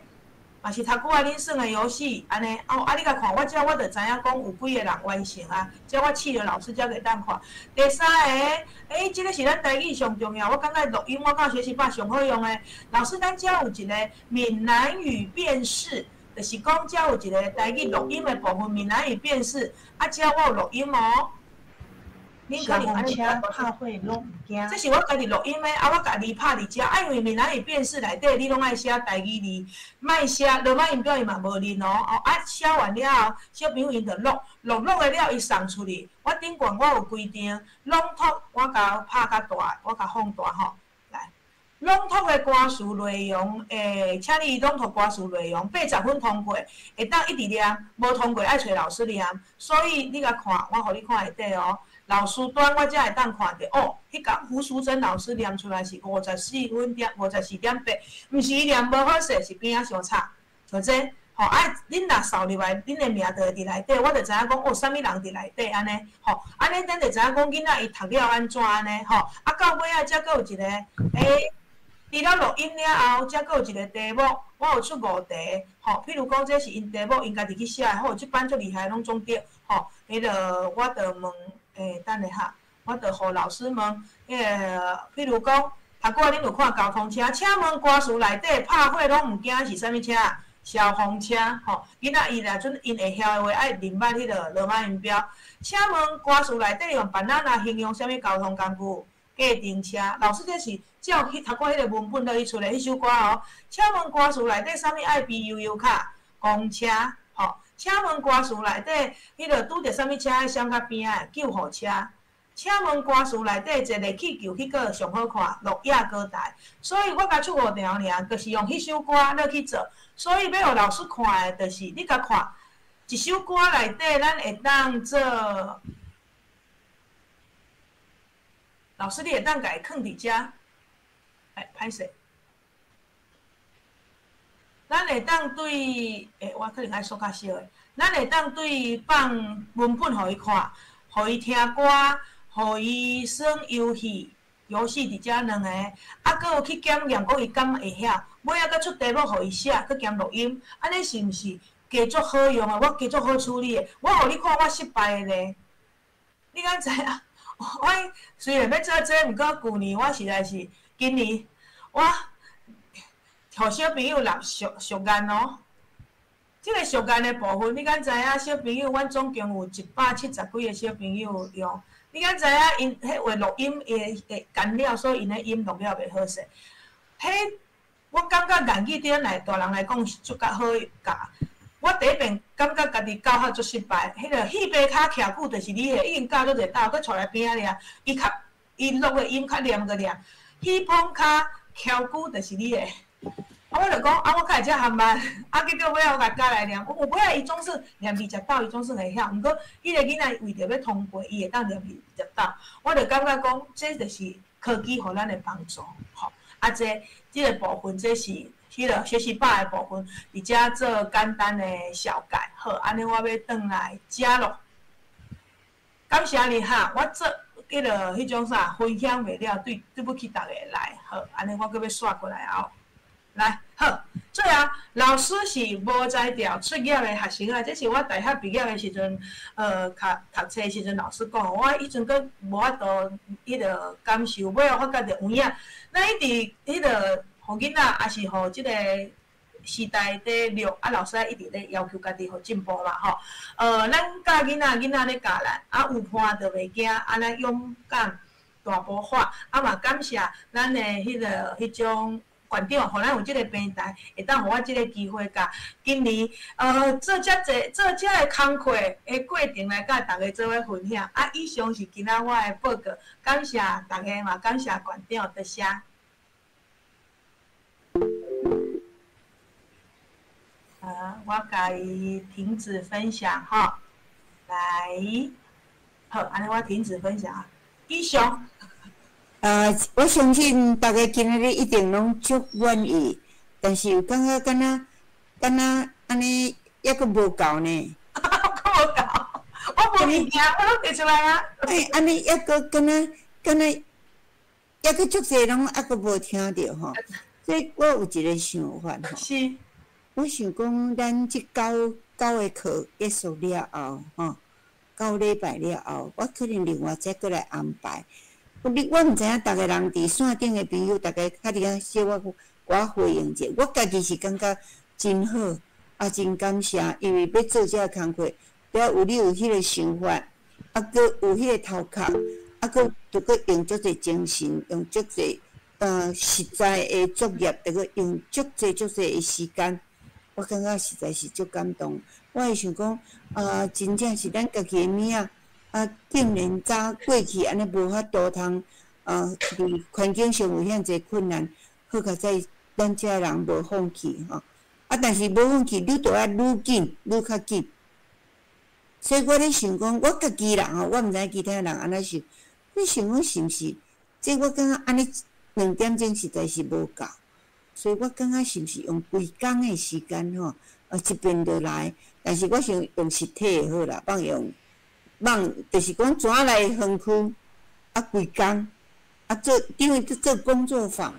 嘛是头拄仔恁耍的游戏，按呢哦，啊你共看，我这我就知影讲有几个人完成啊，这我试著老师才会当看。第三个，欸，这个是咱台语上重要，我感觉录音我感觉学习吧上好用的。老师，咱遮有一个闽南语辨识，就是讲遮有一个台语录音的部分，闽南语辨识，啊，遮我有录音哦。恁可消防能按呢車拍火攏毋驚。這是我家己錄音的，啊，我家己拍佇遮，啊，因為閩南語辨識內底，你攏愛寫台語字，莫寫羅馬音標伊嘛無認哦。哦，啊，寫完了後，小朋友𪜶就錄，錄錄的了，伊送出去。我頂懸我有規定，朗讀我共拍較大，我共放大吼。來，朗讀的歌詞內容，請你朗讀歌詞內容，80分通過，會當一直念，無通過愛揣老師念。所以你共看，我予你看下底哦。老師端我才會當看著哦，彼工胡淑珍老師念出來是54分點54.8，毋是伊念無好勢，是邊仔傷差。像這吼啊，恁若掃入來，恁的名就會佇內底，我就知影講哦，啥物人佇內底按呢，吼，按呢咱就知影講囡仔伊讀了按怎按呢，吼，啊到尾仔才閣有一個，除了錄音了後，才閣有一個題目，我有出五題，吼，譬如講這是𪜶題目，𪜶家己去寫的，吼，這班足厲害，攏總對，吼，彼個我就問。等下哈，我就予老師問，彼個譬如講，頭拄仔恁有看交通車，請問歌詞內底拍火攏毋驚是啥物車？消防車，吼，囡仔伊若準𪜶會曉的話，愛認捌彼個羅馬音標。請問歌詞內底用 banana 形容啥物交通工具？計程車。老師這是照彼頭拄仔彼個文本落去出的彼首歌哦。請問歌詞內底啥物愛備悠遊卡？公車，吼。請問歌詞內底，彼個拄著啥物車愛閃較邊仔的救護車？請問歌詞內底坐熱氣球彼個上好看，諾亞高台。所以我共出五條爾，就是用彼首歌落去做。所以欲予老師看的，就是你共看一首歌內底，咱會當做。老師，你會當共伊囥佇遮？哎，歹勢。咱會當對，我可能愛說較小的。咱會當對放文本予伊看，予伊聽歌，予伊耍遊戲，遊戲佇遮兩個，啊，閣有去檢驗講伊敢會曉，尾仔閣出題目予伊寫，閣兼錄音，按呢是毋是加足好用的？我加足好處理的，我予你看我失敗的咧。你敢知影？我雖然欲做這，毋過舊年我實在是，今年我。予小朋友納俗俗眼哦，這個俗眼的部分，你敢知影？小朋友，阮總共有170幾個小朋友用。你敢知影？𪜶彼話錄音會會干擾，所以𪜶的音錄了袂好勢。彼我感覺言語對咱來大人來講是足較好教。我第一遍感覺家己教學足失敗，彼個戲爬跤徛久就是你的，已經教足濟道，閣帶來邊仔掠，伊較伊錄的音較念閣念，戲棚跤徛久就是你的。啊，我就講，啊，我較會遮含慢，啊，結果尾仔我共教來念，有尾仔伊總算念20斗，伊總算會曉。毋過，彼個囡仔為著欲通過，伊會當念20斗。我就感覺講，這就是科技予咱的幫助，吼。啊，這個部分，這是彼個學習吧的部分，佇遮做簡單的小改，好，按呢我欲轉來遮咯。感謝你哈，我做彼個彼種啥分享袂了，對對不起逐家來，好，按呢我閣欲煞過來哦。來，好，最後老師是無才調出業的學生啊，這是我大學畢業的時陣，讀讀冊的時陣，老師講，我彼陣閣無法度彼個感受，尾仔發覺著有影，咱一直彼個予囡仔，抑是予這個時代佇掠，啊，老師一直咧要求家己予進步嘛，吼。咱教囡仔，囡仔咧教咱，啊，有伴就袂驚，啊，咱勇敢大步跨，啊嘛感謝咱的彼個彼種。館長，予咱有這個平台，會當予我這個機會，共今年做遮濟做遮个工課的過程來佮大家做伙分享。啊，以上是今仔我的報告，感謝大家嘛，感謝館長，多謝。我共伊停止分享吼，來，好，按呢我停止分享，以上。我相信大家今仔日一定攏足滿意，但是有感覺敢若敢若按呢，猶閣無夠呢。閣無夠，我無物件，我攏提出來啊。哎，按呢猶閣敢若敢若，猶閣足濟攏猶閣無聽著吼。所以我有一個想法吼。是。我想講，咱這九九个課結束了後，吼，9禮拜了後，我可能另外再閣來安排。我毋知影，逐个人佇線頂的朋友，逐家較佇遐小可我回應者，我家己是感覺真好，啊，真感謝，因為欲做這个工課，著愛有你有彼個想法，啊，閣有彼個頭殼，啊，閣著閣用足濟精神，用足濟實在的作業，著閣用足濟足濟的時間，我感覺實在是足感動。我會想講，啊，真正是咱家己的物仔，啊，竟然早過去按呢無法度通，佇環境上有遐濟困難，好佳哉咱遮人無放棄吼。啊，但是無放棄，你著愛愈緊，愈較緊。所以我咧想講，我家己人吼，我毋知其他人按怎想。你想講是毋是？這我感覺按呢2點鐘實在是無夠，所以我感覺是毋是用規工的時間吼，一遍落來。但是我想用實體的好啦，放用放，就是講怎來園區啊，規工啊做，因為做工作坊，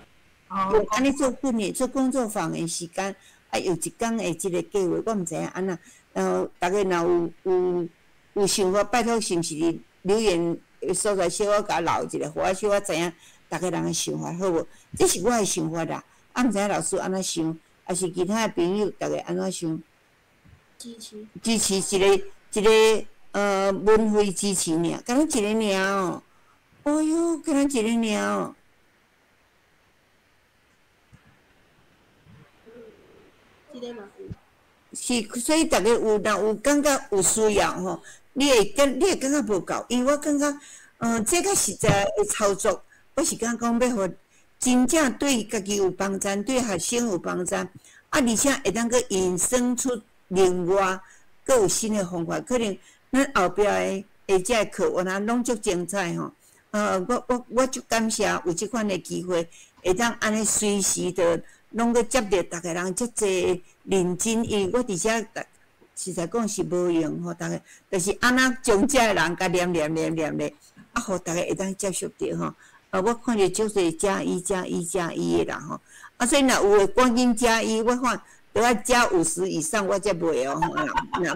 用按呢做訓練、做工作坊的時間，啊，用一工的這個計劃，我毋知影按怎。然後逐家若有想法，拜託是毋是留言所在小可共留一下，予我小可知影逐家人的想法好無？這是我的想法啦，啊，毋知影老師按怎想，抑是其他的朋友逐家按怎想？支持。支持一個一個文化支持爾，敢若一个爾哦。哎喲，敢若一个爾哦。這個嘛是，所以逐家有若有感覺有需要吼，你會感覺無夠，因為我感覺，這較實在的操作，我是感覺講欲予真正對家己有幫助，對學生有幫助，啊，而且會當閣引申出另外閣有新的方法，可能咱後壁的的這个課，原來攏足精彩吼。我足感謝有這款的機會，會當按呢隨時的攏閣接著逐家人遮濟認真，因為我佇遮實在講是無閒吼，逐家就是按怎將遮的人共念念念念咧，啊，予逐家會當接受著吼。啊，我看著足濟加一加一加一的啦吼。啊，所以若有的趕緊加一，我看著愛加50以上，我才袂哦。若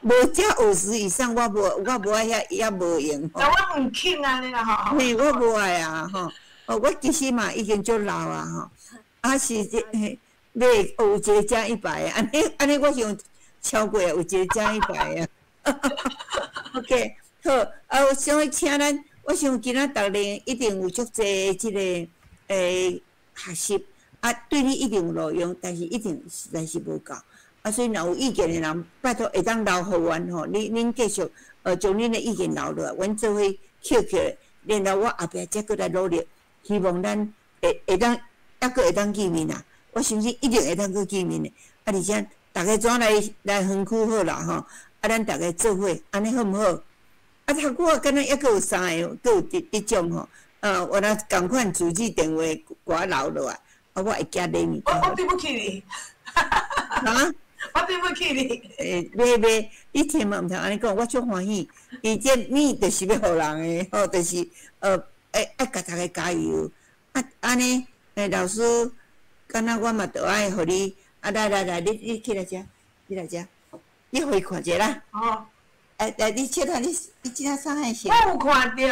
無加50以上，我無愛遐遐無閒吼。那我毋肯按呢啦吼。嘿，我無愛啊吼。哦，我其實嘛已經足老啊吼。啊是這嘿，買有一個加100，按呢我想超過有一個加100啊。OK，好，啊，我想請咱，我想今仔逐日一定有足濟這個學習，啊，對你一定有路用，但是一定實在是無夠。啊，所以若有意見的人，拜託會當留予阮吼，恁繼續將恁的意見留落來，阮做伙捡起來，然後我後壁再閣來努力，希望咱會當。猶閣會當見面啊！我相信一定會當閣見面的。啊，而且逐家怎來園區好啦吼！啊，咱逐家做伙，按呢好毋好？啊，頭拄仔敢若猶閣有三个，閣有得獎吼！啊，原來仝款住址電話共我留落來，啊，我會寄禮物。我對不起你。啊？我對不起你。袂袂，你千萬毋通按呢講，我足歡喜。伊這物就是欲予人的，吼，就是愛共逐家加油。啊，按呢。老師，敢若我嘛著愛予你，啊來來來，你起來遮，你來遮，你予伊看者啦。哦。來，你切下，你這啥款色？我有看著，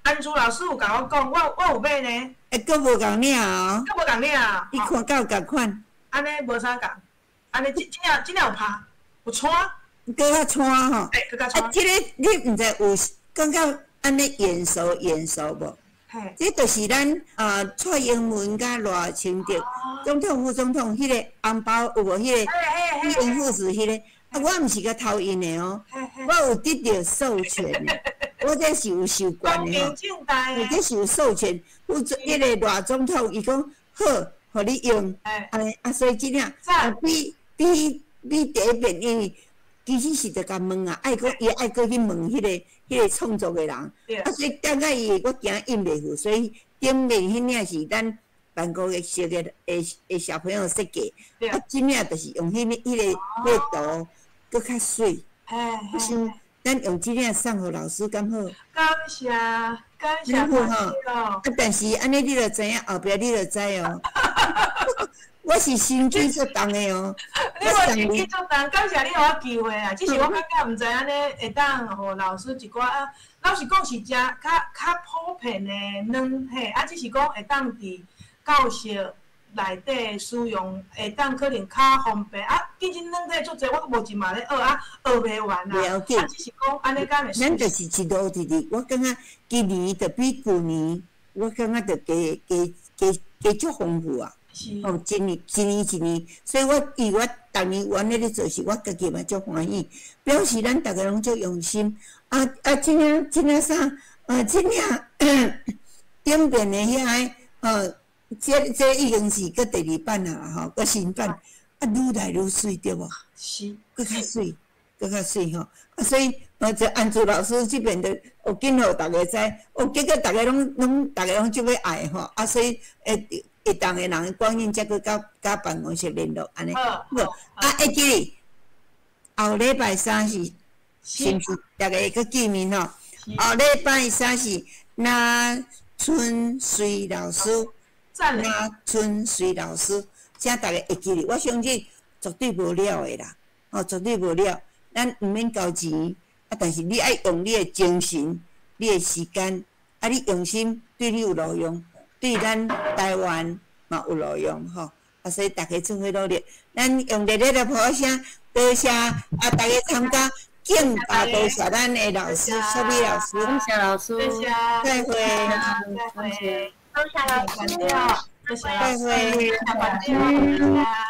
安珠老師有共我講，我有買呢。閣無仝領哦。閣無仝領。你看敢有仝款？按呢無啥仝，按呢這領有拍，有穿。閣較穿吼。閣較穿。啊，這個你毋知有感覺按呢眼熟眼熟無？這就是咱啊，蔡英文佮賴清德總統、副總統彼個紅包有無？彼個李英父子彼個，啊，我毋是共偷𪜶的哦，我有得著授權的，我這是有授權的吼，我這是有授權，副彼個賴總統伊講好，予你用，按呢啊，所以這領啊比第一遍，因為其實是著共問啊，愛閣伊愛閣去問彼個創作的人，啊，所以等下伊我驚印袂赴，所以頂面彼領是咱辦公室的小朋友設計，啊，這領就是用彼個圖，閣較媠。我想咱用這領送予老師敢好？感謝感謝好吼。啊，但是按呢你著知影，後壁你著知哦。我是心機足重的哦。你無心機足重，感謝你予我機會啊！只是我感覺毋知按呢會當予老師一寡啊，老實講是誠較普遍的軟嘿，啊，只是講會當佇教室內底使用會當可能較方便啊。競爭軟體足濟，我無一嘛咧學啊，學袂完啊。袂要緊啊，只是講按呢敢會咱就是一路直直，我感覺今年就比舊年，我感覺就加加加加足豐富啊！是哦，一年一年一年，所以我以我逐年有按呢咧做事，我家己嘛足歡喜，表示咱逐个攏足用心。啊啊，這領這領啥？這領頂邊的遐个，這已經是閣第二版啊吼，閣新版，啊，愈來愈媠對無？是，閣較媠，閣較媠吼。啊，所以這安珠老師這邊就有緊予逐家知，哦，結果逐家攏攏逐家攏足欲愛吼，啊，所以會會當的人趕緊才閣佮佮辦公室聯絡按呢。好，好，啊，會記哩，後禮拜三是，是毋是？逐家會閣見面吼？後禮拜三是林春水老師，讚林春水老師，請逐家會記哩。我相信絕對無了的啦，吼，絕對無了。咱毋免交錢，啊，但是你愛用你的精神、你的時間，啊，你用心對你有路用，對咱台灣嘛有路用吼。啊，所以逐家做伙努力，咱用熱烈的拍聲，多謝啊，逐家參加，更加多謝咱的老師，小美老師，多謝老師，多謝，再會，再會，多謝老師。多謝老師，再會。多謝。